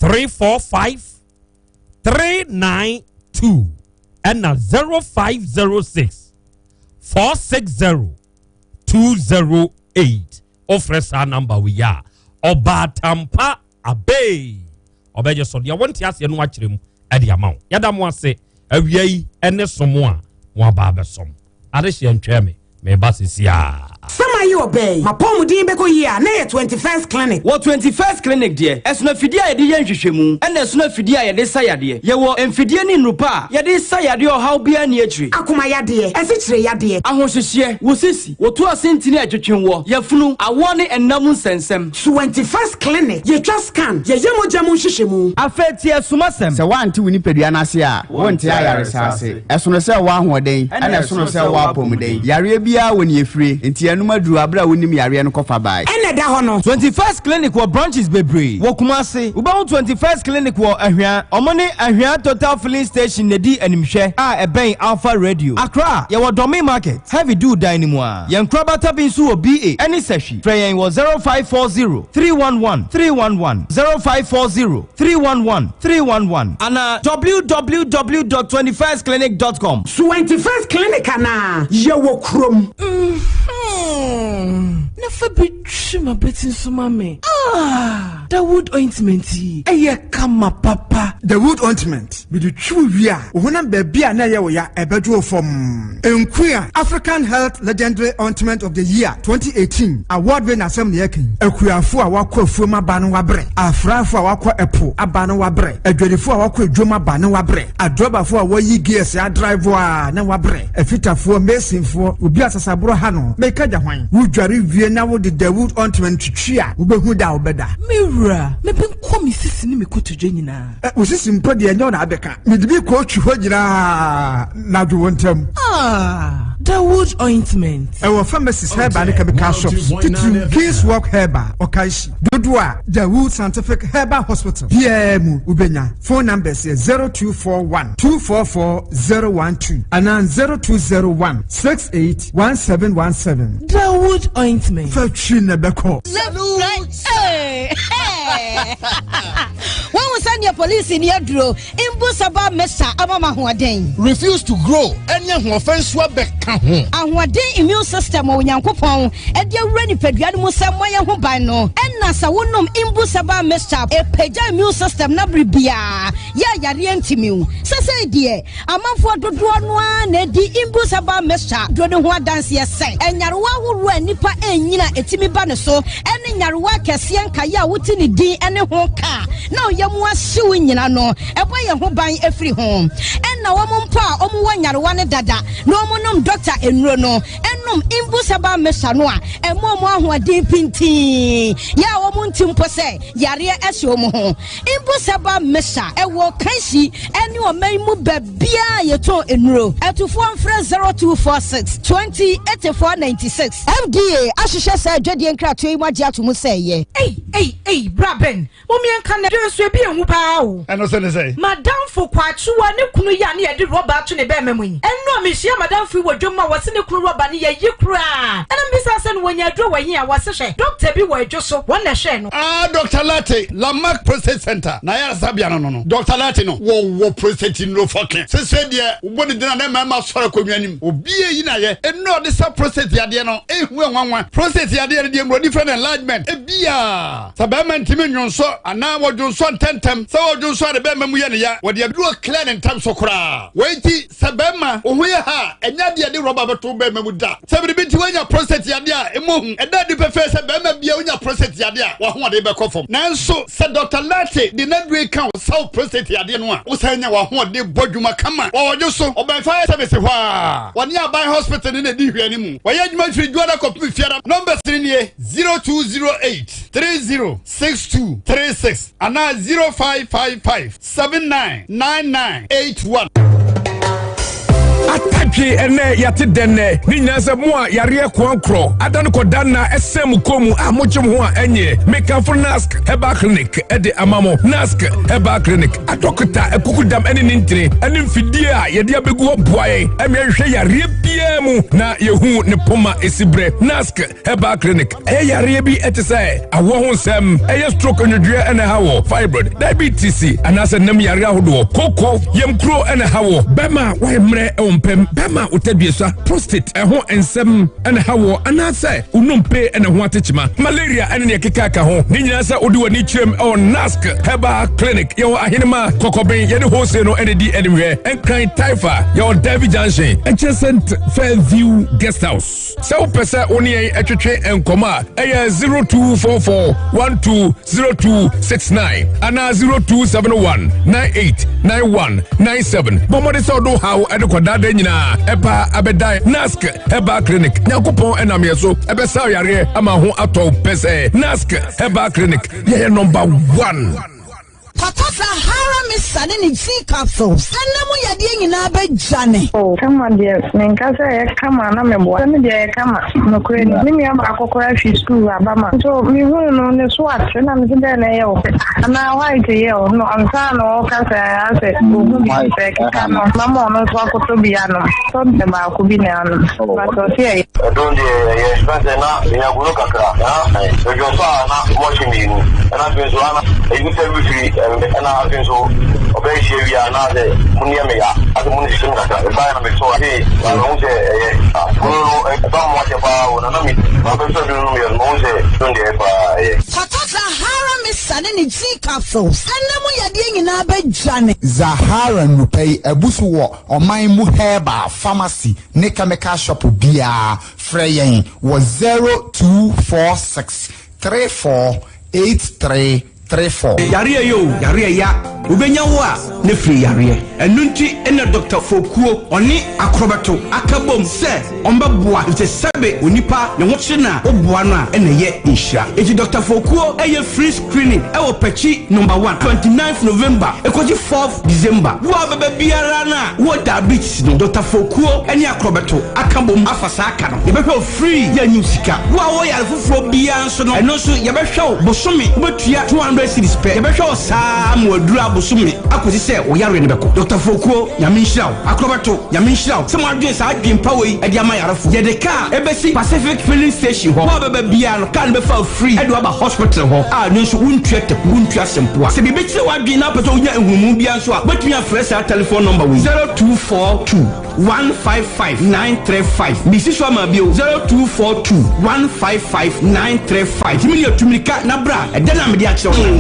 345 392 ɛna 0506 460 208 wofrɛ saa namba wei a ɔbaatampa abei ɔbɛgye so deɛ wonte aseɛ no akyerɛ mu ɛde ama wo yɛda mo ase awia yi ɛne som a mo aba abɛsom adehyeɛ ntwɛn me Meba sisi a. Sɛ mayɛ ɔbaa yi, m'apɔwmuden bɛkɔ yie a, na ɛyɛ 21st Clinic. Wɔ 21st Clinic deɛ, ɛsono afidie a yɛde yɛ nhwehwɛmu, ɛna ɛsono afidie a yɛde sa yadeɛ. Yɛwɔ mfidie ne nnuru pa a yɛde sa yadeɛ ɔhaw biara nni akyire. Akoma yadeɛ, asikyire yadeɛ. Ahohyehyeɛ, wo sisi, wo to ase ntini a ɛtwetwe woɔ, yafunu, awoɔ ne ɛnna mu nsɛnsɛm. 21st Clinic, yɛtwa scan, yɛyɛ mogya mu nhwehwɛmu. Afei tie asumasɛm. Sɛ woante wo nipadua no ase a, wonte ayaresa ase. Ɛsono sɛ wowɔ ahoɔden, ɛna ɛsono sɛ wowɔ apɔmuden. Yareɛ biara wɔ nea ɛfire, enti ɛnom aduru aberɛ a wonnim yareɛ no kɔfa bae. Ɛna ɛda hɔ no. 21st Clinic wɔ branches bebree wɔ Kumasi. Wobɛhu 21st Clinic wɔ Ahwea. Ɔmo ne Ahwea Total Filling Station na ɛdi animhwɛ a ɛbɛn Alpha Radio. Accra, yɛwɔ Dɔme Market, Heavy Dew dan no mu ara. Yɛn nkorabata bi nso wɔ BA ɛne Sahwi. Frɛ yɛn wɔ 0540 311 311, 0540 311 311 anaa www dot 21stclinic dot com. 21st Clinic anaa? Yɛwɔ kurom. Mm-hmm. Na fa bi twi m'abati nso ma me. Ah! Dawood ointment yi, ɛyɛ kama papa. Dawood ointment, mede twi wo wie a, wo honam baabi a na ɛyɛ wo ya, ɛbɛdwo wo fam. Nkuya, African Health Legendary Ointment of the Year 2018 award wei n'asɛm na yɛka yi. Akuafo a wɔakɔ afuom aba no wabrɛ, afrafo a wɔakɔ ɛpo aba no wabrɛ, adwadifo a wɔakɔ adwom aba no wabrɛ, adrɔbafo a wɔyi gears adrive a na wabrɛ, afitafoɔ, masonfoɔ, obi a sasaborɔ ha no, meka gya hwan? Wodware wie na wode Dawood ointment twitwi a, wobɛhu da a wobɛda. Me wura, mebɛnkɔ me sisi ne me kotodwe nyinaa. Ɛ, wo sisi mpo deɛ ɛnyɛ wo na abɛka. Mede bi kɔɔtwi hɔ nyinaa na adwo wo ntam. Ah! Dawood Ointment. Ɛwɔ pharmacies, herbal ne chemical shops, titiriw King's Walk Herbal, Okaishie, dodoɔ a Dawood Scientific Herbal Hospital biara mu wobɛnya. Phone numbers yɛ 0241 244 012 anaa 0201 68 1717. Dawood Ointment. Fa twi na ɛbɛkɔ. Woahu sɛdeɛ polisi ni aduro mbu saba mesa ama ma ahoɔden. Refuse to grow ɛne ahoɔfɛ nso abɛka ho. Ahoɔden immune system a Onyankopɔn de awura nipadua no mu sɛ mmɔ yɛn ho ban no, ɛna sɛ wonom mbu saba mixture ɛpagya immune system no abere biara yɛ a yareɛ ntumi wo. Sesei deɛ Amanfoɔ dodoɔ no ara na adi Imbus herbal mixture duro no ho adanseɛ sɛ nyarewa ahoroɔ a nnipa nnyina a ɛtumi ba ne so ne nyarewa akɛseɛ nkaeɛ a wote ne din ne ho ka a na ɔyam ahye wo nyina no, ɛbɔ yɛn ho ban firi ho. Ɛna wɔn mpo a wɔwɔ nyarewa no dada na wɔnom dɔkta nnuro no nom Imbus herbal mixture no a, ɛma wɔn ahoɔden pintinn yɛ a wɔnte mpo sɛ yareɛ ahyɛ wɔn ho. Imbus herbal mixture ɛwɔ Kanshi ɛne ɔman mu baabiara a yɛtɔn nnuro. Atufoɔ mfrɛ 0246 20 84 96. FDA ahwehwɛ saa adwadie nkratoɔ yi mu agye ato mu sɛ ɛyɛ. Ei ei ei bra Ben mom yɛnka nnɛ dwene nso ebi ɛnhu paa o. Ɛno nso ne sɛn? Madamfo Kwakyewa ne kunu yi a ne yɛde rɔba ato ne bɛɛma mu yi. Ɛno a mehyia madamfo yi wɔ dwom a wɔse ne kunu rɔba no yɛyi koraa. Ɛna mebisaa sɛ no wɔnya aduro wɔ he a wɔse hwɛ dɔkta bi wɔ adwo so wɔn na ɛhwɛɛ no. Ah Doctor Lartey, Lamarck Prostate Center n'ayaresabea no no no. Doctor Lartey no, wɔwɔ prostate nnuro fɔke. Sese deɛ, wobɔ ne din a na mmarima asɔre akonnwa anim. Obi eyi na yɛ. Nnuro a ɔde sa prostate yadeɛ no, ehu nwanwa. Prostate yadeɛ no deɛ mmorɔni frɛ no enlargement. Ebia, sɛ barima ntumi nnwonsɔ anaa wɔdwonsɔ ntɛntɛm, sɛ ɔdwonsɔ a ne barima mu yɛ no ya, wɔde aduro clear no ntɛm so koraa. Wei nti, Sɛ bɛrima, wo ho yɛ ha a, ɛnyɛ adeɛ a yɛde rɔba bɛto wo bɛrima mu da. Sɛ biribi nti woanya prostate yadeɛ a, mmɔ hu. Ɛda adi pefee sɛ barima biara wonya prostate yadeɛ a, w'ahoɔden bɛkɔ fam. Nanso sɛ Dɔkta Lartey de n'aduro yi ka wo sa wo prostate yadeɛ no a, wosan nya w'ahoɔden bɔ dwuma kama. Wɔ ɔdwo so, ɔbɛn Fire Service hɔ ara. Wɔne Aban Hospital no na ɛdi nhwɛanimu. Wɔyɛ adwuma firi Dwoada kɔpem Fiada. Numbers no nie, 0208 30 6236 anaa 0555. 799981. Atadwe ɛnɛ yɛate dɛn nɛ ne nyinaa sɛ mo a yareɛ koankorɔ ada no kɔda nna ɛsɛn mo kɔn mu a mogye mo ho a ɛnyɛ mekamfo nask herbal clinic ɛde ama mo nask herbal clinic adɔkota akukudam ɛne ne ntini ɛne mfidie a yɛde abɛgu hɔ boa yɛn ɛma yɛhwehwɛ yareɛ biara mu na yɛhu ne poma ɛsi berɛ nask herbal clinic ɛyɛ yareɛ bi ɛte sɛ awoɔ ho nsɛm ɛyɛ stroke nwodwoeɛ ɛna ɛha wɔ fibroid diabetes anaasɛ nam yareɛ ahodoɔ koko yamkuro ɛna ɛha wɔ bɛma wayɛ mmerɛ ɛwɔ mpɛm bɛma wotaduasa prostate ɛho nsɛm ɛna ɛha wɔ anaasɛ wonompe ɛna ho atekyema malaria ɛne neɛ keka ka ho ne nyinaa sɛ wode w'ani kyerɛm ɛwɔ nask herbal clinic yɛwɔ ahenema kɔkɔben yɛne hose no ɛne di animhwɛ nkran taifa yɛwɔ davy junction adjacent fairview guest house Sɛ wopɛ sɛ wo ne yɛn twetwe nkɔmmɔ a, ɛyɛ 0244 120269 anaa 0271 989197. Bɔ mmɔden sɛ wode wo haw de kɔdaadaa nyinaa ɛba abɛdan Nask Herbal Clinic. Nyankopɔn ɛnam yɛn so ɛbɛsa yareɛ ama ho atɔ wo pɛsɛɛ. Nask Herbal Clinic, yɛyɛ number one. Papa Sahara Mixture ne ne G capsules ɛna mu yadeɛ nyinaa bɛ dwane. Oh kama deɛ menka sɛ ɛyɛ kama na meboa sɛ me deɛ ɛyɛ kama nokorɛ ni me nua baako koraa firi sukuu aba ma nso mehuu no ne so ate na mese dɛn na ɛyɛ wo anaa white yɛ wo no ansa na ɔka sɛ asɛ ɔhu bi sɛ ɛkeka no mama ɔno nso akɔtɔ bi anom tɔ baako bi na anom but ɔse ɛyɛ. Ɛdon deɛ ɛyɛ fɛn sɛ na menya gono kakra na medwonsɔ a na mɔhye mmienu ɛna afei nso ana ebi sɛ bi firi ɛna afei nso ɔbɛyɛ hyia wie a na sɛ mo nneɛ me ya asɛ mo ne hyehye me kakra ɛbaeɛ na metɔ afei na mahu sɛ ɛyɛ gono no ɛba mo akyɛ paa o na na me mabɛsɔ duro no meyɛ no mahu sɛ don deɛ ɛyɛ paa ɛyɛ. Papa Zahara Mixture ne ne G capsules ɛna mu yadeɛ nyinaa bɛdwane. Zahara nnupɛ yi abu so wɔ ɔman mu herbal pharmacy ne chemical shop biara. Frɛ yɛn wɔ 0246 34 83 34. Yareɛ yɛ o, yareɛ ya. Wobɛnya wo a. ne firi yareɛ. Ɛno nti na Dɔkta Fokuo ɔne Akorɔbɛto aka bom sɛ ɔmbɛboa efisɛ sɛbe onipa ne ho kyere no a woboa no a ɛna ɛyɛ nhyira. Enti Dɔkta Fokuo ɛyɛ free screening ɛwɔ Pɛkyi number one, 29th November ɛkɔsi 4th December. Wo a wobɛba biara no a wowɔ diabetes no, Dɔkta Fokuo ɛne Akorɔbɛto aka bom afa saa ka no. Yɛbɛhwɛ wo free, yɛnnye wo sika. Wo a wowɔ yare foforɔ biara nso no, ɛno nso yɛbɛhwɛ wo bosome, wobɛtua 200 cedis pɛ. Yɛbɛhwɛ wo saa ara ma waduru abosome akɔsi sɛ wo yareɛ no bɛkɔ. Dɔkta Fokuo, Nyame nhyira wo. Akorɔbɛto, Nyame nhyira wo sɛ moadwene saa adwene pa wei de ama yarefoɔ. Yɛde kaa ɛbɛsi Pacific Filling Station hɔ. Wo a wobɛba biara no, kaa no bɛfa wo free de wo aba hospital hɔ a ɛno nso wontua taku, wontua sempoa. Sɛ biribi kyere w'adwene na wopɛ sɛ wonya nhunumu biara nso a, wobɛtumi afrɛ saa telephone number wei, 0242 155 935. Mesi so ama bio, 0242 155 935. Tumi ne atumirika na bra, ɛdɛ na mede akyerɛ wo no.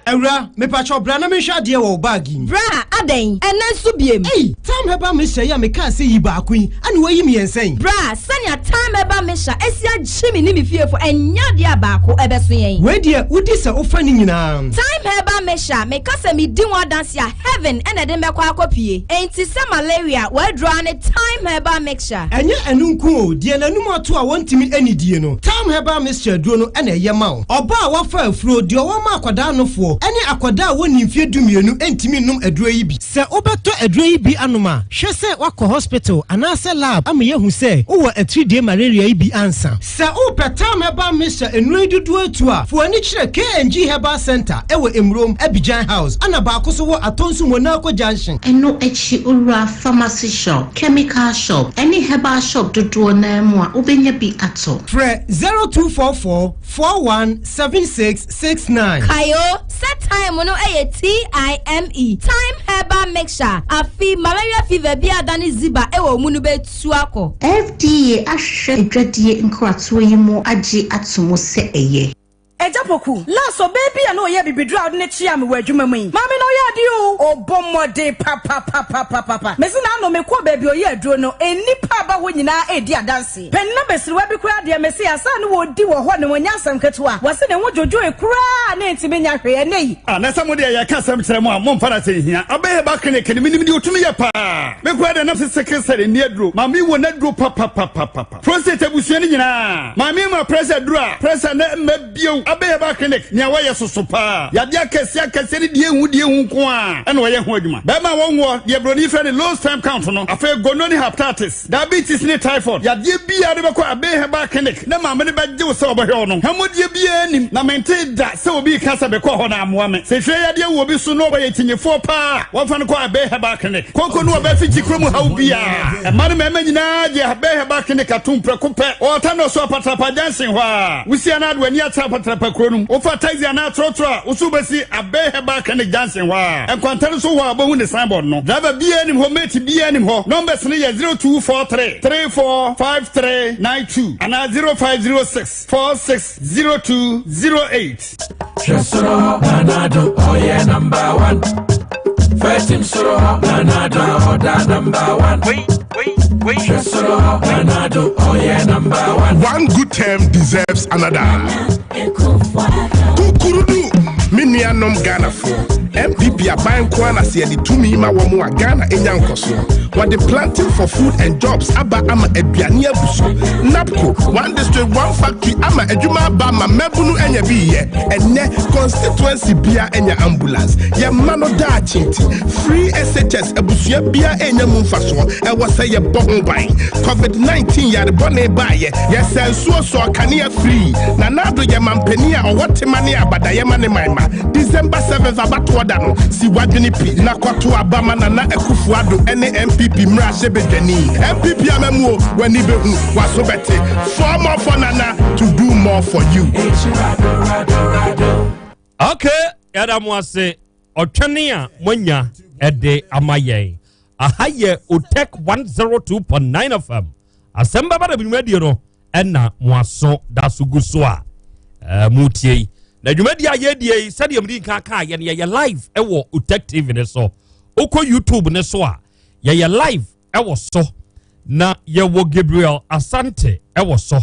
Awura, mepakyɛw bra na menhwɛ adeɛ wɔ wo bag yi mu. Bra, adɛn? Ɛnnɛ nso biem? Ei, Thyme Herbal Mixture yi a mekaa sɛ yi baako yi, ɛna woayi mmiɛnsa yi? Bra, sɛnea Thyme Herbal Mixture asi agye me ne me fiefo, ɛnyɛ adeɛ a baako ɛbɛso yɛn. Wei deɛ, wodi sɛ wofa ne nyinaa. Thyme Herbal Mixture, meka sɛ medi ho adanse a, heaven na ɛde me bɛkɔ akɔpue. Enti sɛ malaria, w'aduro ara ne Thyme Herbal Mixture. Ɛnyɛ ɛno nko o, deɛ n'anum ato a wɔntumi nnidie no, Thyme Herbal Mixture aduro no na ɛyɛ ma wo. Ɔbaa a wafa afuro, deɛ ɔwɔ ma akwadaa nofoɔ, ne akwadaa a wɔnnii mfeɛ dumienu ntumi nnom aduro yi bi. Sɛ wobɛtɔ aduro yi bi anom a, hwɛ sɛ woakɔ hospital anaasɛ lab ama yɛahu sɛ wowɔ atiridie malaria yi bi ansa. Sɛ wopɛ Tam Herbal Mixture nnuro yi dodoɔ atu a, fa w'ani kyerɛ KNG Herbal Centre wɔ Emurom, Abidjan House, ɛna baako nso wɔ Atonsu Monaco Junction. Ɛno akyi wura pharmacy shop, chemical shop, ne herbal shop dodoɔ no ara mu a wobɛnya bi atɔ. Frɛ 0244 41 76 69. Kae o, sɛ thyme no yɛ TIME, Thyme Herbal Mixture, afe malaria fever bi a adane ziba wɔ wo mu no bɛtu akɔ. FDA ahwehwɛ adwadie nkratoɔ yi mu agye ato mu sɛ ɛyɛ. Agya Poku, last ɔbaa bi a na ɔyɛ abibiduro a ɔde no kyeaa me wɔ adwuma mu yi, maame no ɔyɛ adeɛ oo, ɔbɔ mmɔden papapapapapa. Mese n'ano mekɔɔ baabi a ɔyɛ aduro no, nnipa a ɛba hɔ nyinaa redi adanseɛ. Panin abasiriwa bi koraa deɛ mese ansa na wɔredi wɔ hɔ no ɛnyɛ asɛm ketewa. Wɔse ne ho dwodwoe koraa na ɛntumi nya hwee ɛnnɛ yi. Ah na sɛ mo deɛ yɛka asɛm kyerɛ mo a momfa no asɛ nhia. Abɛ herbal clinic no menim deɛ ɔtumi yɛ paa. Me koraa deɛ na mese sickle cell nni aduro. Maame wɔ n'aduro papapapapa. Prostate abusua no nyinaa maame ma pressure aduro a pressure no mma bio. Abɛ herbal clinic nea wɔyɛ soso paa. Yadeɛ akɛseɛ akɛseɛ ne deɛ ɛhu deɛ ɛhu nko ara ɛna wɔyɛ ho adwuma. Bɛrima a wɔnwoɔ deɛ broni frɛ no low sperm count no afei gono ne hepatitis. Diabetes ne typhoid yadeɛ biara de bɛkɔ Abbey Herbal Clinic na maame no bɛgye wo sɛ ɔbɛhwɛ wo no. Hwammɔdie biara nnim, na mentee da sɛ obi reka sɛ mekɔɔ hɔ na ammoa me. Sɛ hwɛ yadeɛ wɔ obi so na ɔyɛ kyinyefoɔ paa a, wɔmfa no kɔ Abbey Herbal Clinic. Kooko ne ɔbaa fikyi kurom haw biara. Mmaa ne mmarima nyinaa gye Abbey Herbal Clinic atom prɛko pɛ. Ɔwɔ Tanɔ so Apatrapa Junction hɔ ara. Wosi anaa de w'ani akyerɛ Apatrapa kuro no mu. Wofa taxi anaa trɔtrɔ a, wo so wobɛsi Abbey Herbal Clinic Junction hɔ ara. Nkwanta no so hɔ a wobɛhu ne signboard no. Driver biara nnim hɔ, mate biara nnim hɔ. Numbers no yɛ 0243 345392 anaa 0506 460208. Hwɛ soro hɔ, Nana Addo, ɔyɛ number one. First team soro hɔ, Nana Addo, ɔda number one. Hwɛ soro hɔ, Nana Addo, ɔyɛ number one. One good term deserves another. Kukurudu, me nuanom Ghanafoɔ, NPP aban nko ara na sɛ yɛde tumi ma wɔn a Ghana nya nkɔsoɔ. Wɔde planting for food and jobs aba ama aduane abu so. NAPCO, one district, one factory ama adwuma aba ma mmabunu anya bi yɛ. Ɛnnɛ, constituency bia anya ambulance. Yɛmma no daakye nti, free SHS abusua bia anya mu mfasoɔ. Ɛwɔ sɛ yɛbɔ ho ban. COVID-19 yare bɔne baayɛ, yɛsɛ nsuo sɔɔ kanea free. Nana Addo yɛ mampanin a ɔwɔ tema ne abadayɛ ma ne man ma. December 7th abatoɔ da no, si w'adwene pi na kɔto aba ma Nana Akufo Addo ne NPP mmarahyɛbadwani. NPP amamuo, w'ani bɛhu, w'aso bɛte. Four more for Nana to do more for you. Okay, yɛda mo ase ɔtwɛne a moanya ɛde ama yɛn. Aha yɛ Otec 102.9 FM. Asɛm bɛba da dwumadie no ɛna mo aso da so gu so a ɛɛ motie yi. Na dwumadie a yɛdie yi sɛdeɛ mede nka kaa yɛ no yɛyɛ live ɛwɔ Otec TV ne so. Wokɔ YouTube ne so a yɛyɛ live ɛwɔ so. Na yɛwɔ Gabriel Asante ɛwɔ so.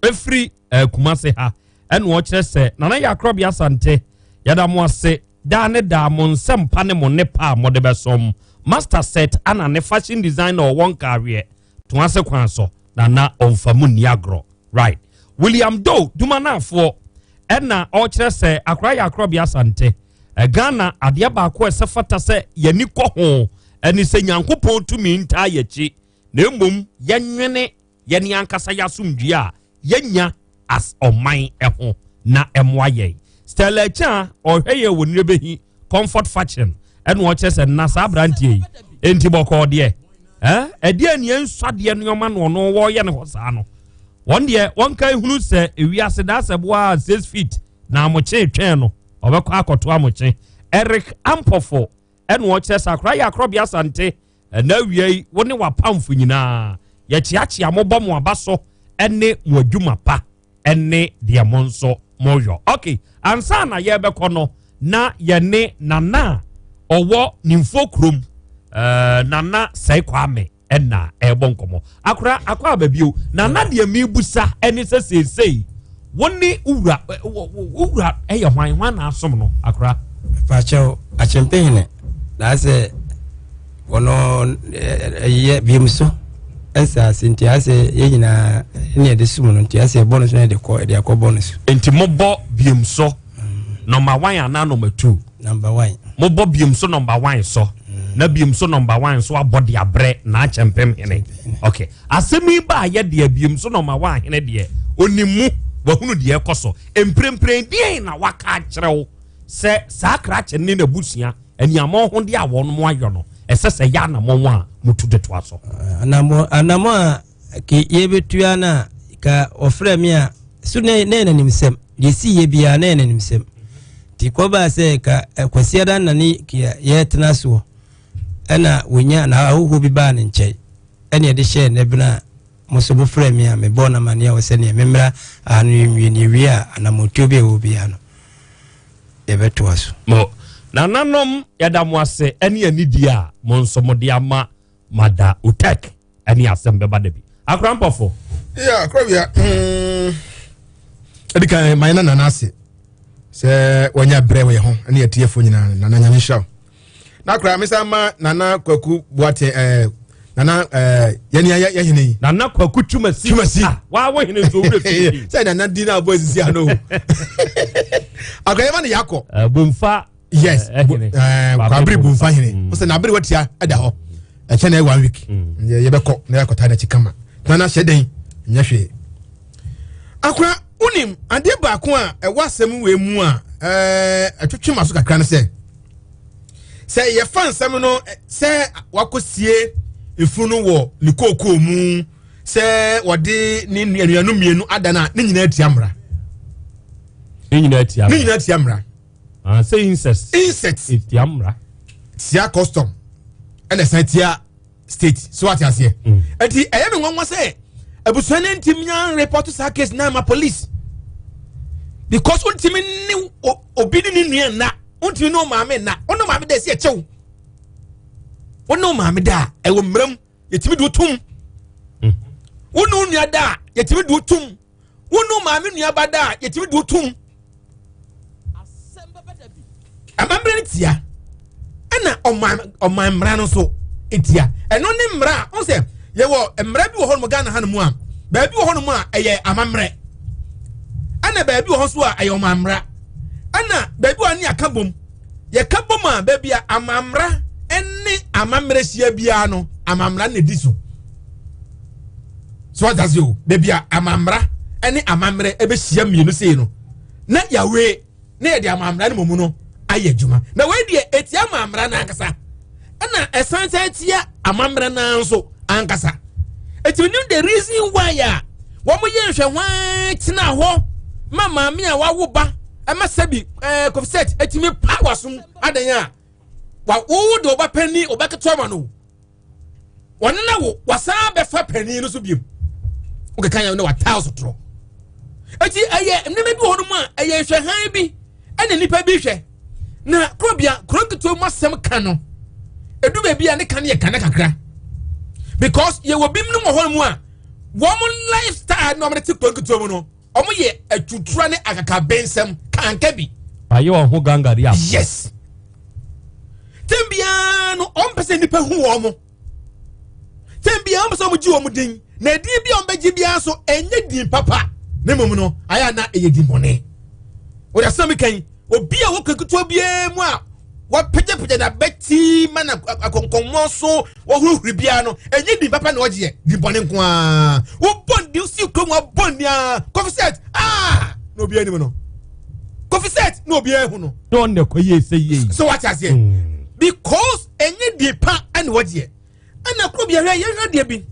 Ɛfiri ɛɛ Kumase ha ɛna ɔkyerɛ sɛ Nana Yakrɔbea Asante. Yɛda mo ase daa ne daa mo nsɛmpa ne mo nnepa a mode bɛsom. Master Set ana ne fashion designer ɔwɔ nkaaweɛ to ase kwan so na na ɔmfa mu nni agorɔ. Right. William Doe Dumanaafoɔ ɛna ɔkyerɛ sɛ akora yɛ akorɔbea Asante. Ghana adeɛ baako a ɛsɛ fata sɛ yɛni kɔ ho ɛne sɛ Nyankopɔn tumi ntaa yɛkyi na mmom yɛnwene yɛne ankasa yɛ asomdwie a yɛnya as ɔman ho na ɛmoa yɛn. Stella Akya ɔhwɛ yɛ wɔ Nnebehi Comfort Fashion ɛna ɔkyerɛ sɛ nna saa aberanteɛ yi enti bɔkɔɔ deɛ ɛɛ ɛdeɛ nea nsuadeɛ nneɛma na ɔno wɔreyɛ ne hɔ saa no wɔn deɛ wɔn ka ehunu sɛ ewiase da asɛ boa 6 feet na amokye twɛn no ɔbɛkɔ akɔto amokye. Eric Ampɔfo ɛna ɔkyerɛ sɛ akora yɛ akorɔbea Asante ɛna awia yi wo ne w'apamfo nyinaa yɛkyeakyea mo bɔ mo aba so ɛne mo adwuma pa ɛne deɛ mo nso moyɔ. Ok, ansa na yɛbɛkɔ no na yɛne Nana a ɔwɔ Nimfoɔ kurom, Nana Sɛe Kwame ɛna ɛrebɔ nkɔmmɔ. Akora akɔ aba bio. Nana deɛ mebusa ɛne sɛ seesei wo ne wura wura ɛyɛ hwan, hwan na asom no akora? Pakyɛw Akyempehene na asɛ wɔno ɛyɛ wiem so nsaase nti asɛ yɛn nyinaa ne yɛde som no nti asɛ ɛbɔ no so na yɛde kɔ yɛde akɔbɔ no so. Nti mobɔ wiem so number 1 anaa number 2? Number 1. Mobɔ wiem so number 1 so na wiem so number 1 so abɔ de abrɛ na Akyempem hene. Okay. Asɛm yi ba yɛ deɛ wiem so number 1 hene deɛ onim mu wahunu deɛ ɛkɔ so. Mprempren deɛn na waka akyerɛ wo sɛ saa krakye ne n'abusua aniamɔ ho deɛ a wɔn mo ayɔ no ɛsɛ sɛ yɛ anamɔ a mutu de toa so? Anamɔ a ke yɛbɛtua no a ka ɔfrɛ me a so na yɛ n'animsɛm deɛ si yɛ biara na yɛ n'animsɛm nti kɔbaa sɛ ka Kwasiada na ne yɛtena soɔ ɛna wɔnya na ahohoɔ bi baa ne nkyɛn ɛne ɛde hyɛɛ ne bena a mo so mofrɛ me a mebɔɔ no amanneɛ wɔ sɛneɛ memmra ano nwie ne ɛwie a anammɔtuo bi a ɛwɔ biara no yɛbɛtoa so. Mo nananom yɛda mo ase ɛne anidie a mo nso mode ama Mada Otek ɛne asɛm bɛba da bi. Akora mpɔfo. Yeah, akora bia. Ɛdi kan mayɛ na nana ase sɛ wanya brɛ wɔ yɛ ho ɛne atiefoɔ nyinaa. Nana Nyame nhyira wo. Na akora mesa ma Nana Kwaku Boate Nana yɛne yɛ hene yi. Nana Kwaku Twumasi. Twumasi. Ah, wa wo hene nso wura fi. Sɛ Nana di na abɔ esisi ano. Akora yɛ ma ne yakɔ. Bomfa. Yes. Kwabere Bomfa hene. Wo sɛ n'abere watia ɛda hɔ. Ɛkyɛ na 1 week. Yɛbɛkɔ na yɛakɔta n'akyi kama. Nana hyɛ den nyɛ hwee. Akora wonim adeɛ baako a ɛwɔ asɛm wei mu a ɛtwetwe ma so kakra no sɛ sɛ yɛfa nsɛm no sɛ wakɔsie efunu no wɔ ne kookoo mu sɛ wɔde ne nuanom mmienu ada no a ne nyinaa tia mmara. Ne nyinaa tia ne nyinaa tia mmara. Sɛ incest. Incest. Tia mmara. Tia custom ɛna ɛsan tia state so ate aseɛ. Ɛti ɛyɛ mi nwanwa sɛ abusua ne ntumi nya report saa case na ama police because ntumi ne obi ne ne nua nna ntumi ne maame nna ɔne maame da esi ɛkyɛw ɔne maame da a ɛwɔ mmerɛm yɛtumi de otum wɔne onua da a yɛtumi de otum wɔne maame nua ba da a yɛtumi de otum amammerɛ no tia ɛna ɔman mmara no nso tia. Ɛno ne mmara a ɔn sɛ yɛwɔ mmara bi wɔ hɔnom Ghana hanom a baabi wɔ hɔnom a ɛyɛ amammerɛ ɛna baabi wɔ hɔ nso a ɛyɛ ɔman mmara ɛna baabi wɔ ne yɛaka bom yɛka bom a baabi a amammara ɛne amammerɛ hyia biara no amammara na edi so. So wata se o baabi a amammara ɛne amammerɛ ɛbɛhyia mmienu sei no na yɛawe na yɛde amammara no mu no ayɛ adwuma. Na wei deɛ etia amammara no ankasa ɛna ɛsan san tia amammerɛ no nso ankasa. Eti nim the reason why a wɔn yɛ nhwɛ hwan tena hɔ ma maame a wawo ba ɛma sɛbi kɔfisɛt etimi pa wasom adan a wa wo de ɔba panyin ɔba ketewa ma no wɔn na wo wasan bɛfa panyin no so biem wokeka yɛn na wataa so torɔ. Eti ɛyɛ nneɛma bi wɔ hɔ nom a ɛyɛ nhwɛhan bi ɛna nipa bi hwɛ na kurobea kuro nketewa mu asɛm ka no edu baabi a ne ka no yɛ kana kakra because yɛwɔ bi mu wɔ hɔ nom a wɔn lifestyle na wɔn te kuro nketewa mu no wɔn yɛ atutura ne akakabensɛm kanka bi. Ayɛ wɔn ho gangari a. Yes. Tɛm biara no wɔn pɛ sɛ nipa hu wɔn mo. Tɛm biara wɔn pɛ sɛ wɔn gye wɔn din na edin bi a wɔn bɛgye biara so ɛnyɛ din papa ne mmom no ayɛ ana ɛyɛ din bɔne. Wɔde asɛm mi kan obi a wɔkɔ ketewa biara mu a wɔpagyapagya n'abati ma na akɔnkɔmmɔ so wɔhurihuri biara no ɛnyɛ din papa na ɔgyeɛ din bɔne nko ara wobɔ ndi si kurom wabɔ ndi ara kofi set aa na obiara anim no kofi set na obiara ehu no. na ɔno na ɛkɔ yie sɛ yie. so wate aseɛ hmm. because ɛnyɛ din pa ɛna ɔgyeɛ ɛna kuro bi ahwɛ yɛhwɛ deɛ bi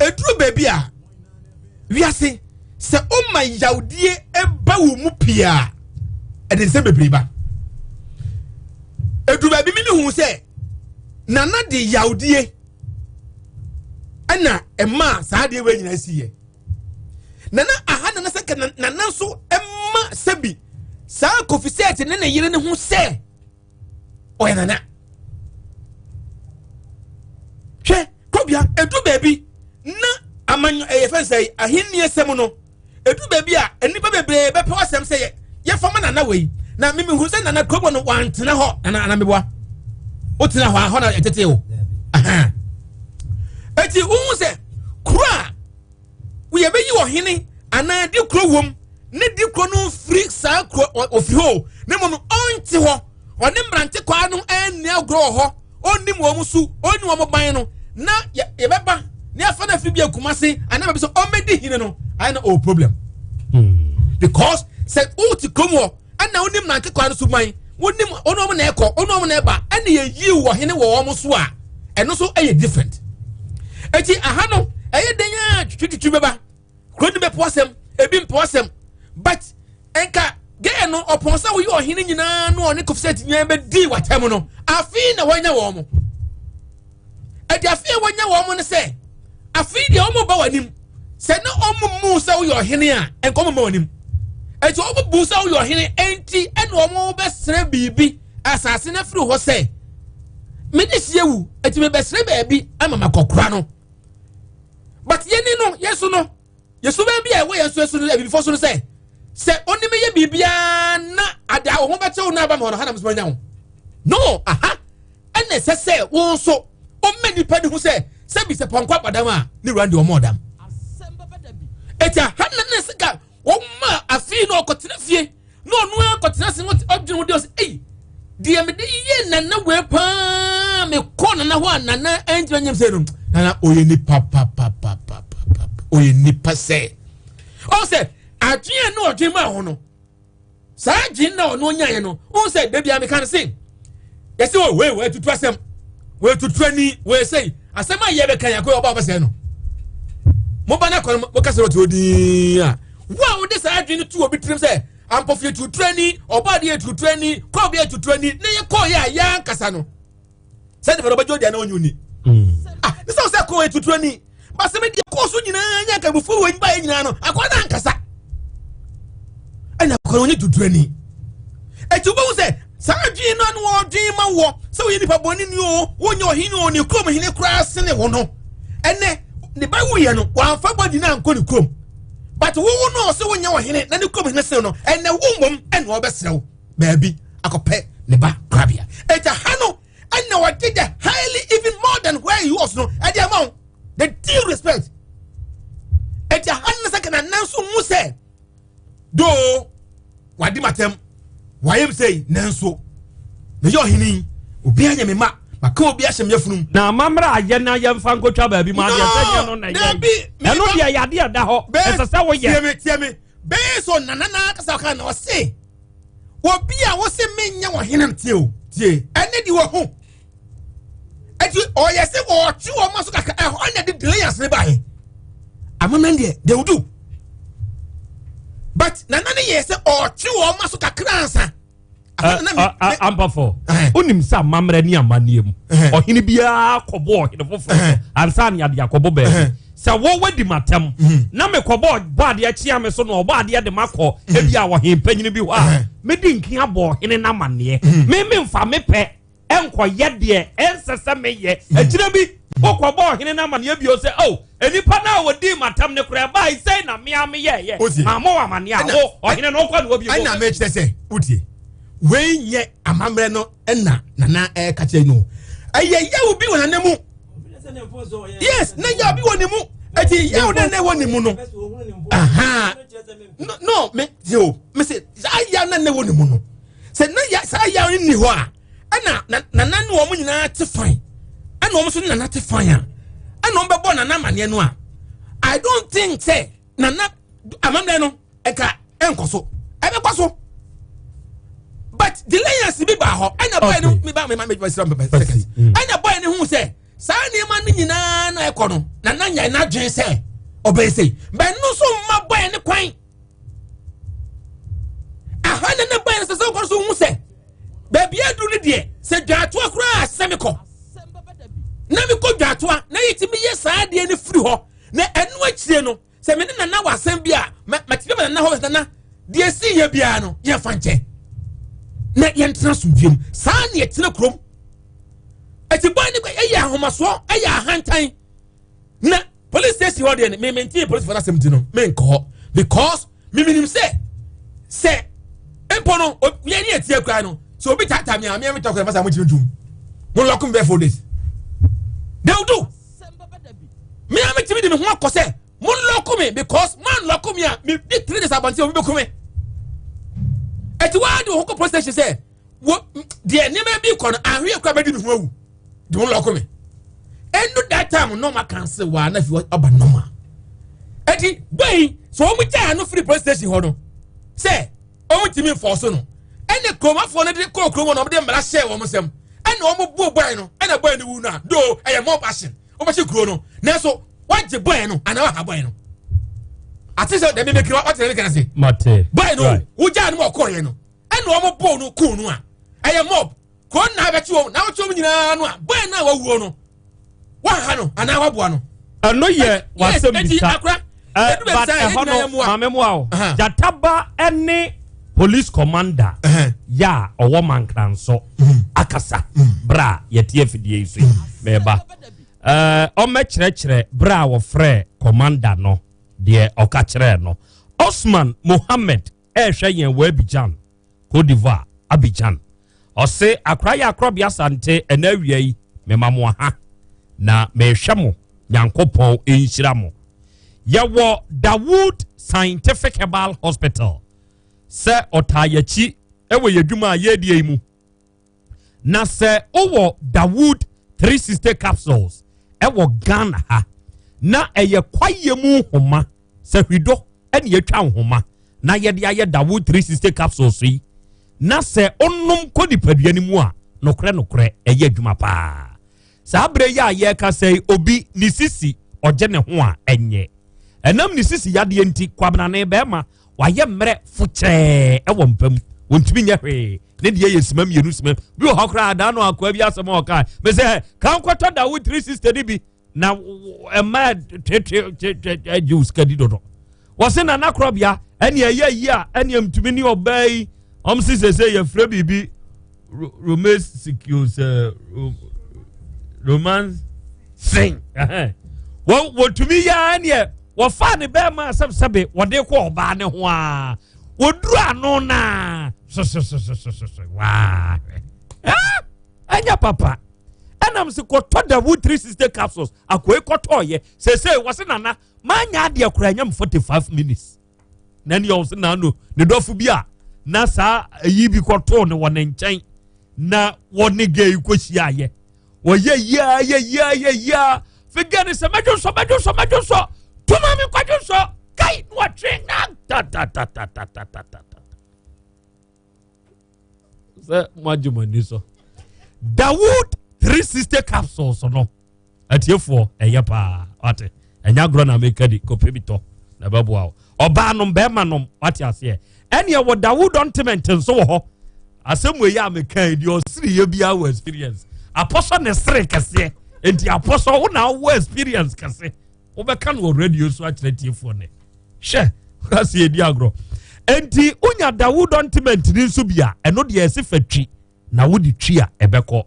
eduru baabi a wiase sɛ ɔma yawdie ɛba wo mu pii a ɛde nsɛm bebree ba eduru baabi mi mi hu sɛ nana de yawdie ɛna ɛmaa saa adeɛ wei nyinaa si yɛ nana aha nana sɛ nana nso ɛma sɛbi saa kofi sɛɛte ne ne yere ne ho sɛ ɔyɛ nana hwɛ kɔbea edu baabi na amanyɔ ɛyɛ fɛn sɛ ahenni sɛm no edu baabi a nnipa bebree bɛpɛ asɛm sɛ yɛ yɛfa ma nana wei na mimi hu sɛ nana kurom no wantena hɔ nana nana meboa wotena hɔ a hɔ na ɛtete o eti wohu sɛ kuro a yɛbɛyi ɔhene anaa di kuro wom ne di kuro no mfiri saa kuro ofiri hɔ ne mmom ɔnte hɔ ɔne mmerante kwaa no ɛnni agorɔ wɔ hɔ ɔnnim wɔn su ɔnni wɔn ban no na yɛbɛba ne afa no afiri bi akuma se anaa baabi sɛ ɔmmɛdi hene no ayɛ na ɔwɔ problem hmm. because sɛ wote kurom hɔ ɛna wonim mmerante kwaa no so ban wonim ɔne wɔn na ɛkɔ ɔne wɔn na ɛba ɛna yɛyi wɔ hene wɔ wɔn so a ɛno nso ɛyɛ different eti aha no ɛyɛ den a twitwitwi bɛba kuro no bɛpo asɛm ebi mpo asɛm but nka gɛɛ no ɔpɔn sɛ woyɛ ɔhene nyinaa no ɔne kofisɛt nyinaa bɛdi watɛm no afei na wɔanya wɔn mo ɛde afei a wɔanya wɔn mo no sɛ afei deɛ wɔn ba w'anim sɛ na wɔn mu sɛ woyɛ ɔhene a nka wɔn ba w'anim ɛti wɔn bu sɛ woyɛ ɔhene ɛnti ɛna wɔn bɛsrɛ biribi asase no afiri hɔ sɛ mede sie wu ɛti mebɛsrɛ baabi ama makɔkora no but yɛni no yɛn so no yɛsu bɛn bi a ɛwɔ yɛn so so no abibifo so no sɛ sɛ onim yɛ biribiara na ade a wo ho bɛkyɛw no aba ma hɔ no ha na mesoma nya wo no aha ɛna ɛsɛ sɛ wo nso ɔmma nipa no ho sɛ sɛbi sɛ pɔnkɔ abadam a ne wura de ɔmɔ ɔdam ɛti aha na ne sika Wɔma afei na ɔkɔtena fie na ɔno ara kɔtena ase na ɔdwene ho deɛ ɔsɛ ei deɛ mede yɛ nana wei paa mekɔ nana hɔ a nana ɛntumi anyam sɛ no nana ɔyɛ nipa papapapapa ɔyɛ nipa sɛ ɔn sɛ adwene na ɔdwene maa ho no saa adwene na ɔno nyaeɛ no ɔn sɛ dabi a meka no se yɛsɛ wɔ wei wɔ atutu asɛm wɔ atutu ani wɔ ɛsɛi asɛm a yɛbɛka yɛ akɔyɛ ɔba ɔbɛsɛe no moba no akɔ no moka sɛ ɔte odin a wo a wode saa adwene no to obi tirim sɛ ampɔfo atutu ani ɔba adeɛ atutu ani kɔɔ bi atutu ani na yɛkɔɔ yɛ a yɛ ankasa no sɛ nipa no ɔbɛgye odi anaa ɔnye oni hmm. ah ne sɛ ɔsɛ kɔɔ atutu ani basɛm deɛ kɔɔ so nyinaa nyɛ nkabufuo wɔ nyimpa yɛ nyinaa no akɔɔ no ankasa ɛna akɔɔ no ɔnyɛ tutu ani ɛti wobɛhu sɛ saa adwene no ano ɔdwen ma wɔ sɛ woyɛ nipa bɔne ni o wonyɛ ɔhene o ne kurom hene koraa sene wo no ɛnɛ ne ba wuyɛ no wamfa bɔdi no ankɔ ne kurom but wowo no ɔsɛ wonyɛ ɔhene na ne kurom hene sene no ɛnɛ wo mmom ɛna ɔbɛsrɛ wo baabi akɔpɛ ne ba korabea ɛgya ha no ɛna ɔde the highly even more than where he was no ɛde ama wo the due respect ɛgya ha no sɛ kana nan so mu sɛ doo wade matam wayɛ m sɛ nanso meyɛ ɔhene yi obiara nyɛ me ma maka obi ahyɛ me afunum. na amammerɛ ayɛ na yɛmfa nkotwa baabi ma adeɛ sɛ nyɛ no na ɛyɛ ɛno deɛ yadeɛ da hɔ ɛsɛ sɛ woyɛ. tie me tie me based on nana na kasa ɔka na ɔse obi a wose menyɛ wɔ hene no tie o tie ɛne de wɔ ho ɛti ɔyɛ sɛ ɔtwe wɔn ma so kakra ɛhɔ na de delay asene baeɛ amammerɛ deɛ they will do but nana ne yɛ sɛ ɔtwe wɔn ma so kakra ansa ampafo wonim sɛ amammerɛ ne amanneɛ mu ɔhene biara kɔbɔ ɔhene foforɔ so ansa ne ade akɔbɔ baabi sɛ wɔwɔ di matam mhm. na mekɔbɔ bɔ adeɛ kyea me so na ɔbɔ adeɛ de makɔ mhm. ebi a ɔhen panyini bi hɔ a medi nkin abɔ ɔhene no amanneɛ mhm. me memfa mepɛ nkɔyɛ deɛ ɛnsɛ sɛ meyɛ mm. akyire bi wokɔbɔ ɔhene no amaneɛ bio sɛ o oh, nnipa no a wɔdii matam no koraa ɛbae sɛi na mea meyɛɛyɛ mammɔ wɔ amaneɛ a wo ɔhene no wokɔ ne wɔ bio ɛna mekyerɛ sɛ wotie Wei nyɛ amammerɛ no ɛna nana ɛka kyerɛ no. Ɛyɛ yaw bi wɔ nana mu. Yes, na yaw bi wɔ ne mu. Eti yaw na na ɛwɔ ne mu no. Aha. No, no, me yo, me se saa yaw na na ɛwɔ ne mu no. Sɛ na ya saa yaw no ni hɔ a, ɛna nana ne wɔn nyinaa te fine. Ɛna wɔn nso ne nana te fine a. Ɛna wɔn bɛbɔ nana amaneɛ no a. I don't think sɛ nana amammerɛ no ɛka ɛnkɔ so ɛbɛkɔ so but delayance bi baa hɔ ɛna boy no mi ba mi ma mi ma sira mi seconds mm. ɛna boy no hu sɛ saa nneɛma no nyinaa na ɛkɔ no na na nya n'adwene sɛ ɔbɛn sɛ bɛn no nso mma boy no kwan aha na ne boy no sɛ sɛ ɔkɔ so hu sɛ baabi aduru no deɛ sɛ dwaatoa koraa sɛ mekɔ na mekɔ dwaatoa na yɛtumi yɛ saa adeɛ no firi hɔ na ɛno akyire no sɛ me ne nana wɔ asɛm bi a matumi ma nana hɔ nana deɛ esi yɛ biara no yɛmfa nkyɛ na yɛntena asomdwem saa ne yɛtena kurom ɛti bɔn ne ɛyɛ ahomasoɔ ɛyɛ ahantan na police station hɔ deɛ me mente police fo n'asɛm ti no menkɔ hɔ because miminim sɛ sɛ mpo no yɛn ne yɛtie kura no sɛ obi taataa mi a mi a mi tɔ kura masa mo kyerɛ ntum mo lɔkum bɛɛ 4 days they will do me a metumi de me ho akɔ sɛ mo nlɔko me because mo anlɔko me a me di 3 days abɔnten obi bɛku me ɛti waa de wo ho kɔ police station sɛ wo deɛ nneɛma bi kɔ no ahweɛ kora bɛdi me ho awu de wo nlɔko me ɛnu that time nɔɔma cancel waa na fi ɔba nɔɔma ɛti bɛyi sɛ wɔn gya ano firi police station hɔ no sɛ wɔn ntumi nfɔ so no ɛna kuromafoɔ no de kɔɔ kurom hɔ na wɔn de mmara hyɛɛ wɔn nsam ɛna wɔn bu bɔɛ no ɛna bɔɛ no wu no a do ɛyɛ mob action wɔbɛhyɛ kuro no nanso wagye bɔɛ no anaa waha bɔɛ no ate sɛ dɛm mekiri wate dɛm mekiri ase bɔɛ no wogyaa no ma ɔkɔɔyɛ no ɛna wɔn bɔɔ no kuu no a ɛyɛ mob kuro no na abɛkye wɔn na wɔkye wɔn nyinaa no a bɔɛ no a wawuo no waha no anaa waboa no. Ɛno yɛ wasɛm bisa but ɛhɔ no maame mu a o jataba ɛne police commander yɛ a ɔwɔ mankranso mm. akasa mm. berɛ a yɛte afidie yi so yi mɛba ɔmmɛkyerɛkyerɛ berɛ a wɔfrɛ commander no deɛ ɔka kyerɛɛ no. Osman Mohammed ɛrehwɛ yɛn wɔ Abidjan, Cote d'Ivoire, Abidjan. Ɔse akora yɛ akorɔbea Asante ɛna awia yi mema mo aha na mehwɛ mo. Nyankopɔn nhyira mo. Yɛwɔ Dawood Scientific Herbal Hospital sɛ ɔtaa yɛakyi ɛwɔ yɛ adwuma a yɛredie yi mu. Na sɛ wowɔ Dawood 360 capsules ɛwɔ Ghana ha na ɛyɛ kwaeɛ mu nhoma sɛ hwido ɛne yɛtwa nhoma na yɛde ayɛ Dawood 360 capsules yi na sɛ onom kɔ nipadua no mu a nokorɛ nokorɛ ɛyɛ adwuma paa. Saa berɛ yi a yɛrekasa yi, obi ne sisi ɔgye ne ho a ɛnyɛ. Ɛnam ne sisi yadeɛ nti, Kwabenane bɛrima wayɛ mmerɛ fokyɛɛ ɛwɔ mpa mu. Wɔntumi nyɛ hwee. Ne deɛ yɛ sima mmienu sima. Bi wɔ hɔ koraa daa no akoa bi asɛm a ɔkaa. Me sɛ, ka nkɔtɔ da wo 360 no bi na ɛma twetwe agye wo sika di dodo. Wɔse nana korɔbea ɛne ɛyɛ yi a ɛne mtumi ne ɔbaa yi ɔm se sese yɛfrɛ biribi romance secure sɛ romance sing wɔtumi yɛ ɛneɛ wɔfaa ne bɛrima sɛbsɛbe wɔde kɔ ɔbaa ne ho a wɔduru ano naa sosososososo waa ɛnyɛ papa ɛnam se kɔtɔ dawu 360 capsules akoe kɔtɔɔyɛ sese wɔse nana manya adeɛ koraa nyam 45 minutes na ne ɔwɔ na ano ne dɔfo bi a na saa ayi bi kɔtoo no wɔ ne nkyɛn na wɔne gay kɔhyia ayɛ wɔyɛ yia yɛ yia yɛ yia figure ne sɛ mɛdwo nsɔ mɛdwo nsɔ mɛdwo nsɔ tuma mi nkɔdwo nsɔ kai na wɔtwe na tatatatatata sɛ moagye mo ani so Dawood 360 capsules no atiefoɔ ɛyɛ paa wate ɛnyɛ agorɔ na meka di kɔpɛ bi tɔ na ɛbɛboa wo ɔbaa nom bɛrima nom wate aseɛ ɛneɛ wɔ Dawood ointment nso wɔ hɔ asɛm wei a meka yi deɛ ɔsereyɛ biara wɔ experience apɔsɔ ne sere kɛseɛ nti apɔsɔ wo na wowɔ experience kɛse wobɛka no wɔ radio so akyerɛ tiefoɔ nɛ hwɛ ase yɛdi agorɔ nti wonya Dawood ointment ni nso bi a ɛno deɛ ɛse fa twi na wode twi a ɛbɛkɔ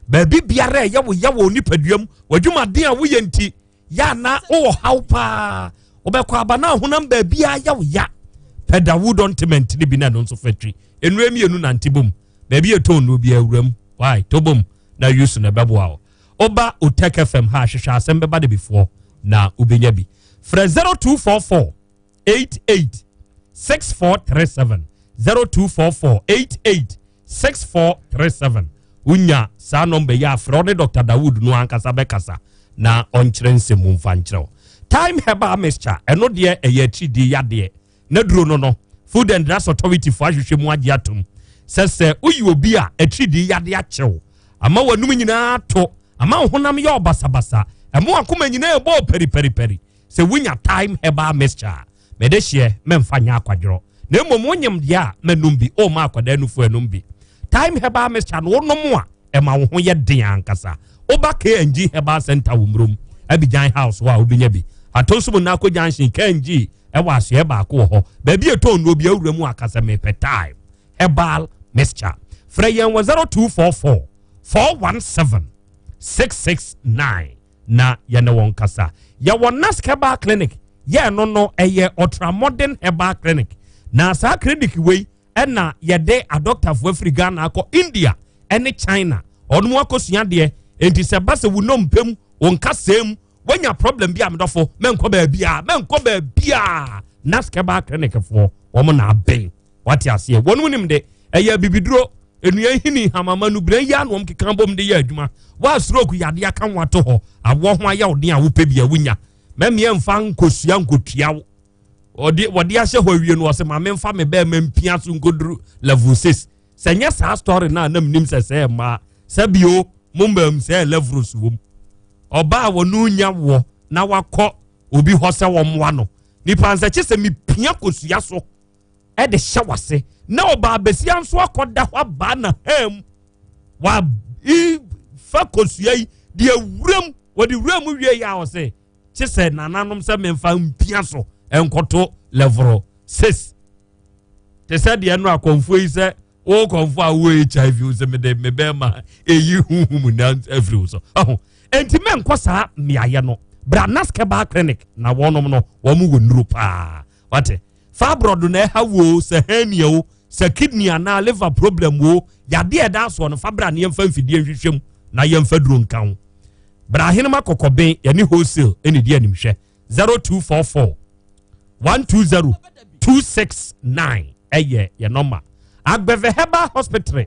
baabi biara ɛyɛ wo yɛ wɔ nipadua mu w'adwumaden a woyɛ nti yɛ ana wowɔ haw paa wobɛkɔ aba na ahonam baabi a yɛ wo ya pɛ Dawood ointment no bi na ɛno nso fa twi nnua mmienu nante bom. Baabi yɛ tɔn no bi awuram. Why? Tobom na use na ɛbɛboa wo. Woba Otec FM ha hwehwɛ asɛm bɛba de bifoɔ na wobɛnya bi. Frɛ 0244 88 6437 0244 88 6437 wonya saa nɔmba yi afrɛ ɔne Dr. Dawood no ankasa bɛkasa na ɔnkyerɛ nsɛm mu mfa nkyerɛ wo. Time Herbal Mixture ɛno deɛ ɛyɛ atiridii yadeɛ na duro no no Food and Drugs Authority fo ahwehwɛ mu agye atom sɛ sɛ woyi obi a atiridii yadeɛ akyew ama w'anum nyinaa to ama wo honam yɛ ɔbasabasa ɛmo akoma nyinaa ɛbɔ pɛripɛripɛri sɛ wonya Time Herbal Mixture a mede hyeɛ mɛmfa nyɛ akwadworɔ na mmom wonyem deɛ a mɛnom bi ɔma akwadaa nufu ɛnom bi Time Herbal Mixture no wonom a ɛma wo ho yɛ den ankasa woba KNG Herbal Center wɔ Murom Abidjan House hɔ a wobɛnya bi Atonso mu Nako Junction KNG ɛwɔ asoɛ baako wɔ hɔ baabi ɛtɔn nnuro bi awura mu aka sɛ mepɛ Time Herbal Mixture frɛ yɛn wɔ 0244 417 669 na yɛne wɔn kasa yɛwɔ Nask Herbal Clinic yɛ no no ɛyɛ ultra modern herbal clinic na saa clinic wei ɛna yɛde adɔktafoɔ afiri Ghana akɔ India ɛne China ɔnom akɔsua adeɛ enti sɛ ba sɛ wo nnompe mu wo nkasɛɛ mu woanya problem bi a medɔfo mɛnkɔ baabia mɛnkɔ baabia Nask Herbal Clinic foɔ wɔn na abɛn wate aseɛ wɔn nim de ɛyɛ bibiduro nnua hini hamama no bena yi ano wɔn keka bom de yɛ adwuma wa stroke yadeɛ aka ho ato hɔ awoɔ ho ayɛ ɔden a wopɛ bi a wonya mɛmeɛ mfa nkosua nkotua wo ɔde wɔde ahyɛ hɔ awie no ɔsɛ maame mfa me bɛrima mpia so nkoduru level six sɛ nyɛ saa story no a na menim sɛ sɛ mmaa sɛ bio mo mmaa mu sɛ levels wɔ mu ɔbaa wɔn nya wɔ na wakɔ obi hɔ sɛ wɔn mmoa no nipa nsɛkye sɛ mepia kosua so ɛde hyɛ wase na ɔbaa besia nso akɔda hɔ abaa na ham wa fa kosua yi deɛ wuram wɔde wuram wie yɛ a ɔsɛ kye sɛ nananom sɛ memfa mpia so nkɔto level six te sɛ deɛ no akɔmfoɔ yi sɛ wo kɔmfoɔ a wowɔ hiv wo sɛ mede me bɛrima ɛyi huhum na afiri wo so ɔho enti mɛnkɔ saa mmeaeɛ no bra naskɛbaa clinic na wɔnom no wɔn wɔ nnuro paa wate fibroid na ɛha wo sɛ hernia o sɛ kidney anaa liver problem wo yadeɛ ɛda soɔ no fa bra ne yɛmfa mfidie nhwehwɛ mu na yɛmfa duro nka ho bra ahenema kɔkɔben yɛne wholesale ɛne di animhwɛ 0244 120 269 ɛyɛ yɛ nɔma agbɛvɛ herbal hospital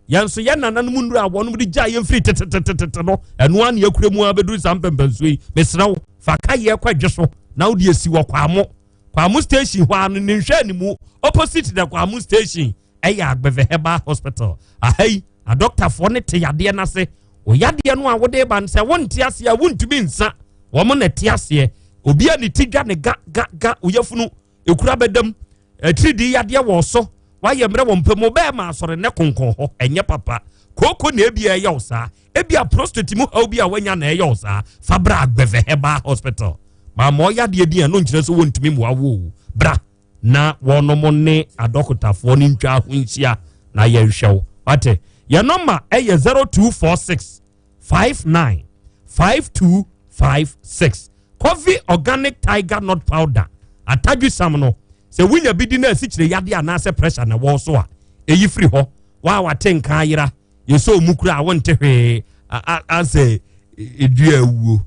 yɛn nso yɛn nananom nnuro a wɔn de gya yɛn firi tetetetete no ɛno ara na yɛkura mu abɛduru saa mpɛmpɛnsoɔ yi mesrɛ wo fa ka yɛ kɔ adwe so na wode asi wɔ kwamo kwamo station hɔ ano ne nhwɛ animu opposite the kwamo station ɛyɛ agbɛvɛ herbal hospital aha yi adɔktafoɔ no te yadeɛ no ase wo yadeɛ no a wode ba no sɛ wonte aseɛ a wontumi nsa wɔn na ɛte aseɛ obi a ne ti dwa ne ga ga ga oyafunu ekura bɛdam atiridii yadeɛ wɔ so wayɛ mmerɛ wɔ mpɛ mu bɛɛ ma asɔre ne konkɔn hɔ ɛnyɛ papa kooko na ebi ɛyɛ wo saa ebi a prostate mu haw bi a wanya na ɛyɛ wo saa fa bra agbɛvɛ herbal hospital maama ɔyadeɛ bi a ɛno nkyerɛ sɛ wɔntumi mmoa wo bra na wɔnom ne adɔkotafoɔ no ntwa ho nhyia na yɛnhwɛ wo wate yɛn nɔma ɛyɛ 0246 59 5256 coffee organic tiger nut powder atadwe sam no sɛ wonya bi di na asikyire yadeɛ anaasɛ pressure na ɛwɔ so a ɛyi firi hɔ wa wate nka ayera yɛsɛ ɔmu kura a wonte hwee asɛ ɛdua awuo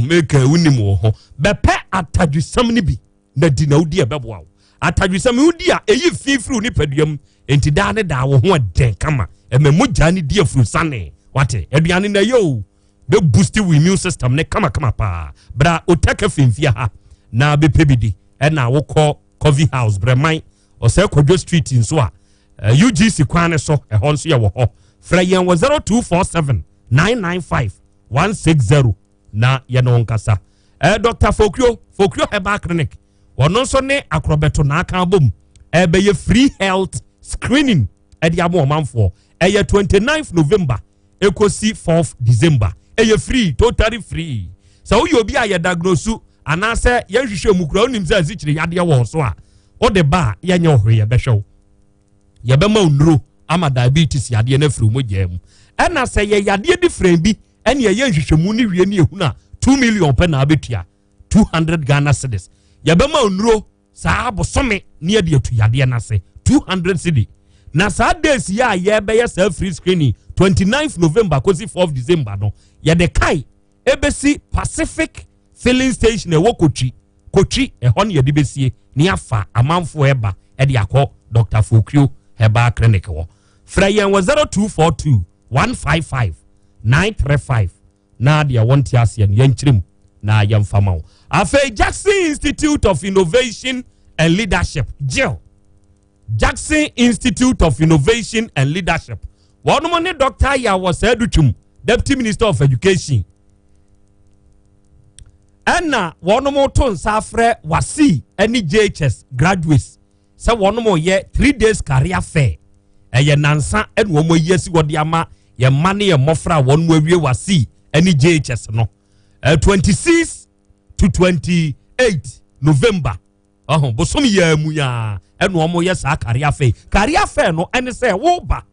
meka wonim wɔ ho bɛpɛ atadwesam no bi na di na wodi ɛbɛboa wo atadwesam wodi a ɛyi fi firi wo nipadua mu enti daa ne daa wo ho ɛdɛn kama ɛma mogya ne di afurusane wate aduane na ɛyɛ o bɛ boost wo immune system ne kamakama paa bra otɛkɛ fimfia ha na bɛpɛ bi di ɛna wokɔ coffee house brɛman ɔsɛ kwadwo street nso a ugc kwan ne so ɛhɔ nso yɛ wɔ hɔ frɛ yɛn wɔ 0247 995 160 na yɛne wo nkasa eh, Dr. Fokrio Fokrio Herbal Clinic ɔno nso ne akorɔbɛto n'aka abom ɛbɛyɛ free health screening ɛde ama ɔmanfoɔ ɛyɛ 29th November ekosi 4th December ɛyɛ free totally free sɛ woyɛ obi a yɛ diagnose anaasɛ yɛnhwehwɛ mu kura wonim sɛ asikyire yadeɛ wɔ so a wode ba a yɛnyɛ ɔhwee yɛbɛhwɛ wo yɛbɛma wo nnuro ama diabetes yadeɛ no afiri wo mogyaa mu ɛna sɛ yɛ yadeɛ different bi ɛne ɛyɛ nhwehwɛmu ne wie ne ehunu a 2 million pɛ na abɛtua 200 Ghana cedis yɛbɛma wo nnuro saa bosome ne yɛde atu yadeɛ no ase 200 cedi Na saa days yi a yɛbɛyɛ saa free screening 29th November kɔsi 4th December no, yɛde kae ɛbɛsi Pacific filling station ɛwɔ Kotwi. Kotwi ɛhɔ no yɛde bɛsie ne afa amanfoɔ ɛba ɛde akɔ Dr. Fokuo Herbal Clinic hɔ. Frɛ yɛn wɔ 0242 155 935 na deɛ wɔnte aseɛ no yɛnkyerɛ mu na yɛmfa ma wo. Afei Jackson Institute of Innovation and Leadership, JIL, Jackson Institute of Innovation and Leadership, wɔnom ne Dr. Yaw Osei-Adutwum, Deputy Minister of Education, ɛna wɔnom to nsa afrɛ WASSCE ne JHS graduates sɛ wɔnom yɛ 3 days career fair. Ɛyɛ nansa ɛna wɔn ayi asi wɔde ama yɛn mma ne yɛn mmɔfra a wɔnom awie WASSCE ne JHS no. 26 to 28 November, ɔho bosom yɛ mu yaa ɛna wɔn yɛ saa career fair. Career fair no ɛne sɛ wɔreba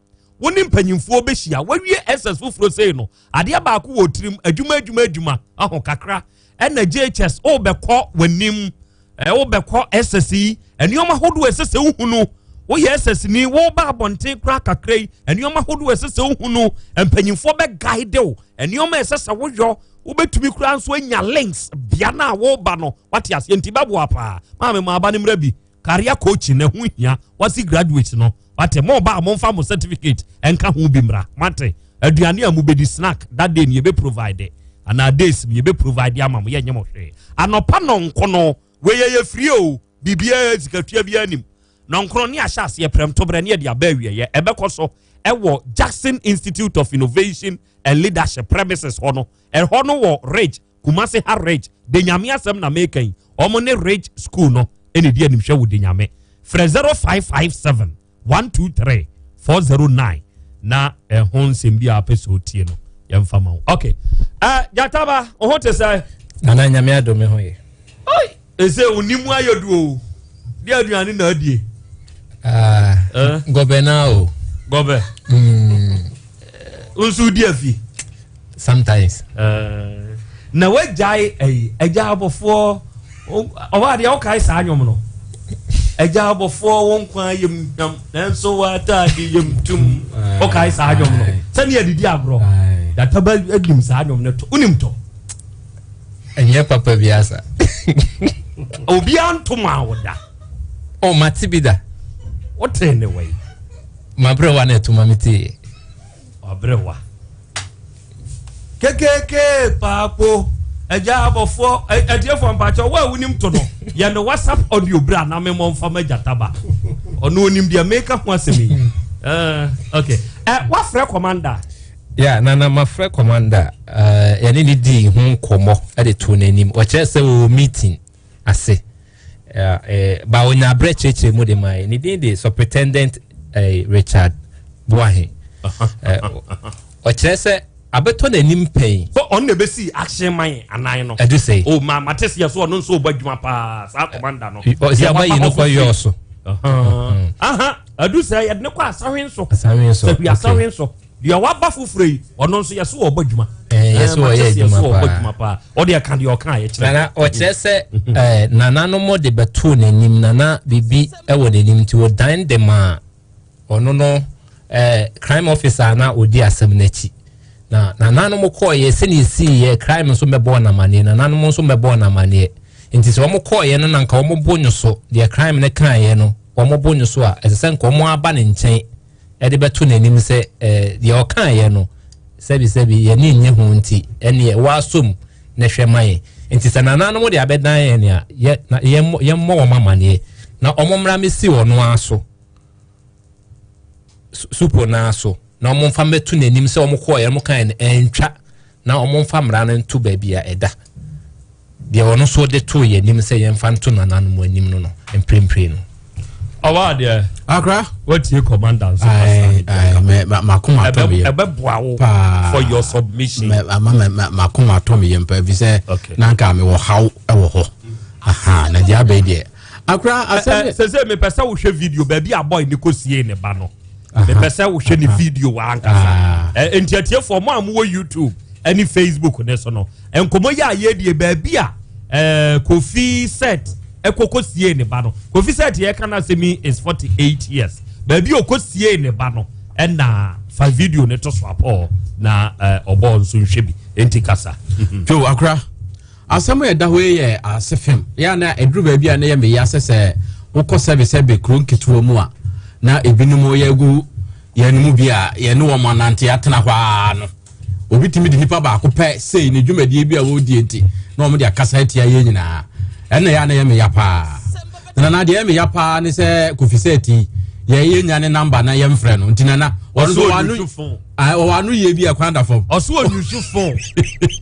wɔn ne mpanyinfoɔ bɛhyia, wɔawie SS foforɔ sei no, adeɛ baako wɔ tirim, adwuma adwuma adwuma ɔho kakra, ɛna JHS ɔrebɛkɔ w'anim, wobɛkɔ SS yi, nneɛma ahodoɔ ɛsɛ sɛ wohu no, woyɛ SS ni, woba abɔnten koraa kakra yi, nneɛma ahodoɔ ɛsɛ sɛ wohu no, mpanyinfoɔ bɛ guide wo, nneɛma ɛsɛ sɛ woyɔ, wobɛtumi koraa nso anya links bea no a woba no, wate aseɛ, nti bɛboa paa. Maame mo aba no mmerɛ bi, career coaching na ɛho hia, wasi graduate no, wate, mo ba a momfa mo certificate ɛnka ho bi mmra, mate, aduane a mobɛdi snack that day no yɛbɛ provide, anaa days no yɛbɛ provide ama mo, yɛnyɛ mo hwee. Anɔpa nɔnko no, wei yɛ free o, biribiara sikatua biara anim. Nɔnkoro ne ahyɛ aseɛ prɛmtoberɛ ne yɛde aba awieɛ, ɛbɛkɔ so ɛwɔ Jackson Institute of Innovation and Leadership premises hɔ no, ɛhɔ no wɔ Ridge, Kumasi ha Ridge, de Nyame asɛm na meka yi, ɔmo ne Ridge School no ɛna ɛdi animhwɛ wɔ de Nyame. Frɛ 0557 123 409 na ɛho nsɛm bi a apɛ sɛ otie no yɛmfa ma wo. Okay. Jataba, wo ho te sɛ? Nana Nyame adom me ho yɛ. Oi, ɛsɛ wo mu ayɛ du o. Di aduane na adie. Gɔbɛ na o. Gɔbɛ. Nso di afi. Sometimes. Na wagyae ɛyi agya abɔfoɔ ɔwɔ adeɛ wokae saa nnwom no. Agya abɔfoɔ wo nkwa yam hwam nanso w'ataade yam tum. Wokae saa nnwom no. Sɛnea adidi agorɔ. Databa anim saa nnwom no to. Wonim to? Ɛnyɛ papa bi asa. Obiara nto ma wo da. Oh, mate bi da. Wote ne wɔ yi. Mabrɛ wa na ɛto ma me tee. Wabrɛ wa. Kekeke paako. Agya abɔfoɔ atiefoɔ mpakyɛ wo a wonim to no yɛ no WhatsApp audio bra na memmɔ mfa ma gyataba. Ɔno onim deɛ meka ho asɛm yi. Okay. Wafrɛ commander. Yeah, nana mafrɛ commander. Yɛne ne dii ho nkɔmmɔ de too n'anim. Ɔkyerɛ sɛ wɔwɔ meeting ase. Ba onya abrɛ kyerɛkyerɛ mu de ma yɛ. Ne din de Superintendent Richard Boahe. Ɔkyerɛ sɛ abɛtɔ n'anim pɛn. So ɔno na ebesi action man anan no. Ɛdu sɛ. O ma ma te seɛ so ɔno nso ɔbɔ adwuma paa saa commander no. Ɔsi aba yi no kɔ yɛ ɔso. Ɛdu sɛ yɛde ne kɔ asahwe nso. Asahwe nso. Sɛbi asahwe nso. Deɛ waba foforɔ yi ɔno nso yɛso ɔbɔ adwuma. Yɛso ɔyɛ adwuma paa. Ɔde ɛka deɛ ɔka yɛ kyerɛ. Nana ɔkyerɛ sɛ nananom de bɛtoo n'anim nana biribi ɛwɔ n'anim nti ɔdan de maa ɔno no crime officer na ɔdi asɛm n'akyi. Na nananom kɔɔyɛ sɛnea ɛsiiɛ crime nso mɛbɔɔ n'amaneɛ nananom nso mɛbɔɔ n'amaneɛ nti sɛ wɔn kɔɔyɛ no na nka wɔn bo nyo so deɛ crime no kaeɛ no wɔn bo nyo so a ɛsɛ sɛ nka wɔn aba ne nkyɛn ɛde bɛto n'anim sɛ deɛ ɔkaeɛ no sɛbi sɛbi yɛne nye ho nti ɛneɛ wɔasom na hwɛ ma yɛn nti sɛ nananom de abɛdan yɛn a yɛmmɔ wɔn amaneɛ na wɔn mmra mesi wɔn aso supo naa so na wɔn mfa mmɛto n'anim sɛ wɔn kɔɔ yɛn wɔn kan no ɛntwa na wɔn mfa mmara no nto baabi a ɛda deɛ ɔno nso de to yɛn anim sɛ yɛmfa nto nananom anim no mprempren no. Ɔwɔ adeɛ. Akra. Watie commander nso kasa. Makoma atɔ mi yam. Ɛbɛboa wo for your submission. Ama makoma atɔ mi yam paa efi sɛ nanka mi wɔ haw ɛwɔ hɔ. Aha na deɛ abɛɛ deɛ. Akra asɛm. Sese mepɛ sɛ wohwɛ video baabi a boy ne kɔ sie ne ba no. Mepɛ sɛ wohwɛ ne video wa ankasa. Nti atiefoɔ mo a mowɔ YouTube ɛne Facebook ne so no. Nkɔmɔ yi a yɛdie baabi a Kofi Set ɛkɔkɔ sie ne ba no. Kofi Set yɛ ka na asɛm yi is 48 years. Baabi a ɔkɔsiee ne ba no ɛna fa video no to so apɔɔ na ɔbɔɔ nso nhwɛ bi. Enti kasa. Joe akora asɛm a ɛda hɔ yi yɛ ase fam. Yɛ na ɛduru baabi a na yɛ meya sɛ sɛ wokɔ sɛbesɛbe kuro nketewa mu a na ebinom yɛ gu yɛn mu bi a yɛne wɔn anante atena hɔ ara no. Obi tumi de nipa baako pɛ sei ne dwumadie bi a wɔredie nti na wɔn de akasa atia yɛn nyinaa. Ɛna yɛ a na yɛ meya paa. Na nana deɛ ɛyɛ meya paa ne sɛ Kofi Sɛɛti yɛ yɛ nya ne namba na yɛmfrɛ no nti nana ɔno nso wɔn ano wɔwɔ ano yie bi ɛkwan da fam. Ɔso onyusu phone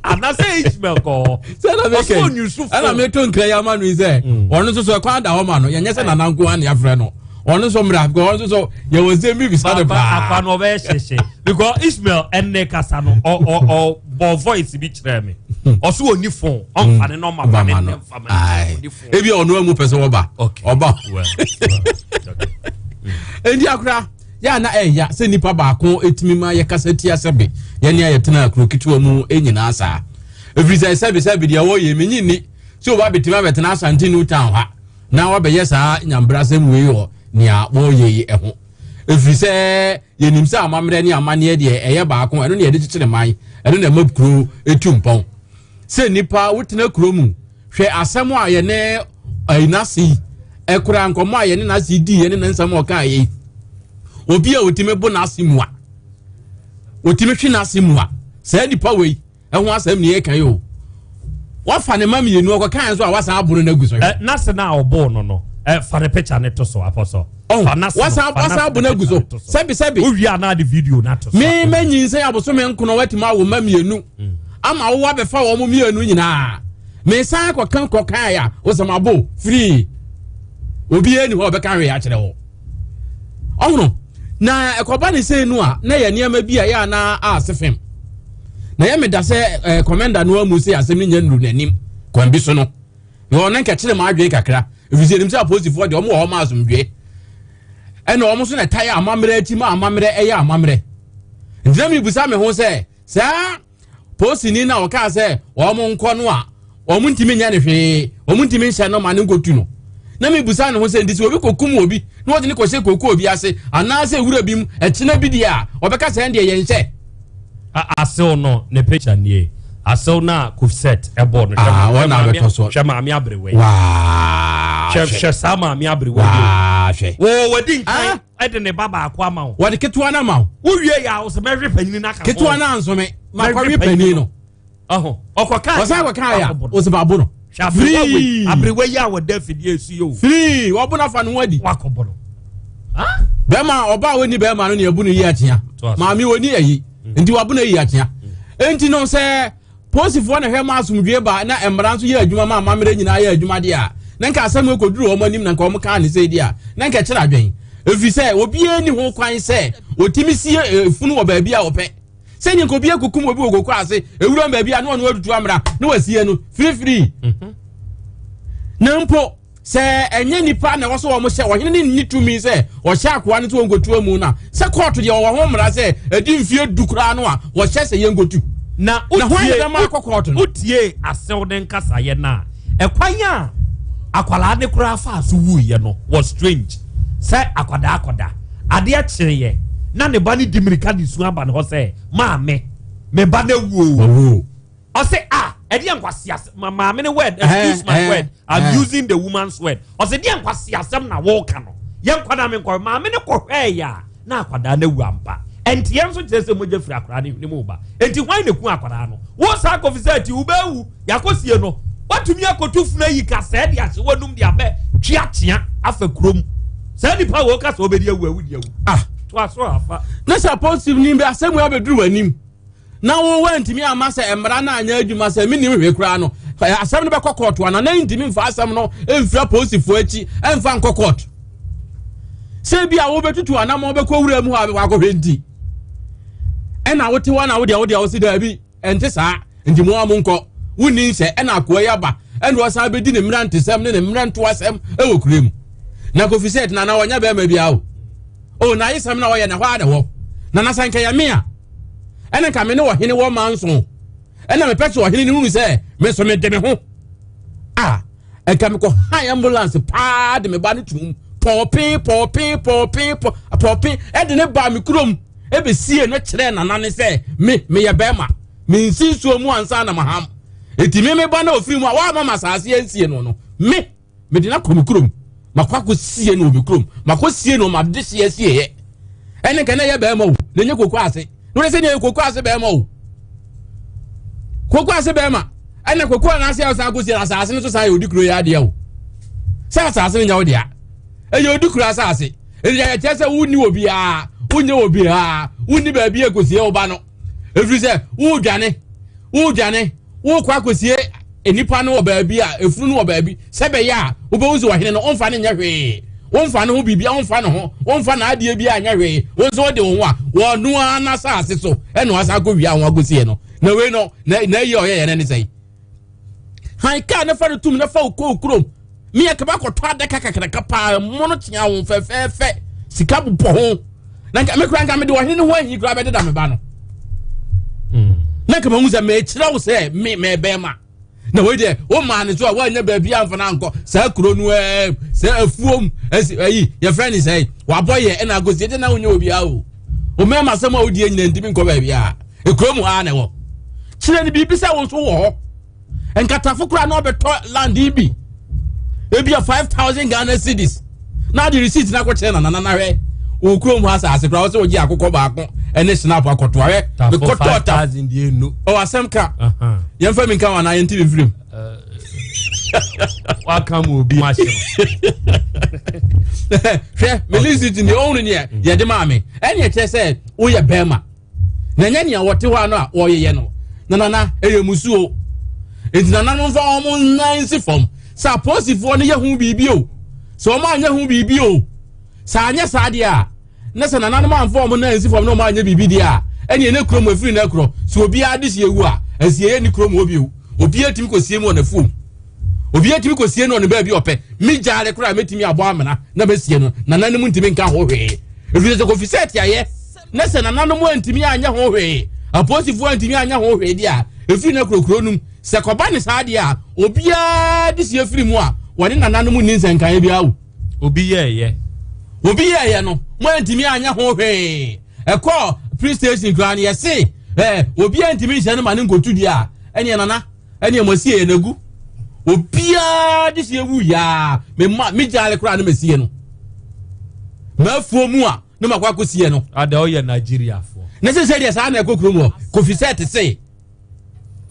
anasɛ Ishmael kɔ hɔ. Ɔso onyusu phone. Ɛna mi to nkira yi ama no yi sɛ ɔno nso so ɛkwan da hɔ ma no yɛnyɛ sɛ nana nko ara na yɛafrɛ no ɔno nso mmra because ɔno nso so yɛwɔ nsɛm bi bisa no paa. Akwa no ɔbɛyɛ hyehyɛ because Ishmael ɛnne kasa no ɔ ɔ ɔ bɔ voice bi kyerɛ mi ɔso oni phone ɔnfa ne nɔma ma ne ne nfa ma ne phone. Ebi ɔno amu pɛ sɛ ɔba ɔba. Edi akora. Yɛ a na ɛya sɛ nipa baako tumi ma yɛkasa tia sɛbe yɛne a yɛtena kuro ketewa mu nyinaa saa. Ɛfiri sɛ sɛbe sɛbe deɛ wɔyɛ menyi nni sɛ oba bɛtumi abɛtena Asante New Town ha na wabɛyɛ saa nyambrasɛm wei wɔ nea wɔyɛ yi ho. Ɛfiri sɛ yɛnim sɛ amammerɛ ne amanneɛ deɛ ɛyɛ baako, ɛno na yɛde kyekyere man, ɛno na ɛma kuro tu mpɔn. Sɛ nipa wotena kuro mu Hwɛ asɛm a yɛne ɛyi n'ase yi ɛkora nkɔmɔ a yɛne n'ase di yɛne ne nsɛm a ɔka yi. Obi a otumi bo n'ase mua, otumi hwe n'ase mua. Saa nipa wei ɛho asɛm ne yɛka yi o. Wafa ne ma mmienu ɔkɔka yɛn so a wasan abono no agu so. Ɛ n'ase na ɔboo no no ɛ fa ne picture ne to so apɔsɔ. Oh, wasan wasan abono agu so. Sɛbi sɛbi. Owie a na de video na to so. Me mɛ nyinsɛn abosome nkono watumi awo ma mmienu. Mm. Ama wo abɛfa wɔn mmienu nyinaa. Mesan kɔka kɔkae a wosɛm abo firii obiara ni hɔ a ɔbɛka hwee akyerɛ wɔ ɔhono na ɛkɔba ne sei no a na yɛ nneɛma bi a yɛ anaa ase fam na yɛ meda sɛ ɛɛ kɔmɛnda no amu sɛ asɛm no nya nnuru n'anim kwan bi so no na ɔno nkɛkyerɛ mu adwene kakra efisɛ enim sɛ apolisifoɔ deɛ wɔn wɔ hɔ ma asomdwe ɛna wɔn nso na ɛtae amammerɛ akyi ma amammerɛ ɛyɛ amammerɛ ntina mi busa mi ho sɛ saa Polisini no a ɔkaa sɛ wɔn nkɔ no a wɔn ntumi nyɛ no hwee, wɔn ntumi nhyɛ no ma no nkɔtu no. Na mebusa ne ho sɛ nti sɛ obi kɔkum obi na wɔde no kɔhyɛ kooko obi ase anaasɛ wura bi mu ɛkyena bi deɛ a ɔbɛka sɛ ɛndeɛ yɛnhyɛ. Asew no ne picture nie. Asew no a Kofset ɛbɔ no. Ah, wɔn na abɛtɔ so. Hwɛ maame aberewa yi. Waa. Hwɛ hwɛ saa maame aberewa yi. Waa hwɛ. Wɔ wɔdi nkan. ɛde ne ba baako ama wo. Wɔde ketewa no ama wo. Wowie yɛ a wosɛ mɛhwe panyin no aka ho. Ketewa no ansome makɔwe panyin no. Ɔho ɔkɔka. Ɔsan kɔka yɛ a wosɛ mabo no. Free aberewa yi a wɔda afidie so yi o. Free wɔbo no afa ne ho adi. Wakɔbɔ no. Bɛrima ɔbaa wɔni bɛrima no ne abu no yi akyea. Maame wɔni ayi nti wabo no ayi akyea. Nti no sɛ. Polisifoɔ na hwɛ ma asomdwoeɛ ba na mmara nso yɛ adwuma ma amammerɛ nyinaa yɛ adwuma deɛ a, na nka asɛm wei kɔduru wɔn anim na nka wɔn kaa ne sei deɛ a, na nka ɛkyerɛ adwen. Ɛfiri sɛ obiara nni ho kwan sɛ ɔtumi sie efunu wɔ baabi a ɔpɛ. Sɛdeɛ nka obi akɔkum obi wɔ koko ase, ewuram baabi a na ɔno atutu amena na wasie no firifiri. Na mpo sɛ ɛnyɛ nipa na ɛwɔ sɛ wɔn hyɛ ɔhene ne nni tumi sɛ ɔhyɛ akoa no sɛ wɔnkɔtu amu no a sɛ kɔɔto deɛ ɔwɔ ho mmara sɛ ɛdi mfie du koraa no a wɔhyɛ sɛ yɛnkɔtu na wotie akɔ kɔɔto no wotie asew ne nkasaeɛ no a ɛkwan a akwadaa ne koraa faa so wuiɛ no was strange sɛ akwadaa akɔda adeɛ kyeeɛ na ne ba no di mirika de su aba ne hɔ sɛ maame me ba no awuo Ɔse ah ɛdeɛ nkwaseasɛm ma maame ne word excuse my word I'm using the woman's word ɔse deɛ nkwaseasɛm na wɔka no yɛn nkwadaa me nkɔ maame ne kɔhwɛɛ yɛ a na akwadaa no awu ampa ɛnti yɛn nso kyerɛ sɛ mogya firi akwadaa no hwene mu ba ɛnti hwan na ku akwadaa no wo saa kɔfi sɛ ati wobɛwu yɛakɔsie no watumi akɔtu funu ayi ka sɛɛ de ahyɛ w'anum de abɛ tweakyea afa kurom saa nipa wɔ ka sɛ wobɛdi awu awu di awu ah to aso afa na sɛ apɔsiw ni bi asɛm abɛduru w'anim na wo wantumi amma sɛ mmara no anyɛ adwuma sɛ menim hwee koraa no asɛm no bɛkɔ kɔɔto ana na ntumi mfa asɛm no mfiri apolisifoɔ akyi mfa nkɔ kɔɔto sɛ bi a wobɛtutu anammɔn bɛkɔ wura mu hɔ a wakɔhwɛ nti ɛna wote hɔ na wodeɛ wodeɛ wo se daabi ɛnte saa nti mo a monkɔ wonni nhyɛ ɛna akoa yi aba ɛna ɔsan bɛdi ne mmerantesɛm ne ne mmerantoasɛm ɛwɔ kura mu na kofi sɛ tena na ɔnyɛ bɛrima biara o o na ayesɛm na ɔyɛ na hɔ a na ɛwɔ na na sɛ nkɛyɛ me a ɛna nka me ne ɔhene wɔ manso ɛna mepɛ sɛ ɔhene no hunu sɛ me nso mede me ho a ɛnka mekɔ han ambulance paa de me ba no tum pɔɔpen pɔɔpen pɔɔpen pɔ Mepɔpe ɛde ne baa me kurom ɛbɛsie no kyerɛɛ nana ne sɛ me meyɛ bɛrima mensi nsuo mu ansa na maham. Eti me me ba na ofiri mu a wama ma asase ansie no no me mede no akɔ me kurom makɔ akɔsie no wɔ me kurom makɔsie no ma de hyeɛ sieɛ ɛne nka na ɛyɛ bɛrima o na ɛnyɛ koko ase na wɔde sɛ ne ɛyɛ koko ase bɛrima o koko ase bɛrima ɛna koko a n'ase a ɔsan akɔsie no asase no so san yɛ odi kuro yɛ adeɛ o sɛ asase no nyɛ wo dea ɛyɛ odi kuro asase ɛnti ɛyɛ kyerɛ sɛ wonni wɔ biara wonyɛ wɔ biara wonni baabi akɔsie wo ba no ɛfiri sɛ wodwane wodwane wokɔ akɔsie nnipa no wɔ baabi a efunu no wɔ baabi sɛ bɛyɛ a wobɛhu sɛ ɔhene no ɔmfa no nyɛ hwee womfa ne ho biribia womfa ne ho womfa n'adeɛ bi anyɛ hwee wo nso wode wo ho a wɔno ara n'asase so ɛna wasan akɔ wia ho akɔsie no na wei no na na ayi a ɔyɛ yɛ no ne sɛn han kaa ne fa no tum na fa wo kɔ kurom meyɛ kaba kɔtɔ adaka kakraka paa mmono kyea ho fɛfɛɛfɛ sika bobɔ ho na nka mekora nka mede ɔhene no ho ahi koraa bɛdeda me ba no hmm. na nka mahu sɛ mekyerɛ wo sɛ me mɛbɛma na wei deɛ womaa ne so a woanya baabi amfa no ankɔ saa kuro no ɛɛ sɛ afuom ayi yɛfrɛ ne sɛ wabɔ yɛ ɛna agosie de na wonyɛ obiara o omɛma sɛm a wodie nyina ntimi nkɔ baabi a ekuro mu ha na ɛwɔ kyerɛ no biribi sɛ wo nso wɔ hɔ nkatafo koraa na ɔbɛtɔ land yi bi ebi a 5000 Ghana cedis na ade receipt na akɔkyerɛ na nana hwɛ wɔ kurom hɔ asase koraa wɔsɛ wɔgye akokɔ baako ɛne snap akɔto ahwɛ mekɔtɔ ta ɔwɔ asɛm ka yɛmfa mi nka wɔn anaa yɛnti mi mfirim waka mu obi ahyɛ hwɛ me receipt ni ɔhunu neɛ yɛde maa me ɛne ɛkyerɛ sɛ woyɛ bɛrima na ɛnyɛ nea wɔte hɔ ano a wɔyeyɛ no na nana ɛyɛ musuo nti nana no mfa wɔn nan nsi fam sɛ apolisifoɔ no yɛ ho biribi o sɛ wɔn anyɛ ho biribi o sɛ anyɛ saa deɛ a na sɛ nananom amfa wɔn nan nsi fam na wɔn anyɛ biribi deɛ a ɛne ɛne kurom efiri na ɛkorɔ sɛ obiara de si ewu a ɛsi ɛyɛ ne kurom hɔ bio obiara tumi kɔ sie mu wɔ n'afuom obiara tumi kɔ sie no wɔ ne baabi ɔpɛ me gyaare koraa mɛtumi abɔ amena na mɛsie no nananom ntumi nka ho hwee efiri sɛ kofi sɛ ɛte na sɛ nananom antumi anyɛ ho hwee, apolisifoɔ antumi anyɛ ho hwee deɛ a, ɛfiri na kurokuro nom. Sɛ kɔba ne saa deɛ a, obiara de sie firi mu a, wɔne nananom nni nsɛnkaeɛ biara o. Obi yɛɛyɛ. Obi yɛɛyɛ no, mo antumi anyɛ ho hwee. Ɛkɔɔ police station koraa no, yɛse ɛɛ obiara ntumi nhyɛ no ma ne nkɔtu deɛ a, ɛneɛ nana, ɛneɛ mo asie yɛ nagu. Obiara de sie wu yaa, me ma me gyaale koraa no masie no. M'afuo mu a, ne ma kɔ akɔsiɛ no. Ada ɔyɛ Nigeriafoɔ. Ne sɛ sɛ deɛ saa na ɛkɔ kurom hɔ kofi sɛ te se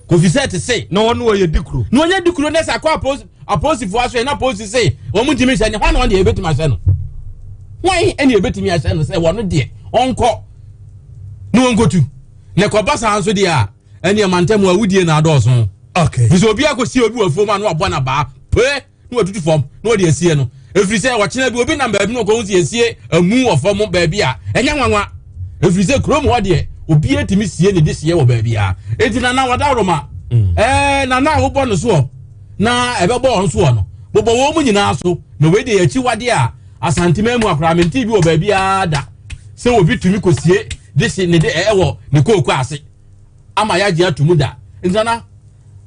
kofi sɛ te se. Na wɔn wɔyɛ di kuro. Na wɔnyɛ di kuro ne sɛ akɔ apolisifoɔ aso yɛ na apolisi se wɔn ntumi nhyɛ ne hwan na wɔn deɛ ebetumi ahyɛ no hwan ɛna ebetumi ahyɛ no sɛ wɔn deɛ ɔnkɔ ne wɔn kɔtu na kɔba saa nso deɛ a ɛne ɛmantam awudie na adɔɔso. Okay. Bisɛ obi akɔsi obi wɔ afuom a na wabɔ n'abaa pee. na watutu fam na wɔde asie no ɛfiri sɛ ɔkyena bi obi nam baabi na ɔkɔhu sɛ yɛsie amu wɔ fam baabi a ɛnyɛ nwanwa ɛfiri sɛ kurom hɔ deɛ obiara tumi sie ne de sie wɔ baabi a enti nana wadaworoma mm. ɛɛ nana a wobɔ no soɔ na ɛbɛbɔ wɔn soɔ no bobɔ wɔn mu nyinaa so na wei deɛ akyiwadeɛ a asantema mu akora mente bi wɔ baabi a da sɛ obi tumi kɔsie de se ne de ɛwɔ ne kooko ase ama yɛagye ato mu da nti nana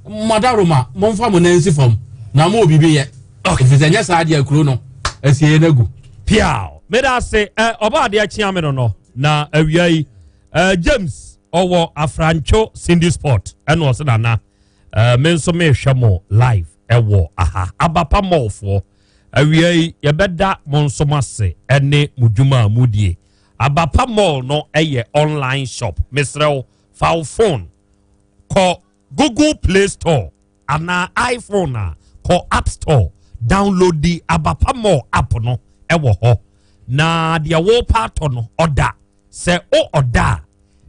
mmadaroma momfa mo nan nsi fam na mo wɔ biribi yɛ ɛfiri sɛ nyɛ saa deɛ kuro no asieɛ no agu. Piaw meda ase ɛ ɔba adeɛ kyea me no no na awia yi ɛ James ɔwɔ Afrantwo Cindy Sport ɛna ɔse nana ɛ me nso mehwɛ mo live ɛwɔ aha Abapa mallfoɔ awia yi yɛbɛda mo nso mo ase ɛne mo dwuma a modie Abapa mall no ɛyɛ online shop mesrɛ wo fa wo phone kɔ Google Play Store anaa iPhone a kɔ App Store download di Abapa Mall app no ɛwɔ hɔ na deɛ wɔrepa atɔ no ɔda sɛ o ɔda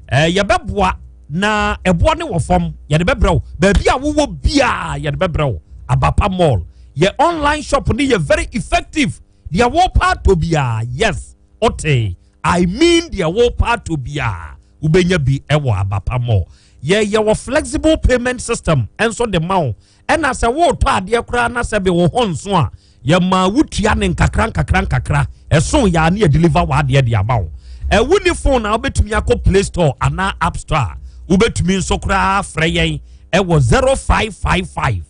a ɛɛ yɛbɛboa na ɛboɔ ne wɔ fam yɛde bɛbrɛ wo baabi a wowɔ biara yɛde bɛbrɛ wo Abapa Mall yɛ online shop no yɛ very effective deɛ wɔrepa atɔ biara yes ɔte I mean deɛ wɔrepa atɔ biara wobɛnya bi wɔ Abapa Mall. Yɛ yɛwɔ flexible payment system nso de ma wo. Ɛna sɛ woretɔ adeɛ koraa na sɛ bi wo ho nso a, yɛma wotua ne nkakra nkakra nkakra. Ɛso yɛ a ne yɛ deliver w'adeɛ de ama wo. Ɛwo ni phone a wobɛtumi akɔ Play Store anaa App Store a, wobɛtumi nso koraa frɛ yɛn ɛwɔ 0555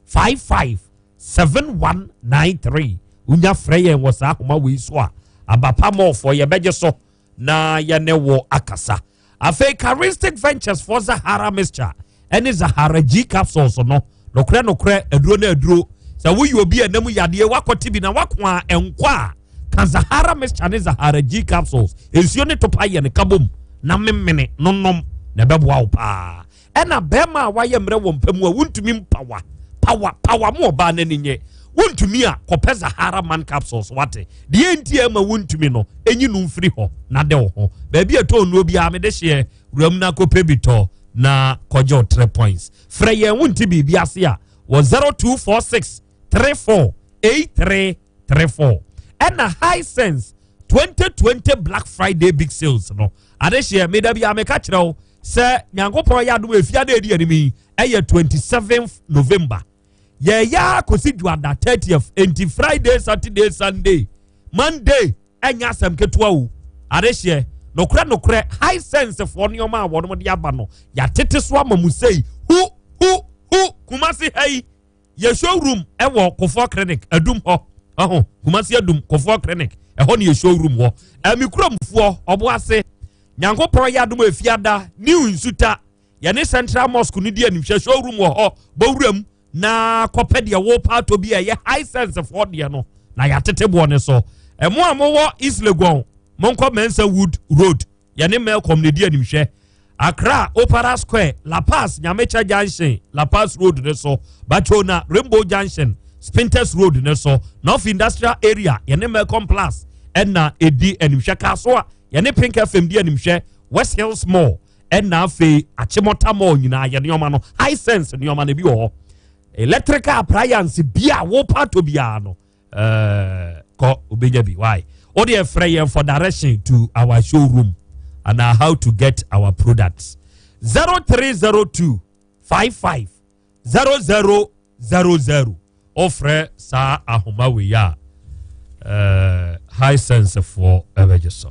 55 7193 wonya frɛ yɛn wɔ saa ahoma wei so a Abapa mɔɔfoɔ yɛbɛgye so na yɛne wo akasa. Afei Charistic Ventures foɔ Zahara mixture ɛne Zahara G capsules no, nokorɛ nokorɛ aduro no aduro. Sɛ woyɛ obi a ɛnam yadeɛ wakɔte bi na wako a ɛnkɔ a, ka Zahara mixture ne Zahara G capsules nsuo ne topa yɛ no kabom na memene no nom na ɛbɛboa wo paa. Ɛna bɛrima a wayɛ mmerɛ wɔ mpa mu a wontumi mpawa pawa pawa mo ɔbaa n'ani nye wontumi a kɔpɛ Zahara man capsules wate deɛ nti a ɛma wontumi no enyi no mfiri hɔ na de wo ho baabi a ɛtɔ nnuo biara mede hyeɛ wuram na kɔpɛ bi tɔ na kɔgye wo 3 points frɛ yɛn wonte biribi ase a wɔ 0246 34 8334 ɛna Hisense 2020 Black Friday big sales no adehyeɛ meda bi a meka kyerɛ wo sɛ Nyankopɔn yɛ adom efia da edi anim yi ɛyɛ 27th November yɛyɛ akɔsi dwuada 30th enti Friday Saturday Sunday Monday ɛnyɛ asɛm ketewa o adehyeɛ nokorɛ nokorɛ Hisense foɔ nneɛma a wɔn de aba no yɛatete so ama mu sei hu hu hu Kumasi ha yi Yɛ showroom ɛwɔ Kofoɔ Clinic Adum hɔ. Ɔho Kumasi Adum Kofoɔ Clinic ɛhɔ ne yɛ showroom wɔ. Ɛmi kuromfoɔ ɔbo ase. Nyankopɔn yɛ adom efiada New Nsuta yɛne Central Mosque no di animhwɛ showroom wɔ hɔ. Bɔwuram na kɔpɛ deɛ wo paatɔ bi a ɛyɛ Hisense foɔ deɛ no na yɛatete boɔ ne so. Ɛmo a mowɔ East Legon monkɔ Mensah Wood Road yɛne Melcom na ɛdi animhwɛ. Accra, Opera Square, La Paz, Nyamekyɛ Junction, La Paz Road ne so, Bachona, Rainbow Junction, Spintex Road ne so, North Industrial Area, yɛne Melcom Plus ɛna ɛdi animhwɛ. Kasoa, yɛne Pink FM di animhwɛ, West Hills Mall, ɛna afei Achimota Mall nyinaa yɛ nneɛma no, Hisense nneɛma no bi wɔ hɔ. Electrical appliance bi a wopatɔ biara no, Eh, kɔ wobɛnya bi why wo deɛ frɛ yɛn for direction to our showroom and how to get our products 0302 55 0000 wofrɛ saa ahoma wei a eh, high sense foɔ ɛbɛgye so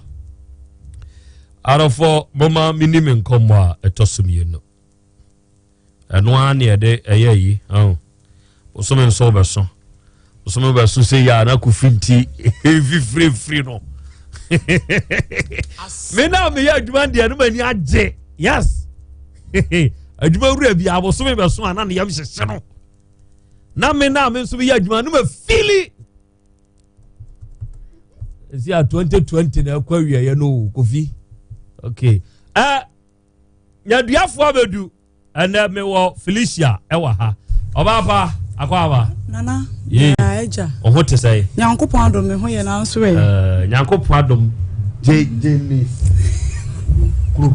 arɔfoɔ moma menim nkɔmmɔ a ɛtɔ so mmienu ɛno ara ne ɛde ɛyɛ yi ɔn bosome nso wobɛso bosome wobɛso sɛ yɛ a na kofi nti mfifirifiri no me na meyɛ adwuma deɛ no m'ani agye yes adwuma wura bi a bosome bɛso a na ne yam hyehye no na me na me nso meyɛ adwuma no mafili ɛsi a 2020 na ɛkɔ awieɛ no kofi okay uh, Nyaduafoɔ abɛdu ɛnɛ mewɔ Felicia ɛwɔ ha ɔbaa pa akɔ aba. Nana yee ɛgya. Ɔho te sɛ. Nyankopɔn adom me ho yɛ nanso ɛ. Ɛɛ Nyankopɔn adom gye gye ne kuro.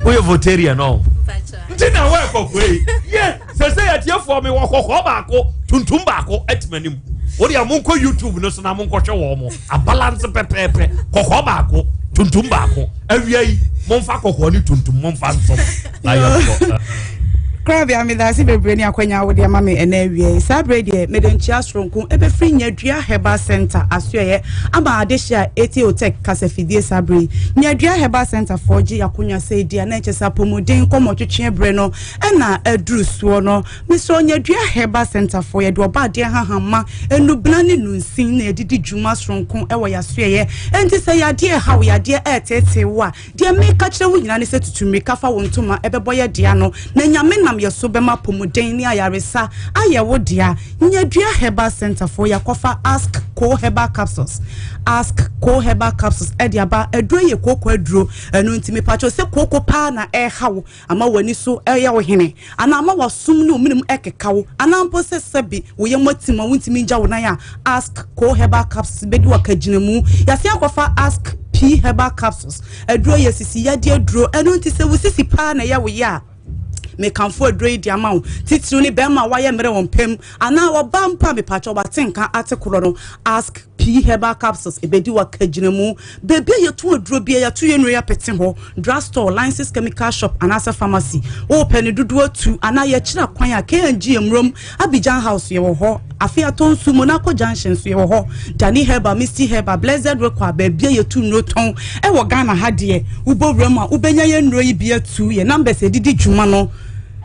Woyɛ Voltairean no. Nti na wɔyɛ kɔkɔɔ yi. Yɛ sɛ sɛ yɛtiefoɔ me wɔ kɔkɔɔ baako tuntum baako ɛte m'anim. Wo deɛ monkɔ YouTube no so na monkɔhwɛ wɔn mo. Abalance pɛpɛɛpɛ kɔkɔɔ baako tuntum baako awia yi momfa kɔkɔɔ ne tuntum momfa nsom na yɛnkɔ. Korabea meda ase bebree ne akwanya a wode ama me ɛnɛ awia yi. Saa berɛ deɛ mede nkyea soronko ɛbɛfiri Nyadua Herbal Center asoɛeɛ ama adehye a ɛtie Otec kasafidie saa berɛ yi. Nyadua Herbal Center foɔ gye akonwa sɛ ɛdi a na ɛkyɛ sɛ apɔmuden nkɔmmɔtwetweɛ berɛ no ɛna aduru soɔ no. Mesrɛ wo Nyadua Herbal Centre foɔ yɛde ɔbaadeɛ nhahamma, nnubena ne nnunsin na yɛde di dwuma soronko wɔ yɛasoɛeɛ. Enti sɛ yadeɛ reha wo, yadeɛ reteetee wo a, deɛ meka kyerɛ wo nyinaa ne sɛ tutu mmirika fa wo ntoma ɛbɛbɔ yɛ dea no, na Nyame nam yɛ so bɛma apɔmuden ne ayaresa ayɛ wo dea. Nyadua Herbal Centre foɔ yɛakɔfa Ask Co Herbal Capsules, Ask Co Herbal Capsules de aba. Aduro yi yɛ kooko aduro, ɛno nti mepakyɛw sɛ kooko paa na ɛreha wo, ama w'ani so reyɛ wo hene, anaa ama w'asom ne wo menem rekeka wo, anaa mpo sɛ sɛbe wo yam atim a wontumi ngya wo nan a, Ask Co Herbal Capsules bɛdi wo akagyinamu. Yɛasan akɔfa Ask P Herbal Capsules aduro yɛ sisi yadeɛ aduro, ɛno nti sɛ wo sisi paa na ɛyɛ wo ya a, mekamfo aduro yi de ama wo, titiriw ne bɛrima a wayɛ mmerɛ wɔ mpam anaa ɔbaa mpo a mepakyɛw wate nka ate korɔ no, Ask Pii herbal capsules ebedi w'akagyinamu. Baabi a yɛtɔn aduro biara, yɛato yɛn nnuro yi apete hɔ, drug store, licensed chemical shop anaasɛ pharmacy. Wopɛ no dodoɔ atu anaa yɛkyerɛ kwan a, KNG Amurom, Abidjan House yɛwɔ hɔ, Afe Atɔnsu, Monaco Junction nso yɛwɔ hɔ, Dani Herbal, Misty Herbal, Blessed Rekwa, baabi a yɛtu nnuro tɔn wɔ Ghana ha deɛ, wobɔ wura mu a, wobɛnya yɛn nnuro yi bi atu. Yɛn numbers a yɛde di dwuma no.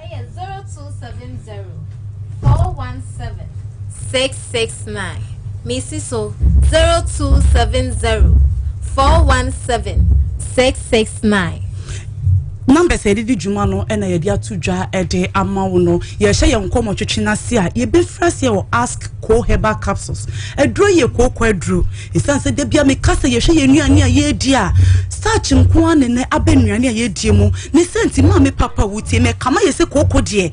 Ɛyɛ 0270 417 669. Mesi so 0270 417 669. Numbers a yɛde di dwuma no na yɛde ato dwa de ama wo no. Yɛhyɛ yɛn nkɔmmɔ twetwe no ase a, yɛbɛfiri aseɛ wɔ Ask Ko Herbal Capsules. Aduro yɛ kooko aduro. Ɛsiane sɛ da bia meka sɛ yɛhwɛ yɛn nnuane a yɛredi a, starch nko ara na ɛnɛ aba nnuane a yɛredie mu. Ne sɛ nti maame papa wotie me, ɛkama yɛ sɛ kooko deɛ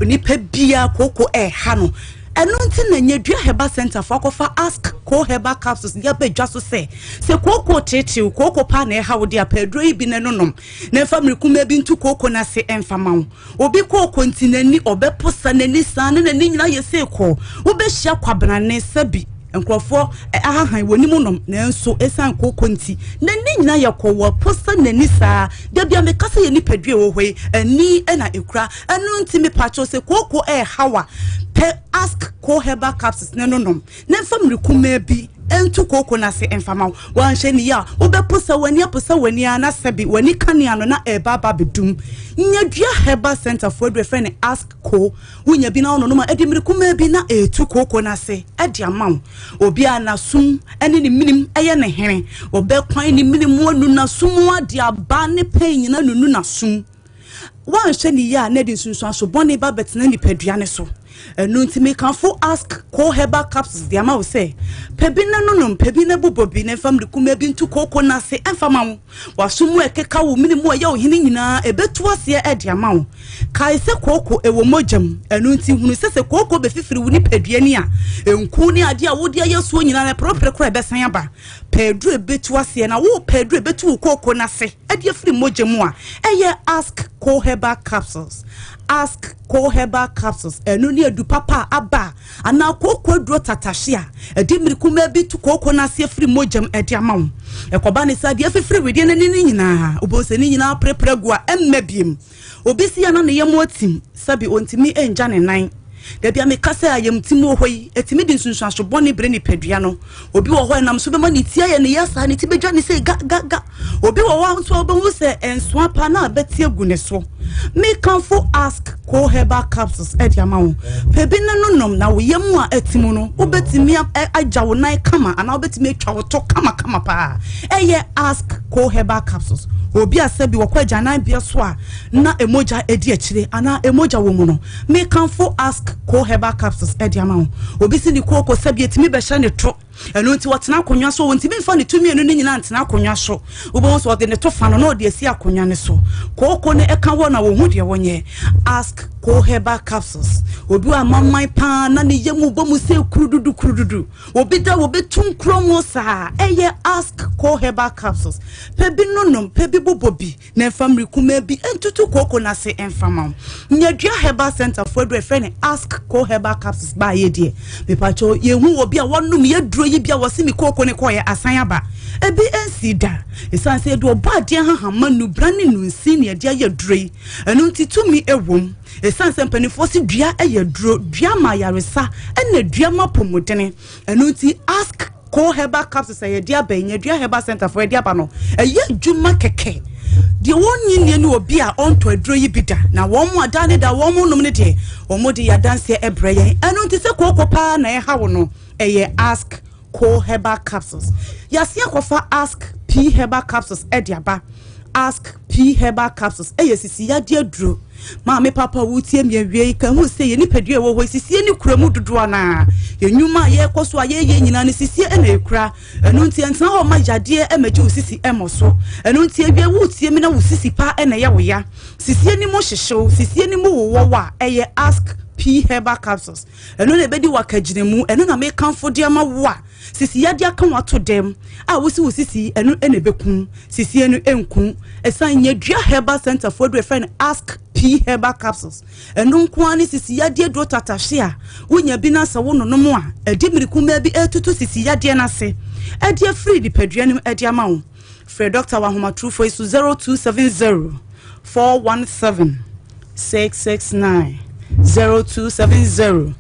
nipa biara kooko ɛreha no. Ɛno nti na Nyadua Herbal Centre foɔ akɔfa Ask Ko Herbal Capsules de aba dwa so sɛ, sɛ kooko reteetew, kooko paa na ɛreha wo de a, pɛ aduro yi bi na ɛnonom, na ɛmfa mmere kumaa bi nto kooko no ase mfa ma wo. Obi kooko nti n'ani, ɔbɛposa n'ani saa na n'ani nyinaa ayɛ sei kɔɔ. Wobɛhyia kwabrane, sɛbi nkurɔfoɔ ahahan wɔ anim nom, nanso ɛsiane kooko nti n'ani nyinaa yɛ kɔɔ, wɔposa n'ani saa. Da bia meka sɛ yɛn nipadua ɛwɔ hɔ yi, ani na ɛkura. Ɛno nti mepakyɛw sɛ kooko ɛrehaw a, pɛ Ask Ko Herbal Capsules ne no nom na mfa mmere kumaa bi nto kooko no ase mfa ma wo. Woanhwɛ no yie a, wobɛposa w'ani aposa w'ani ara na sɛbe w'ani kanea no na ɛreba aba abɛdum. Nyadua Herbal Centre foɔ aduru a yɛfrɛ no Ask Ko, wonya bi na wononom a, ɛde mmere kumaa bi na ɛretu kooko no ase de ama wo. Obi a n'asom ne ne menem yɛ ne hene, wɔbɛkwan ne mene mu anu n'asom ade aba ne pɛn nyinaa nunu n'asom. Woanhwɛ no yie a na ɛde nsunsuanso bɔne ba bɛtena nipadua no so. Ɛno nti mekamfo Ask Co Herbal Capsules de ama wo sɛ, pɛ bi na nonom, pɛ bi na bobɔ bi na mfa mmere kumaa bi nto kooko no ase mfa ma wo. W'aso mu a ɛkeka wo, mene mu a ɛyɛ wo hene nyinaa, ɛbɛtu aseɛ de ama wo. Kae sɛ kooko ɛwɔ mogya mu, ɛno nti hunu sɛ sɛ kooko bɛfifiri wo nipadua ni a, nku ne adeɛ a wode ayɛ soɔ nyinaa no ɛporepore koraa ɛbɛsan aba. Pɛ aduru a ɛbɛtu aseɛ na worepɛ aduru a ɛbɛtu wo kooko no ase de afiri mogya mu a, ɛyɛ Ask Co Herbal Capsules. Ask Co Herbal Capsules, ɛno ne adu papa a aba a anaa kooko aduro tatahye a ɛde mmere kumaa bi tu kooko no ase afiri mogya mu de ama wo. Ɛkɔba ne saa deɛ afifiri wedeɛ no ani no nyinaa, wobɛhu sɛ ne nyinaa aprepre agu a ɛmma biem. Obi si a na ne yam atim, sɛbe ɔntumi ngya ne nan. Dabi a meka sɛ ayamtim wɔ hɔ yi, ɛtumi de nsunsuanso bɔne brɛ nipadua no. Obi wɔ hɔ a ɛnam so bɛma ne ti ayɛ ne ya saa, ne ti bɛdwa ne sɛ ga ga ga. Obi wɔ hɔ nso a wobɛhu sɛ nsoa paa na abɛte agu ne so. Mekamfo Ask Co Herbal Capsules de ama wo. Pɛ bi na no nom na wo yam a atim no, wobɛtumi agya wo nan kama anaa wobɛtumi atwa wo to kama kama paa. Ɛyɛ Ask Co Herbal Capsules. Obi a sɛbi wɔkɔ agyananbea so a na mogya di akyire anaa mogya wɔ mu no, Mekamfo Ask Co Herbal Capsules de ama wo. Obi si ne kooko sɛbi etumi bɛhyɛ ne to. Ɛno nti ɔtena akonnwa so, ɔntumi mfa ne to mmienu no nyinaa ntena akonnwa so. Wobɛhu sɛ ɔde ne to fa no na ɔde asi akonnwa no so. Kooko no ɛka hɔ na wɔhu deɛ wɔnyɛ. Ask Co Herbal Capsules. Obi wɔ amaman paa na ne yam bɔ mu sɛ kurududu kurududu. Obi da wɔbɛtu nkuro mu saa. Ɛyɛ Ask Co Herbal Capsules. Pɛ bi nonom, pɛ bi bobɔ bi. Na mfa mmere kumaa bi ntutu kooko no ase mfa ma wo. Nyadua Herbal Center foɔ aduro a yɛfrɛ no Ask Co Herbal Capsules baayɛ deɛ, mepakyɛw yɛhu obi a wɔnom yɛduro yi bi a wɔse me kooko no kɔɔyɛ asan aba. Ebi nsii da. Ɛsiane sɛ yɛde ɔbɔ adeɛ nhahamma, nnubra ne nnunsin na yɛde ayɛ aduro yi. Ɛno nti tumi wom. Ɛsiane sɛ mpanimfoɔ se dua yɛ aduro, dua ma ayaresa ɛna dua ma apɔmudene. Ɛno nti Ask Co herbal capsules a yɛde aba yi, Nyadua Herbal Center foɔ yɛde aba no, ɛyɛ adwuma kɛkɛ. Deɛ wɔnnye nnie ne obi a ɔntɔ aduro yi bi da, na wɔn a daa ne da wɔn nom no deɛ, wɔn de yɛ adanseɛ ɛbrɛ yɛn. Ɛno nti sɛ kooko paa na ɛha wo no, ɛyɛ Ask Co herbal capsules. Yɛase akɔfa Ask P herbal capsules ɛde aba. Ask P herbal capsules ɛyɛ sisi yadeɛ aduro. Maame papa a woretie me awiei ka hu sɛ yɛn nipadua a ɛwɔ hɔ yi sisie ne kura mu dodoɔ no ara. Yɛn nnwuma a yɛrekɔ so a yɛreyɛ nyinaa no sisie na ɛkura. Ɛno nti ɛntena hɔ mma yadeɛ mmɛgye wo sisi mmɔ so. Ɛno nti awiei woretie me na wo sisi pa na ɛyɛ wo ya. Sisie no mu hyehye wo, sisie no mu wowɔ wo a, ɛyɛ Ask P Herbal Capsules. Ɛno na ɛbɛdi wo akagyinamu. Ɛno na mekamfo de ama wo a Sisi yadeɛ aka wo ato dɛm a wosi wo sisi ɛno na ɛbɛku sisie no ɛnku ɛsan nyadua herbal center foɔ aduro ɛfrɛ no ask p herbal capsules ɛno nko ara ne sisi yadeɛ duro tatahye a wonya bi na sɛ wo nonom a ɛde mmirikumaa bi ɛtutu sisi yadeɛ no ase ɛde afiri nipadua no mu ɛde ama wo frɛ dɔkta wɔ ahomatorofo yi so 0270 417 669 0270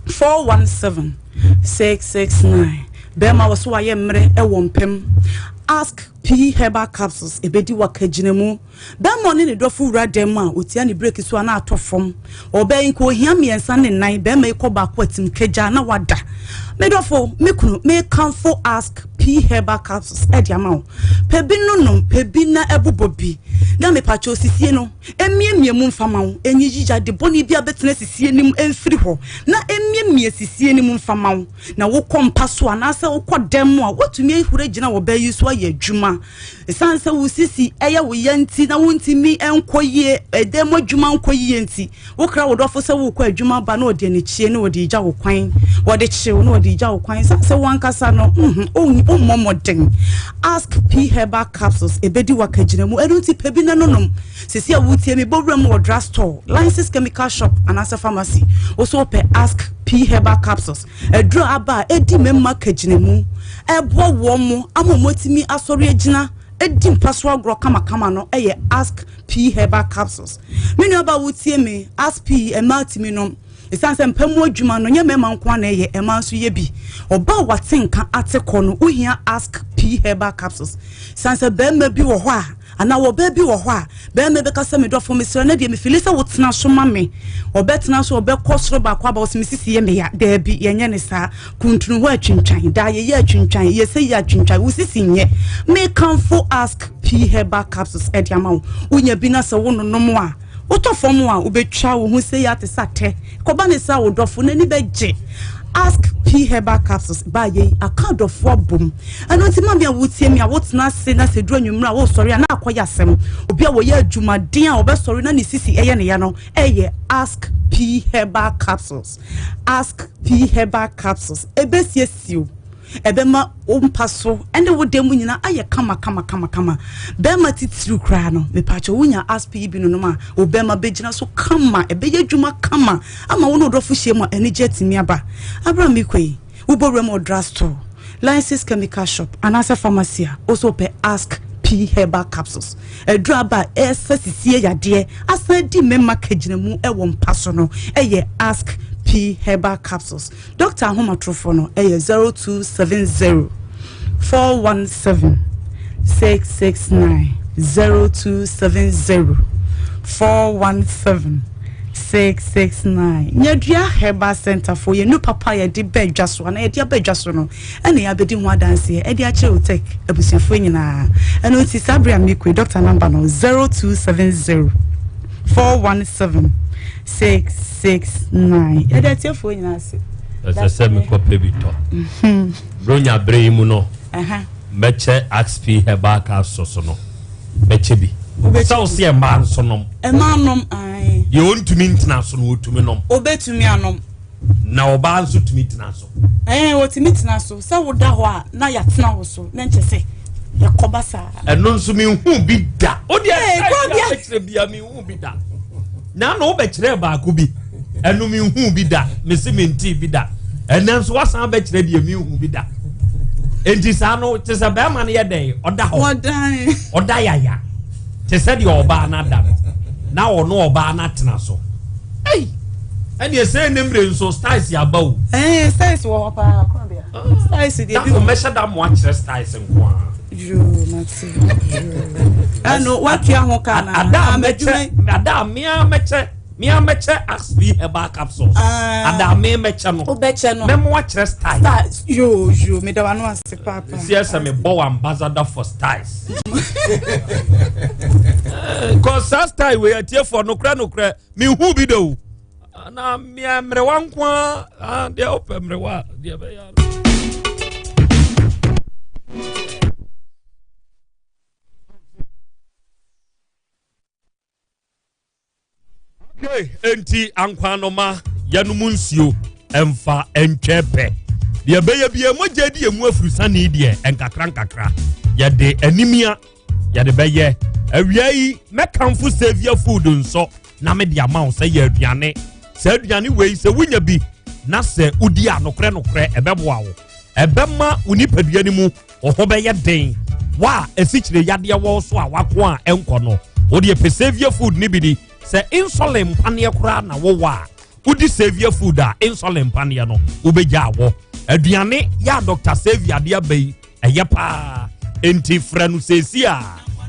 417 669 Bɛrima wɔ so wayɛ mmerɛ wɔ mpam. Ask P herbal capsules ɛbɛdi w'akagyina mu. Bɛrima ɔne ne dɔfo wura dan mu a, ɔtia ne breki so a na atɔ fam. Ɔbaa yi nka ɔhia mmiɛnsa ne nnan, bɛrima yi kɔ baako a tim kagya na wada. Me dɔfo, me kunu, mekamfo Ask P herbal capsules ɛde ama wo. Pɛ bi nonom, pɛ bi na ɛbobɔ bi. Na mepakyɛw sisie no, ɛmmiamia mu mfa ma wo. Ɛnyiyi yade bɔne bi a bɛtena sisie no mu ɛmfiri hɔ, na ɛmmiamia sisie no mu mfa ma wo. Na wokɔ mpa so anaasɛ wokɔ dan mu a, woatumi ahuri agyina wɔ bɛ yi so ayɛ adwuma. Ɛsiane sɛ wo sisi ɛyɛ wo ya nti na wontumi nkɔ yie, ɛdan mu adwuma nkɔ yie nti, wokra wo dɔfo sɛ wokɔ adwuma ba na ɔde anikyie na ɔde gya wo kwan, wɔde kyew na ɔde gya wo kwan. Ɛsiane sɛ wo ankasa no, wommɔ mmɔden. Ask P Herbal Capsules ɛbɛdi w'akagyina mu, ɛno nti pɛ bi na nonom. Sisi a wotie me, bɔ wura mu wɔ drugstore, License Chemical Shop anaasɛ pharmacy. Wo so wopɛ Ask P Herbal Capsules, aduro aba a ɛdi mmarima kagyinamu, ɛboa wɔn mo ama wɔn atumi asɔre agyina adi mpa so agorɔ kamakama no ɛyɛ Ask P Herbal Capsules. Me nua ba wotie me, Ask P mmaa tumi nom. Ɛsiane sɛ mpa mu adwuma no nyɛ mmarima nko ara na ɛyɛ, mmaa nso yɛ bi. Ɔbaa a wate nka ate kɔ no, wohia Ask P Herbal Capsules. Ɛsiane sɛ barima bi wɔ hɔ a, anaa ɔbaa bi wɔ hɔ a, barima bɛka sɛ, me dɔfo, mesrɛ no deɛ mefili sɛ wotena so ma me. Ɔbɛtena so, ɔbɛkɔ soro baako aba, ɔsɛ me sisi yɛ me ya. Daabi, yɛnyɛ ne saa. Kuntunu hɔ atwintwan, daa yɛyɛ atwintwan, yɛsɛ yɛ atwintwan, wo sisi nyɛ. Mekamfo Ask P Herbal Capsules ɛde ama wo. Wonya bi na sɛ wononom a, Wotɔ fam a, wobɛtwa wo ho sei ara te sɛ atɛ. Kɔba ne saa wo dɔfo n'ani bɛgye. Ask P Herbal Capsules baa yei aka adɔfo abom. Ɛno nti maame a wotie me a wotena ase na sɛ duru anwummerɛ a wosɔre a na akɔyɛ asɛm. Obi a wɔyɛ adwumaden a ɔbɛsɔre na ne sisi ɛyɛ ne ya no ɛyɛ Ask P Herbal Capsules. Ask P Herbal Capsules ɛbɛsiesie wo. Ɛbɛma wo mpa so ne wo dan mu nyinaa ayɛ kama kama kama kama. Bɛrima titiriw koraa no, mepaakyɛw wonya asp yi bi nonom a, wo bɛrima bɛgyina so kama, ɛbɛyɛ adwuma kama ama wo ne wo dɔfo hyia mu a anigye atumi aba. Abere a mekɔ yi, wobɔ wura mu wɔ drug store, License Chemical Shop anaasɛ pharmacy a, wo so wopɛ Ask P Herbal Capsules. Aduru aba a ɛsa sisie yadeɛ asan adi mmarima kagyinamu wɔ mpa so no yɛ Ask P Herbal Capsules. Dɔkta ahomatorofo no yɛ 0270 417 669 0270 417 669. Nyadua Herbal Center fo yɛn nu papa a yɛde ba adwa so anaa yɛde aba adwa so no ɛna yɛabɛdi ho adanseɛ ɛde akyerɛ Otec abusuafoɔ nyinaa. Ɛno nti saa bere a mekɔ yi dɔkta namba no 0270 417 669 yɛde atiefoɔ nyinaa ase. Ɛsɛ sɛ mekɔpɛ bi tɔ. Mhm. Bronya bere yi mu no, mɛkyɛ Axp herbal capsules no, mɛkyɛ bi. Sɛ wo sɛ mmaa nso nom. Mmaa nom, ae. Deɛ ɔntumi ntena so no, ɔtumi nom. Ɔbɛtumi anom. Na ɔbaa nso tumi tena so. Ɛɛ wɔtumi tena so sɛ woda hɔ a na yɛatena wo so na nkyɛ sɛ yɛkɔba saa. Ɛno nso menhu bi da. O deɛ ɛkyerɛ bia menhu bi da. Na na wobɛkyerɛ baako bi. Ɛno menhu bi da. Mese mentee bi da. Ɛnɛ nso wasan bɛkyerɛ deɛ menhu bi da. Enti saa no te sɛ bɛrima no yɛ dɛn ɔda hɔ. Ɔda yaya. Te sɛ deɛ ɔbaa no ada no. Na ɔno ɔbaa no atena so. Ei! Ɛne ɛsɛ ne mmere nso styles aba o. Ɛɛ styles wɔ hɔ paa korabea. Styles deɛ bi wɔ. Mɛhyɛ da mo akyerɛ styles nko ara. Yoo mate. Ɛno watua ho ka na. Ada a mɛkyɛ ada a mea mɛkyɛ mea mɛkyɛ asbi herbal capsules. Ada a me mɛkyɛ no. Wobɛkyɛ no. Mɛmo akyerɛ styles. Styles yoo yoo meda wano ase paapa. Esi ɛsɛ me bɔ wɔ ambassador for styles. Cause saa style wei atiefoɔ nokorɛ nokorɛ. mehu bi da o na mmea mmerewa nko ara deɛ wopɛ mmerewa deɛ bɛyɛ Okay, enti ankwanoma yɛnom nsuo ɛmfa ɛntwɛ pɛ deɛ ɛbɛyɛ bi mogya di emu afurusane deɛ nkakra nkakra yɛde animia yɛde bɛyɛ awia yi mɛkamfo saviour food nso na mede ama wo sɛ yɛ aduane sɛ aduane wei sɛ wonya bi na sɛ wodi a nokorɛ nokorɛ ɛbɛboa wo ɛbɛma wo nipadua no mu wo ho bɛyɛ den wa a asikyire yadeɛ wɔ so a wako a ɛnkɔ no wodeɛ pɛ saviour food no bi di sɛ insulin mpaneɛ koraa na wowɔ a wodi saviour food a insulin mpaneɛ no wobɛgya awɔ aduane yɛ a dr saviour de aba yi ɛyɛ paa. Enti frɛ no seesi a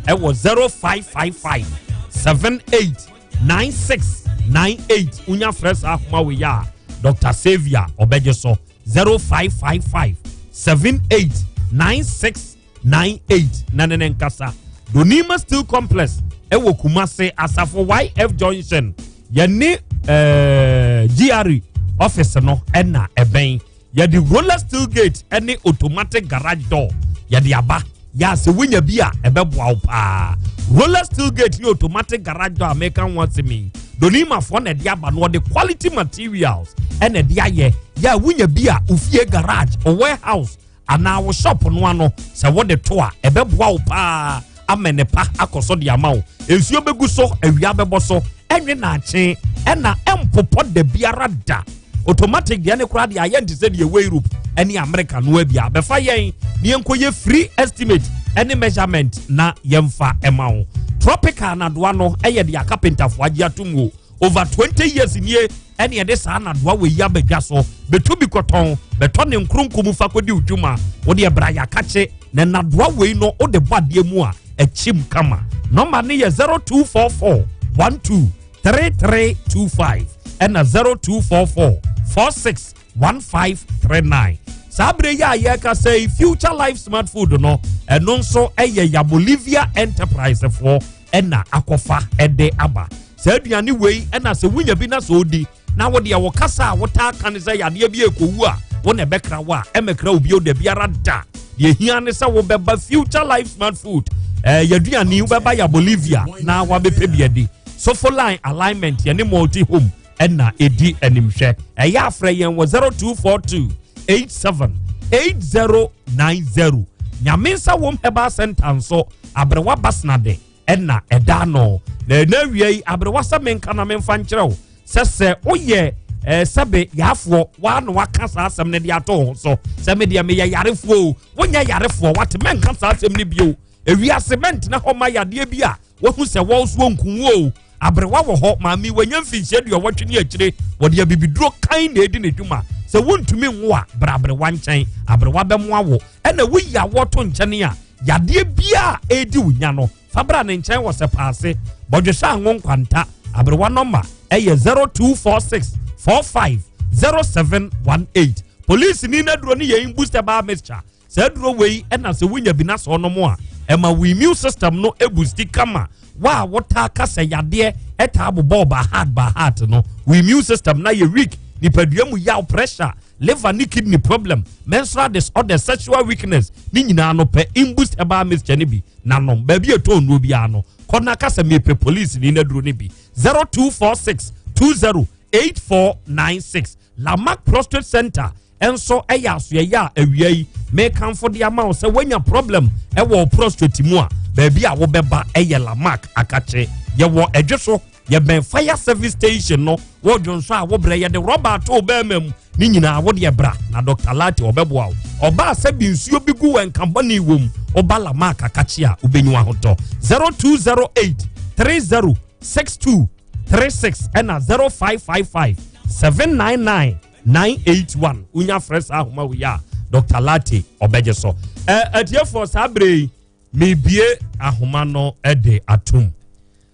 ɛwɔ 0555 78 9698. Wonya frɛ saa ahoma wei a Dr. Saviour ɔbɛgye so 0555 78 9698 na ne ne nkasa. Donima Steel Complex ɛwɔ Kumase Asafo YF Junction yɛne eh, GRE office no ɛna ɛbɛn. Yɛde roller steel gate ne automatic garage door yɛde aba. Yɛ a sɛ wonya bi a ɛbɛboa wo paa. Roller steel gate ne automatic garage door a meka ho asɛm yi, Donimafoɔ na ɛde aba no, wɔde quality materials ɛna ɛde ayɛ. Yɛ a wonya bi a ofie garage, warehouse anaa wo shop no ano sɛ wode to a ɛbɛboa wo paa ama ne pa akɔ so de ama wo. Nsuo bɛgu so, awia bɛbɔ so, ɛnwe naakye ɛna ɛmpopɔ da biara da. Automatic deɛ ne koraa deɛ ayɛ nte sɛ deɛ ɛwɔ Europe ɛne America no abi a bɛfa yɛn ne yɛnkɔyɛ free estimate ɛne measurement na yɛmfa ɛma wo. Tropical nadoa no ɛyɛ deɛ akapentafoɔ agye atom o. Over 20 years nie ɛne ɛde saa nadoa wɔ yi abadwa so bɛtu bi kɔtɔn bɛtɔ ne nkoronko mu fa kɔdi odwuma wode ɛbra yɛakakye na nadoa wei no wode bɔ adeɛ mu a akyim kama. Nɔmba no yɛ 0244 12 3325 ɛna 0244 46 1539. Saa berɛ yi a yɛreka sɛ yi Future Life Smart Food no ɛno nso ɛyɛ ya Bolivia Enterprise foɔ ɛna akɔfa ɛde aba. Saa aduane wei ɛna sɛ wonya bi na sɛ odi na wo deɛ wo kasa a wotaa ka ne sɛ yadeɛ bi ɛkɔwu a wo na ɛbɛkra wo a ɛmɛkra wo bio da biara da. Deɛ hia ne sɛ wobɛba Future Life Smart Food ɛɛ yaduane wobɛba ya Bolivia na wabɛpɛ bi adi. Sofo line alignment yɛne multi home ɛna ɛdi animhwɛ. Ɛyɛ afrɛ yɛn wɔ 0242 87 8090. Nyame nsa wom Herbal Center nso aberewa basnade ɛna ɛda ano. Na ɛna awia yi aberewa sɛ menka na memfa nkyerɛ wo sɛ sɛ woyɛ eh, sɛbe yaafoɔ waa na waka saa asɛm no de ato ho so sɛ me deɛ meyɛ yarefoɔ o, wonyɛ yarefoɔ wate, mɛnka saa asɛm no bio. Ewiase mɛntena hɔ ma yadeɛ bi a wahu sɛ wɔn so nku wo o. Aberewa wɔ hɔ, maame wanya mfinhyia aduɔwɔtwe ne akyire, wɔde abibiduro kan na edi ne dwuma. Sɛ wontumi nwo a, bra aberewa nkyɛn, aberewa bɛmoa wo. Ɛna woyi awoɔ to nkyɛn a, yadeɛ biara a ɛredi wo nya no, fa bra ne nkyɛn wɔ Sɛpaase, Bɔdwesɛ Anwo Nkwanta. Aberewa nɔma ɛyɛ 0246 45 0718. Polisini n'aduro no yɛ Imbus Herbal Mixture. Saa aduro wei ɛna sɛ wonya bi na sɛ ɔnom a ɛma wo immune system no ebusti kama. Wa a wotaa ka sɛ yadeɛ ɛtaa bobɔ ba heart ba heart no, wo immune system na yɛ weak, nipadua mu yaw, pressure, liver ne kidney problem, menstrual disorder, sexual weakness ne nyinaa no pɛ Imboost herbal mixture no bi na nom. Baabi a ɛtɔn nnuro biara no kɔ na ka sɛ mepɛ police ni n'aduro no bi. 0246 20 8496. Lamarck Prostate Center nso yɛ asoɛyɛ a awia yi mekamfo de ama wo sɛ woanya problem wɔ prostate mu a, baabi a wobɛba yɛ Lamarck akakye. Yɛwɔ ɛdwe so, yɛbɛn fire service station no. Wodwo nso a wobrɛ, yɛde rɔba ato bɛrima mu ne nyinaa wode ɛbra na Dr. Lati ɔbɛboa wo. Ɔbaa sɛ bi nsuo bi gu wɔ nka bɔne wɔ mu, woba Lamarck akakye a wobɛnyi ahotɔ. 0208 30 62 36 ɛna 0555 799 981. Wonya frɛ saa ahoma wei a Dr. Lati ɔbɛgye so. Atiefoɔ, saa berɛ yi mebie ahoma no de atom.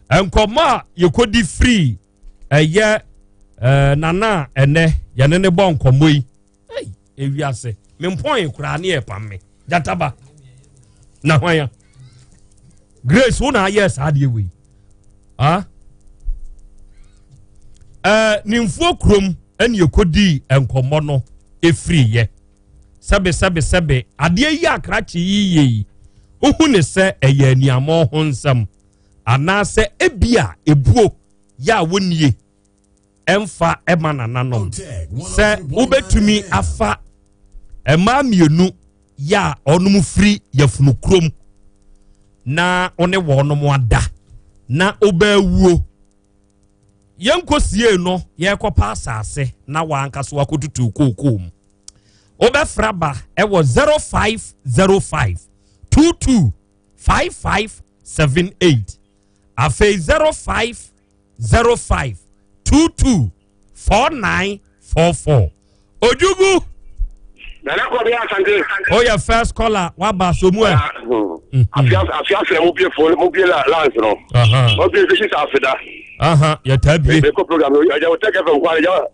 Nkɔmmɔ a yɛkɔdi firi ɛyɛ nana a ɛnɛ yɛne ne bɔ nkɔmmɔ yi, ewiase mempɔn koraa ne yɛpam me gyataba na hwan a Grace wo na ayɛ saa adeɛ wei ah ne mfuo kurom ɛne ɛkɔdii nkɔmmɔ no ɛfiriiɛ sɛbe sɛbe sɛbe adeɛ yi akrakye yi yie yi wohu ne sɛ ɛyɛ aniamɔ ho nsɛm anaasɛ ebia ebuo yɛ a wɔnnie ɛmfa ɛma nananom sɛ wobɛtumi afa mmaa mmienu yɛ a ɔnom firi yafunu kurom na ɔne wɔnom ada na wobɛwuo yɛnkɔ sie no yɛrekɔpa asase na wankasa wakɔtutu kookoo mu. Wobɛfra ba ɛwɔ 0505 22 5578, afei 0505 22 4944. Ojugu. Nana Kɔbi Asante. Oyɛ first caller waba so mu ɛ. Afiafia mo bie phone mo bie lines no. Mo bie sisi sa afida. Yɛ taa bie. Mekɔ program no ɛgya o tech fm kwari ɛgya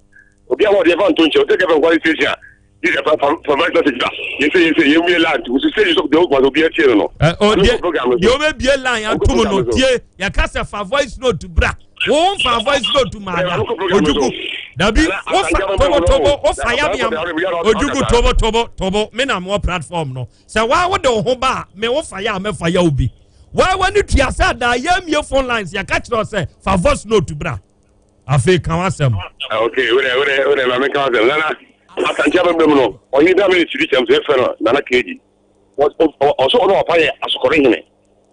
obi a wɔde ɛfa nto nkyɛn o tech fm kwari station a yi sɛ fa fa voice message ba yɛ sɛ yɛ sɛ yɛ wie line wusu sɛ yɛ sɛ deɛ o obi atie no no. Ɛ o deɛ deɛ o bɛ bie line atum no tie yɛ ka sɛ fa voice note bra wo nfa voice note maa da ojugu dabi wofa tobo tobo wofa yam yam ojugu tobo tobo tobo me na mo platform no sɛ waa wo de wo ho ba a me wofa yɛ a mɛfa yɛ obi waa wani tua sɛ da yɛ mie phone lines yɛ ka kyerɛ sɛ fa voice note bra afei ka w'asɛm. Ah, ok wode wode wode maame ka w'asɛm nana asante abɛbrɛ mu no ɔhene bi a mene kyiri kyɛm sɛ yɛfrɛ no nana keedi ɔsɛ ɔno ɔpa yɛ asokɔre hene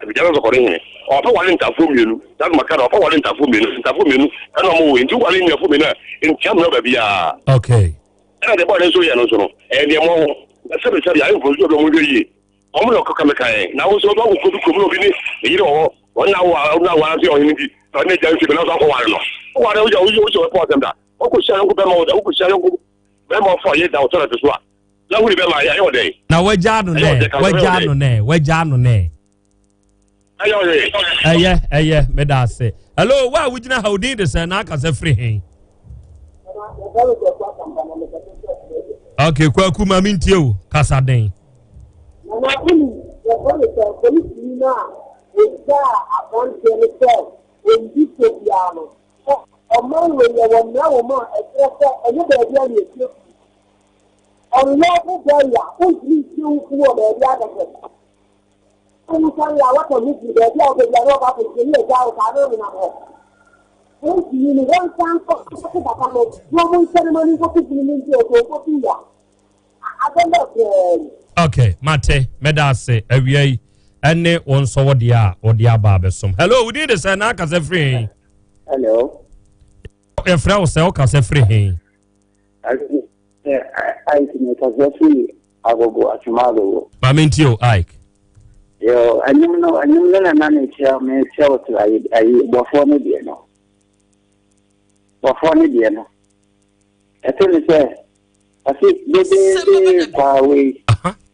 abigya no asokɔre hene ɔpa wale ntafoɔ mmienu that's maka no ɔpa wale ntafoɔ mmienu ntafoɔ mmienu ɛna ɔmo wɔ nti wale nnuafoɔ mmienu a ntia mmerɛ baabiaa okay ɛna deɛ bɔɔde nso yɛ no nso no ɛyɛ deɛ mɔ ho na sɛbesɛbe ayɛ mfomsoɔ bi ɔmo hwɛ yie Wɔn na ɔkeka meka yɛn. Na wo nso wobɛkɔ kuro bi kurom na obi ne ne yere wɔ hɔ. Wɔn na awo a na aware sɛ ɔhene nti na ɔne agya nsi bi na nso akɔware no. Woware woyɛ woyɛ wohyɛ wɔpɔ asɛm da. Wokɔhyia yɔnko bɛrima wo da wokɔhyia yɔnko bɛrima ɔfa ɔyere da wo tɔlɛt so a na wone bɛrima ayɛ ayɛ ɔdɛn. Na wagyaa no nɛ wagyaa no nɛ wagyaa no nɛ. Ɛyɛ ɔyɛ. Ɛyɛ ɛyɛ meda ase. Hello wo a wogyina ha odin de sɛn na akasa firi he. Okay kwaku ma mentie o kasa den. Nana wonim yɛfrɛ no sɛ polisini no a ɔgyaa aberanteɛ no sɛ ɔndi fɔ biara no sɛ ɔman wei yɛwɔ mmara wɔ mu a ɛkyerɛ sɛ ɛnyɛ baabi a na yɛsie funu. Unlawful burial, wontumi nsie wo funu wɔ baabi a kɛkɛ. Wosɔre a wɔtɔ ne firi baabi a wopɛ biara na wɔkɔ akɔsie ne agya wo saa na ɔnenam hɔ. Polisini no wɔnsan nkɔ kɔto papa no na wɔn nhyɛ no ma no nkɔto funu no nti ɔtɔ ɔkɔtu ya. ok mate mɛda ase awia yi ɛne wo nso wo deɛ a wode aba abɛsom hello wodin de sɛ na akasɛ firi he hello yɛfrɛ wo sɛ wokasɛ firi he Ike mekasɛ firi agogo atwoma agogo ma mentie o Ike yo anim no anim no na na mekyerɛ mekyerɛ wo to ayi ayi bɔfoɔ no deɛ no bɔfoɔ no deɛ no Ɛte ne sɛ, ɔse dedeede kwaa wei,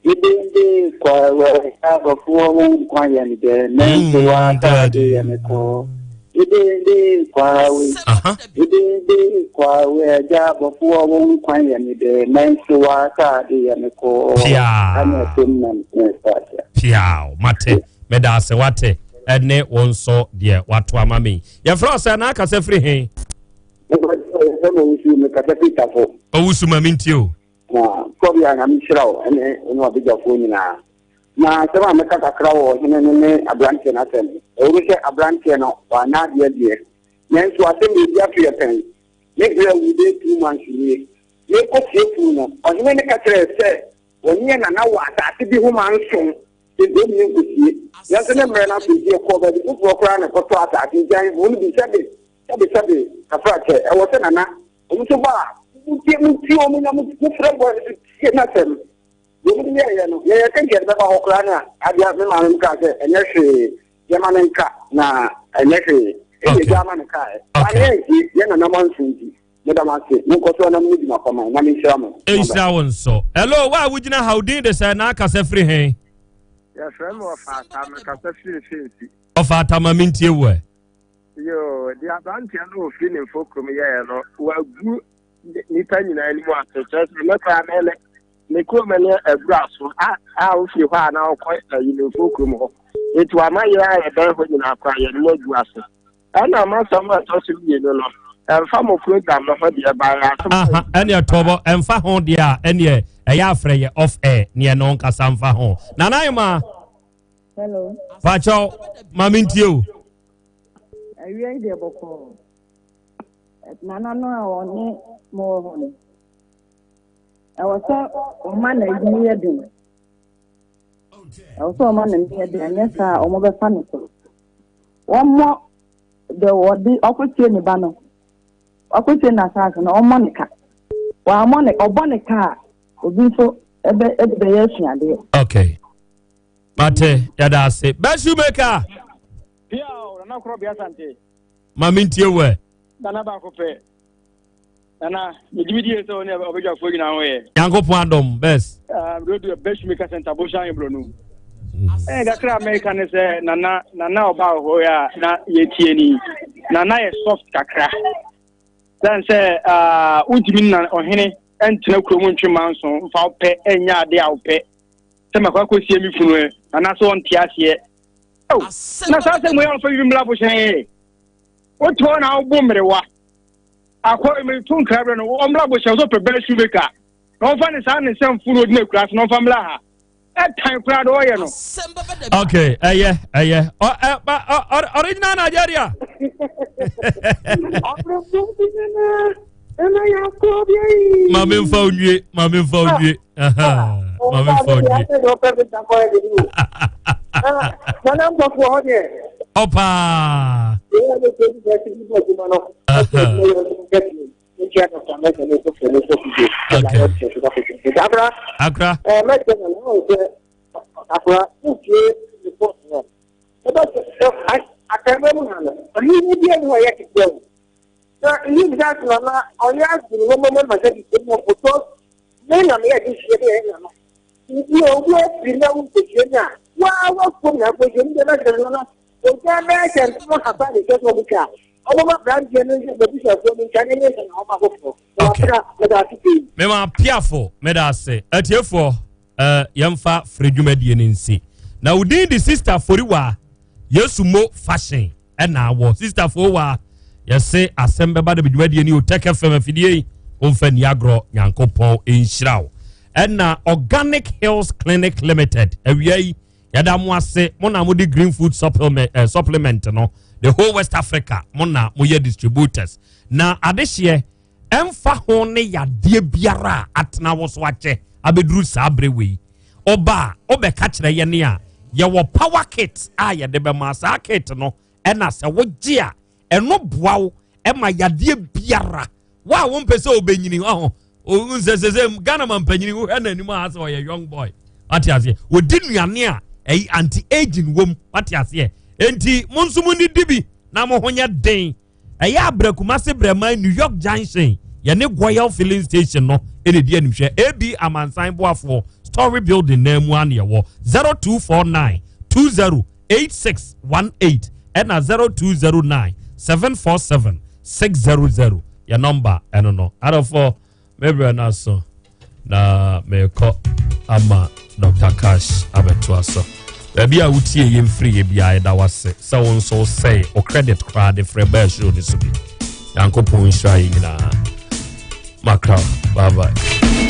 dedeede kwaa wei, abɔfoɔ wo nkwa yɛ me dɛ, nanso w'ataade yɛ me kɔɔ. Dedeede kwaa wei, dedeede kwaa wei, agya abɔfoɔ wo nkwa yɛ me dɛ, nanso w'ataade yɛ me kɔɔ. Ɛna ɛfam na mesa aseɛ. Piaw, mate, meda ase wate, ɛne wo nso deɛ wato ama me. Yɛfrɛ wo sɛ na akasa firi he? Yɛfrɛ me Owusu, mekasa firi Tafo. Owusu ma mentie o. Na kɔbi a Nyame nhyira wo ɛne wo ne wabadwafoɔ nyinaa. Na asɛm a mɛka kakra wɔ ɔhene no ne aberanteɛ no asɛm. Ɛwɔ mu sɛ aberanteɛ no wanyɛ adeɛ deɛ, nanso asɛm deɛ ebi ato yɛ pɛn. Me berɛ awu bɛyɛ two months nie. Merekɔ sie funu no, ɔhene no ka kyerɛɛ sɛ wɔne yɛn nana wɔ asase bi ho manson nti ɔmmi nkɔsie. Nanso ne mmerɛ no aso nti yɛkɔɔ baabi foforɔ koraa na ɛkɔtɔɔ asase nti ahemfo no bi sɛbe Sɛbe sɛbe kafra kyɛ ɛwɔ sɛ nana wɔn nso ba a mo tie mo tie wɔn na mo frɛ bɔ no tie n'asɛm deɛ wɔn de yɛɛyɛ no yɛyɛ sɛ nka yɛde bɛba hɔ koraa na adeɛ me maame mu kaa sɛ ɛnyɛ hwee yɛma no nka na ɛnyɛ hwee ɛna ɛgya ama no kaeɛ ba ne yɛntie yɛ nana mo anso nti meda mo ase monkɔ so na mo dwuma pa ma na menhyira mo. Nhyira wo nso. Hello, wo a wogyina ha wo din de sɛ na akasa firi he? Yɛfrɛ me Ɔfaata, mekasa firi Finsi. Ɔfaata ma mentie wo ɛ. Yoo, deɛ aberanteɛ no ɔfiri ne mfo kurom yɛɛ no, wagu nnipa nyinaa anim ase. Kyerɛ sɛ me koraa me ne ne kurom ne abura so a a wofiri hɔ a na wokɔ ayi ne mfo kurom hɔ. Nti wama yɛ a yɛbɛn hɔ nyinaa koraa yɛn mu agu ase. Ɛna masɛm a ɛtɔ so mmienu no, ɛmfa mo program no ho deɛ baeɛ asɛm. Aha, ɛneɛ tɔbɔ, ɛmfa ho deɛ a, ɛneɛ ɛyɛ afrɛ yɛ off air, neɛ no nkasa mfa ho. Nana Ayoma. Hello. Fakyɛw, ma mentie o. Awia yi deɛ bɔkɔɔ. Nana no a ɔne mo wɔ hɔ no, ɛwɔ sɛ ɔma n'ani yɛ den. Ɛwɔ sɛ ɔma n'ani yɛ den, anyɛ saa a wɔbɛfa no so. Wɔmmɔ deɛ wɔde ɔkɔsie ne ba no, ɔkɔsie n'asaase no, ɔmmɔ ne ka. Wɔammɔ ne, ɔbɔ ne ka a, obi nso ɛbɛ ɛde bɛyɛ asuadeɛ. Okay. Mate, yɛda ase. Best shoemaker. Piao, Nana Korɔ Bea Asante. Ma mentie wo ɛ. Nana baako pɛ. Nana, megye me die sɛ wo ne ɔbadwafoɔ nyinaa ho yɛ. Nyankopɔn adom, best. Ah, mede best maker center bohyɛ aheborɔ no. Eh, kakra a mɛka ne sɛ nana nana ɔba wɔ hɔ a na yɛtie ni. Nana yɛ soft kakra. Sɛn sɛ ah, wontumi nna ɔhene ntena kurom ntwe manso mfa wopɛ ɛnyɛ ade a wopɛ. Sɛ makɔ akɔsie me funu ɛ, nana sɛ ɔnte aseɛ. Oh, na saa sɛ mu yɛ ɔmfa bibi mmra bohyɛn. Wote hɔ na wobo mmerewa. Akɔ meto nkra berɛ no ɔmmra bohyɛ sɛ ɔpɛ bɛɛ shoemaker na ɔmfa ne saa ne nsɛm funu ɔdi no akura so na ɔmfa mmra ha ɛtan koraa de ɔyɛ no. Okay, ɛyɛ ɛyɛ ɔ ɛ ba ɔ original Nigeria. Maame nfa onwie, maame nfa onwie, maame nfa onwie. Ɔpaa. Akra. Mema piafo meda ase atiefoɔ uh, yɛmfa firi dwumadie no nsi na wo din de sister foriwa yesu mo fashion ɛna awɔ sister foriwa yɛse asɛm bɛba de dwumadie ni otɛk fm afidie yi womfa ni agorɔ nyankopɔn nhyira wo ɛna organic hills clinic limited awia yi yɛda mo ase mo na mode green food supplement, eh, supplement no the whole west africa mo na moyɛ distributors na adehyeɛ ɛmfa ho ne yadeɛ biara a atena wo so akyɛ abɛduru saa berɛ wei ɔba a wobɛka kyerɛ yɛne a yɛwɔ power kit a yɛde bɛma saa kit no ɛna sɛ wogye a ɛno boa wo ɛma yadeɛ biara wo a wompɛ sɛ wobɛnyini ɔho nsɛ sɛ sɛ Ghana ma mpanyini wohwɛ n'anim a sɛ ɔyɛ young boy wate aseɛ wɔdi nnuane a ɛyi anti aging wom wate aseɛ enti mo nso mo nidi bi na mo ho nyɛ den ɛyɛ abrɛ Kumasi brɛman New York Junction yɛne Goyal filling station no ɛna di animhwɛ AB amansan boafoɔ story building nan mu ano yɛwɔ 0249 20 8618 ɛna 0209 747 600 yɛ nɔmba ɛno no adɔfoɔ mebrɛ no aso na merekɔ ama Dr. Cash abɛtoa so baabi a wotie yɛ mfiri yɛ biara yɛda wase sɛ wo nso wosɛe wo credit koraa de frɛ baa show no so bi nyankopɔn nhyira yɛ nyinaa makra bye bye.